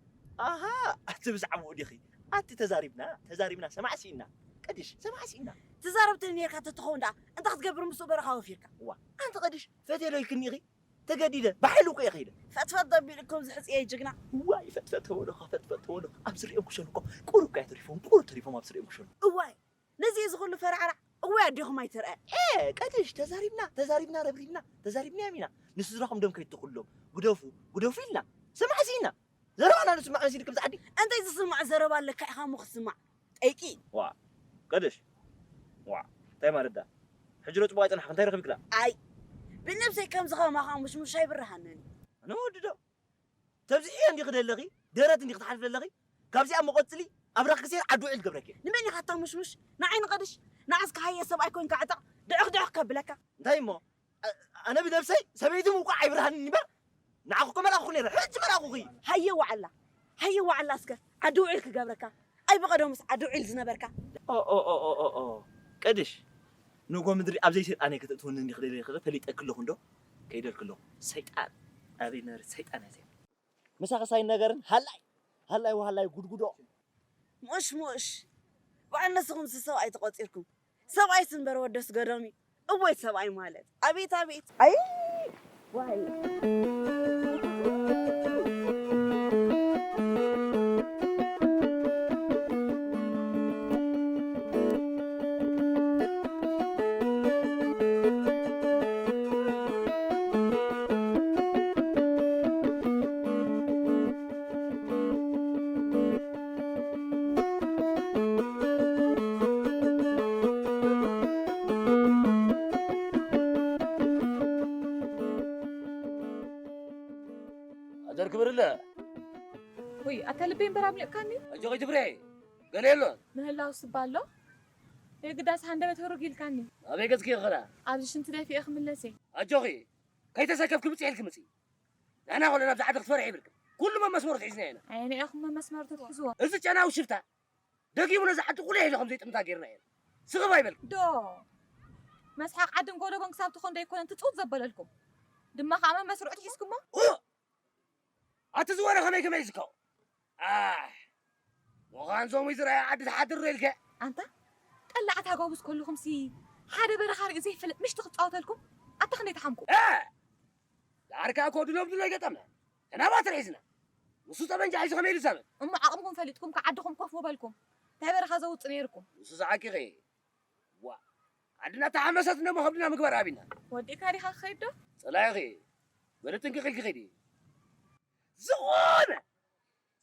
ኣሃ፣ ኣቲ ብዛዕባኡ ዲኺ? ኣቲ ተዛሪብና፣ ተዛሪብና፣ ሰማዕ ስኢና። ቀድሽ፣ ሰማዕ ስኢና። ትዛረብ ተነይርካ ተትኸውን ደኣ፣ እንታይ ክትገብር ምስኡ በረኻ ወፊርካ? ዋ፣ ኣንቲ ቀድሽ፣ ፈትየ ዶ ኢልክኒ ኢኺ? ተገዲደ፣ ብሓይሊ እኮ እየ ከይደ። ፈጥፈጥ ደቢልኩም ዝሕጽየ ጅግና። ዋይ፣ ፈጥፈጥ ተወለኻ፣ ፈጥፈጥ ተወለኻ። ኣብ ስሪኦም ክሸኑ እኮ ቁሩብ እኮ እያ ተሪፎም፣ ቁሩብ ተሪፎም ኣብ ስሪኦም ክሸኑ። እዋይ፣ ነዚ እዚ ኩሉ ፈራዕራዕ፣ እዋይ ኣዴኹም ኣይትርአ። ኤ፣ ቀድሽ፣ ተዛሪብና፣ ተዛሪብና፣ ረብሪብና፣ ተዛሪብና ያሚና። ንስድራኹም ደም ከይትኹሎም፣ ግደፉ፣ ግደፉ ኢልና። ሰማዕ ስኢና። ዘረባና ንስማዕ መሲልኩም ዝዓዲ። እንታይ ዝስማዕ ዘረባ ኣለካ ኢኻ እሞ ክትስማዕ? ጠይቂ። ዋ፣ ቀደሽ። ዋ፣ እንታይ ማለት ዳ? ሕጂ ዶ ጽቡቕ ኣይጸናሕካ? እንታይ ረኺብክላ? ኣይ፣ ብነብሰይ ከምዚ ከማኻ ሙሽሙሽ ኣይብርሃንን። ኣነ ወዲ ዶ? ተብዚሒ እንዲኺ ደለኺ? ደረት እንዲኺ ትሓልፊ ደለኺ? ካብዚኣ መቐጽሊ ኣብራኽኪ ሴር ዓዲ ውዒል ትገብረኪ። ንመን ኢኻ እታ ሙሽሙሽ? ንዓይ ንቐድሽ? ንዓስካ ሃየ ሰብኣይ ኮንካ ዕጠቕ፣ ድዕኽ ድዕኽ ከብለካ። እንታይ እሞ? ኣ-፣ ኣነ ብነብሰይ ሰበይቲ ምውቃዕ ኣይብርሃንን እምበር፣ ንዓኹ እኮ መልኣኹ ነይረ፣ ሕጂ መልኣኹኺ። ሃየ ዋዕላ፣ ሃየ ዋዕላ እስከ ዓዲ ውዒል ክገብረካ። ኣይ ብቐደሙስ ዓዲ ውዒል ዝነበርካ። ኦ፣ ኦ፣ ኦ፣ ኦ፣ ኦ፣ ኦ። ቀድሽ፣ ንጎ ምድሪ ኣብ ዘይሰይጣነይ ከተእትወኒ እንዲኺ ደለኺ ፈሊጠኪ ኣለኹ እንዶ፣ ከይደልኪ ኣለኹ። ሰይጣን፣ ኣበይ ነበረ ሰይጣን እያ እዚኣ። ምሳኽስ ኣይነገርን፣ ሃላይ፣ ሃላይ ወሃላይ ጉድጉዶ። ሙሽ ሙሽ፣ በዓል ነስኹምስ ሰብኣይ ተቖጺርኩም። ሰብኣይስ እምበር ወደስ ገደም እዩ። እወይ ሰብኣይ ማለት። ኣቤት ኣቤት። ኣይ፣ ዋይ። ኣጀር ክብርለ። ውይ፣ ኣታ ልበይ እምበር ኣምሊቕካኒ። ኣጆኺ ትብሬ፣ ገለ የሎን። ምህላው ስባ ኣሎ። የግዳስ ሃንደበት ህሩግ ኢልካኒ። ኣበይ ገጽኪ ይኽላ? ኣብዚ ሽንቲ ደፊኤ ክምለስ እየ። ኣጆኺ፣ ከይተሰከፍኪ ብጽሕ ኢልኪ ምጺ። ንሕና ከለና ኣብዚ ዓዲ ክትፈርሒ ይብልክን። ኩሉ መመስመሩ ሒዝና ኢና። ኣየናይ ኢኹም መመስመሩ ትትሕዝዎ? እዚ ጨናዊ ሽፍታ ደጊሙ ነዚ ዓዲ ቁሊሕ ኢሉ ከም ዘይጥምታ ጌርና ኢና። ስኽፍ ኣይበልክን። ዶ መስሓቕ ዓድን ጎለጎን ክሳብ ትኾን ደይኮነ ትጽውት ዘበለልኩም። ድማ ከኣ መመስርዑ ትሒዝኩሞ? ኡ! ኣቲ ዝወረ ከመይ ከመይ ዝከው? ኣሕ! ወኻን ዞም ዝረኣየ ዓዲ ትሓድር ዶ ኢልከ? ኣንታ ጠላዕት ኣጋውስ ከለኹምሲ ሓደ በረኻ ርእዩ ዘይፈልጥ ምሽቲ ክጻወተልኩም? ኣታ ክንደይ ተሓምቁ? እ! ዳርካ እኮ ድሎብ ድሎ ይገጠምና። ተናባት ርሒዝና። ንሱ ጠበንጃ ሒዙ ከመይ ኢሉ ይዛመድ? እሞ ዓቕምኩም ፈሊጥኩም ከዓድኹም ኮፍ ምበልኩም። እንታይ በረኻ ዘውጽእ ነይርኩም? ንሱ ዝሓቂኺ። ዋ! ዓድና ተሓመሰት እሞ ከብድና ምግባር ኣቢና። ወዲእካ ዲኻ ክኸይድ ዶ? ጸላኢኺ። በለ ጥንቅቕ ኢልኪ ኸይዲ። ዝኾነ፣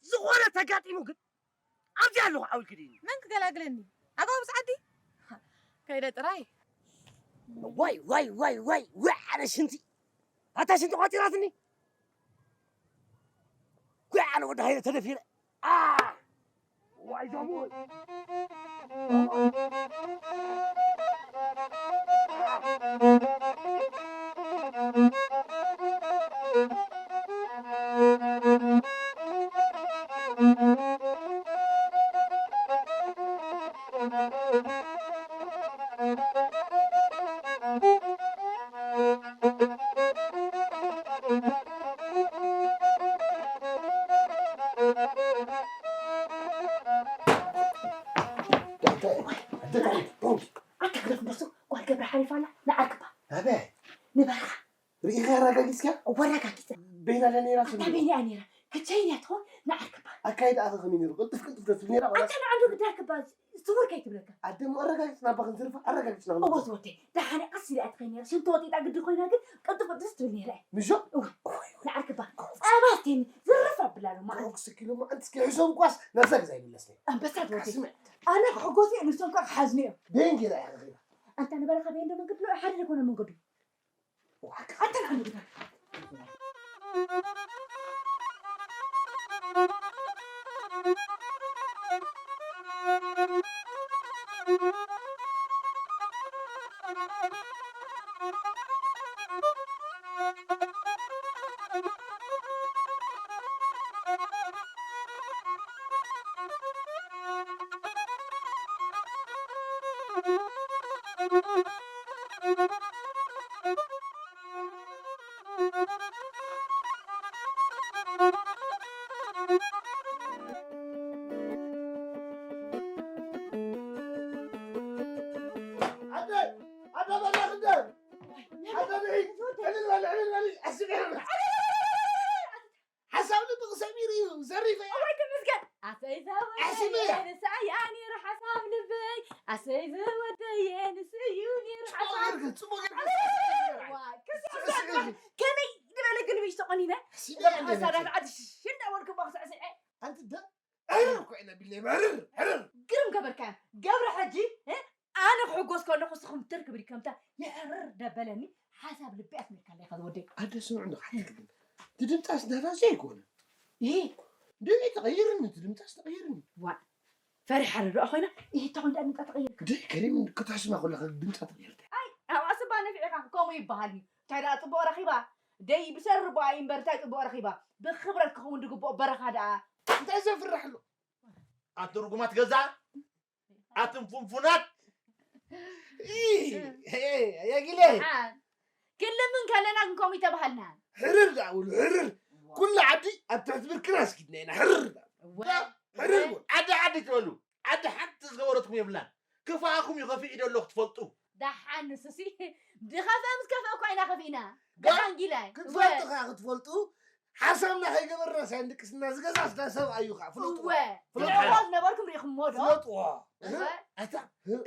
ዝኾነ ተጋጢሙ ግን ኣብዚ ኣለኹ ዓው ኢልኪ ድይኒ? መን ክገላግለኒ? ኣጋውስ ዓዲ? ከይደ ጥራይ። ዋይ፣ ዋይ፣ ዋይ፣ ዋይ፣ ዋይ፣ ኣነ ሽንቲ። ኣታ ሽንቲ ቋጢራትኒ። ጓዕ ኣነ ወዲ ሃይለ ተደፊረ። ኣ! ዋይ ዞሙ። ኣታ ግደፍ እንደሱ ጓል ገብረ ሓሊፋ ኣላ ንዓርክባ ኣበይ ንበረኻ ርኢኻ ኣረጋጊጽካ? ወረጋጊጸ። በይና ዳ ነይራ ኣታ ትብሊ? በይና እያ ነይራ። ከቻይን እያ ትኾን ንዓርክባ። ኣካይዳ ኣኸ ከመይ ነይሩ? ቅልጥፍ ቅልጥፍ ዶ ትብል ነይራ? ኣታ ንዓንዶ ግዳ ኣርክባ ስውር ከይትብለካ። ኣደ እሞ ኣረጋጊጽና እባ ክንዝርፋ ኣረጋጊጽና ክንብል። እወ ዝወደይ፣ ደሓነ ቀስ ኢላ እያ ትኸይድ ነይራ። ሽንቲ ወጢጣ ግዲ ኮይና ግን ቅልጥፍ ቅልጥፍ ትብል ነይራ እያ። ምሾ? እወ። ንዓርክባ። ጸባ ኣስትየኒ ዝርፍ ኣብላ ሎማ። ክስኪ ሎማ ኣንቲ እስኪ ሕሰብ እኳስ ናብዛ ገዛ ይምለስ ነይሩ። ኣንበሳ ዝወደይ። ኣነ ክሕጎስ እየ፣ ንሶም ከኣ ክሓዝኑ እዮም። በየን ጌራ እያ ከኺዳ? ኣንታ ንበረኻ በየን ዶ መንገዱ? ሓደ ዘይኮነ መንገዱ። ኣደ ኣደ በላ ክንደ ኣደ ንዒ ዕልል በሊ ዕልል በሊ ኣስሚዕና ሓሳብ ልብኺ ሰሚሩ እዩ ዘሪፈ እያ። እዋይ ተመስገን። ኣሰይ ኣስመያ። ዘወደየ ንሳ እያ ነይሩ ሓሳብ ልበይ። ኣሰይ ዘወደየ ንሱ እዩ ነይሩ ሓሳብ ጽቡቕ ጌርኪ፣ ጽቡቕ ጌርኪ። ዋይ፣ ከመይ ዝበለ ግልብሽ ተቖኒነ። ሓሳብ ዳት ዓዲ ሽሽ እንዳበልኩ እኮ ክስዕስዐ። ኣንቲ ደ-፣ ሕርር እኮ ኢና ቢለይ፣ ሕርር፣ ሕርር። ግርም ገበርካ። ገብረ ሕጂ፣ እ? ኣነ ክሕጎስ ከለኹ ንስኹም ትር ክብል ከምታ የሕርር ደበለኒ ሓሳብ ልቢ ኣስሚርካለይ ኢኻ ዝወደይ። ኣደ ስምዑ እንዶ ሓንቲ ክብል። እቲ ድምጻስ ናታ ዘይኮነ። ይሄ ደይ ተቐይርኒ፣ እቲ ድምጻስ ተቐይርኒ። ዋ፣ ፈሪሓ ዶ ኮይና? ይሄ ተኾን ዳ ድምጻ ተቐይርካ? ደይ ከሪም ክትሕስማ ከለኻ ድምጻ ተቐይርካ። ኣይ፣ ኣብ ኣስባ ነፊዕኻ ከምኡ ይበሃል እዩ። እንታይ ደኣ ጽቡቕ ረኺባ? ደይ ብሰሪ ቦኣ እዩ እምበር እንታይ ጽቡቕ ረኺባ? ብኽብረት ክኸውን ዝግብኦ በረኻ ደኣ። እንታይ ዘፍርሕ ኣሎ? ኣቲ ርጉማት ገዛ፣ ኣትን ፉንፉናት። ኢ፣ ሄ፣ የጊለ። ደሓን። ክልምን ከለና ግን ከምኡ ይተባሃልና። ሕርር ደኣ በሉ፣ ሕርር። ኩሉ ዓዲ ኣብ ትሕቲ ብርክና ኣስጊድና ኢና፣ ሕርር ደኣ። እወ። ሕርር በሉ። ዓዲ ዓዲ ትበሉ። ዓዲ ሓንቲ ዝገበረትኩም የብላን። ክፋእኹም እዩ ከፊኡ ዘሎ ክትፈልጡ። ደሓን ንሱሲ፣ ድኸፍአ ምስ ከፍአ እኳ ኢና ከፊእና። ጋ-፣ ደሓን ጊላይ። ክትፈልጡ እወ። ከኣ ክትፈልጡ፣ ሓሳብና ከይገበርና ሳይ ንድቅስና ዝገዛስ ዳ ሰብኣዩ ከኣ ፍለጥዎ። እወ። ፍለጥዎ። ትዕወት ነበርኩም ርኢኹምዎ ዶ? ፍለጥዎ። እወ። ኣታ፣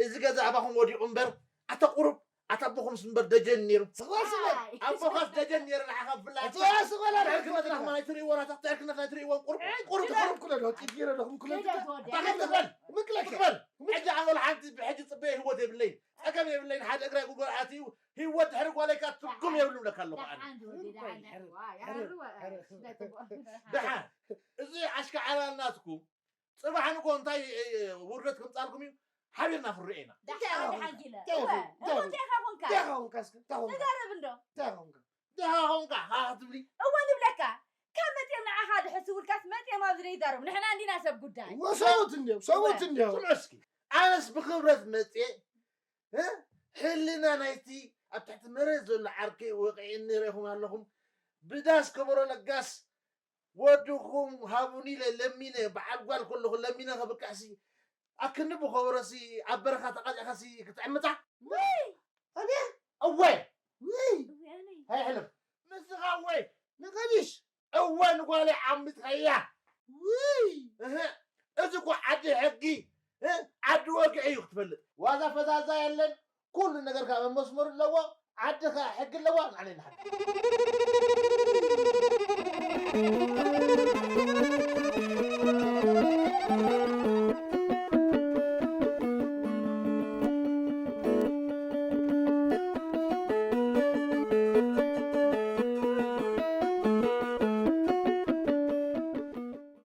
እዚ ገዛ ኣባኹም ወዲቑ እምበር፣ ኣታ ቁሩብ፣ ኣታ ኣቦኹምስ እምበር ደጀን ነይሩ። ስቕ በል፣ ስቕ በል። ኣይ። ኣቦኻስ ደጀን ነይሩ ንዓኻ ብፍላይ። ኣታ ስቕ በል፣ ኣታ ድሕሪ ክነትና ከማን ኣይትርእይዎ፣ ናታ ድሕሪ ክነትና ኣይትርእይዎ፣ ቁሩብ፣ ቁሩብ፣ ቁሩብ። ቁሩብ ክሎ ዶ፣ ጢት ገይረ ዶ፣ ክሎ ዶ። ኣታ ስቕ በል። ምክለከ። ስቕ በል። ሕጂ ኣመል ሓንቲ ብሕጂ ጽበየ ህይወት የብለይን። ጸገም የብለይን። ሓደ እግራ ጉግር ኣትዩ ህይወት ድሕሪ ጓለይ ካብ ትርጉም የብሉ ብለካ ኣለኹ ኣነ። ደሓን ዝወዲ፣ ደሓን፣ ደሓን። ዋ፣ ይሃርዋ፣ ደሓን። እዚ ኣሽካዕላል ናትኩም ጽባሕ ንግሆ እንታይ፣ እ፣ ውርደት ክምጻልኩም እዩ? ሓቢርና ክንሪኦ ኢና። ደሓን ደሓን ጊለ እንታይ እወ ኾንካ? እንታይ እሞ እንታይ ኢኻ ኾንካ እንታይ ኾንካ እስኪ እንታይ ኾንካ ተዛረብ እንዶ እንታይ ኾንካ ደሃ ኾንካ ሃ ክትብሊ እወ ንብለካ ካብ መፅኦም ንዓኻ ድሕስቡልካስ መፅኦም ኣብዚ ዘይዛረቡ ንሕና እንዲና ሰብ ጉዳይ ወሰቡት እንዲዮም ሰቡት እንዲዮም ስምዑ እስኪ ኣነስ ብክብረት መፅየ እ? ሕልና ናይቲ ኣብ ትሕቲ መሬት ዘሎ ዓርከይ ወቂዕኒ ርኢኹም ኣለኹም ብዳስ ከበሮ ለጋስ ወድኹም ሃቡኒ ኢለ ለሚነ በዓል ጓል ከለኹ ለሚነ ከብቅዕሲ ኣክንዲ ብኸበሮሲ ኣብ በረኻ ተቐዚዕኻሲ ክትዕምታ ኣነ እወ ውይ ኣይሕልፍ ንስኻ እወ ንቀዲሽ እወ ንጓለይ ዓሚትካያ ውይ እህ፣ እዚ እኮ ዓዲ ሕጊ እ፣ ዓዲ ወግዒ እዩ ክትፈልጥ ዋዛ ፈዛዛ የለን ኩሉ ነገር ካብ መስመሩ ኣለዎ ዓዲ ከ ሕጊ ኣለዋ ንዓለይ ንሓ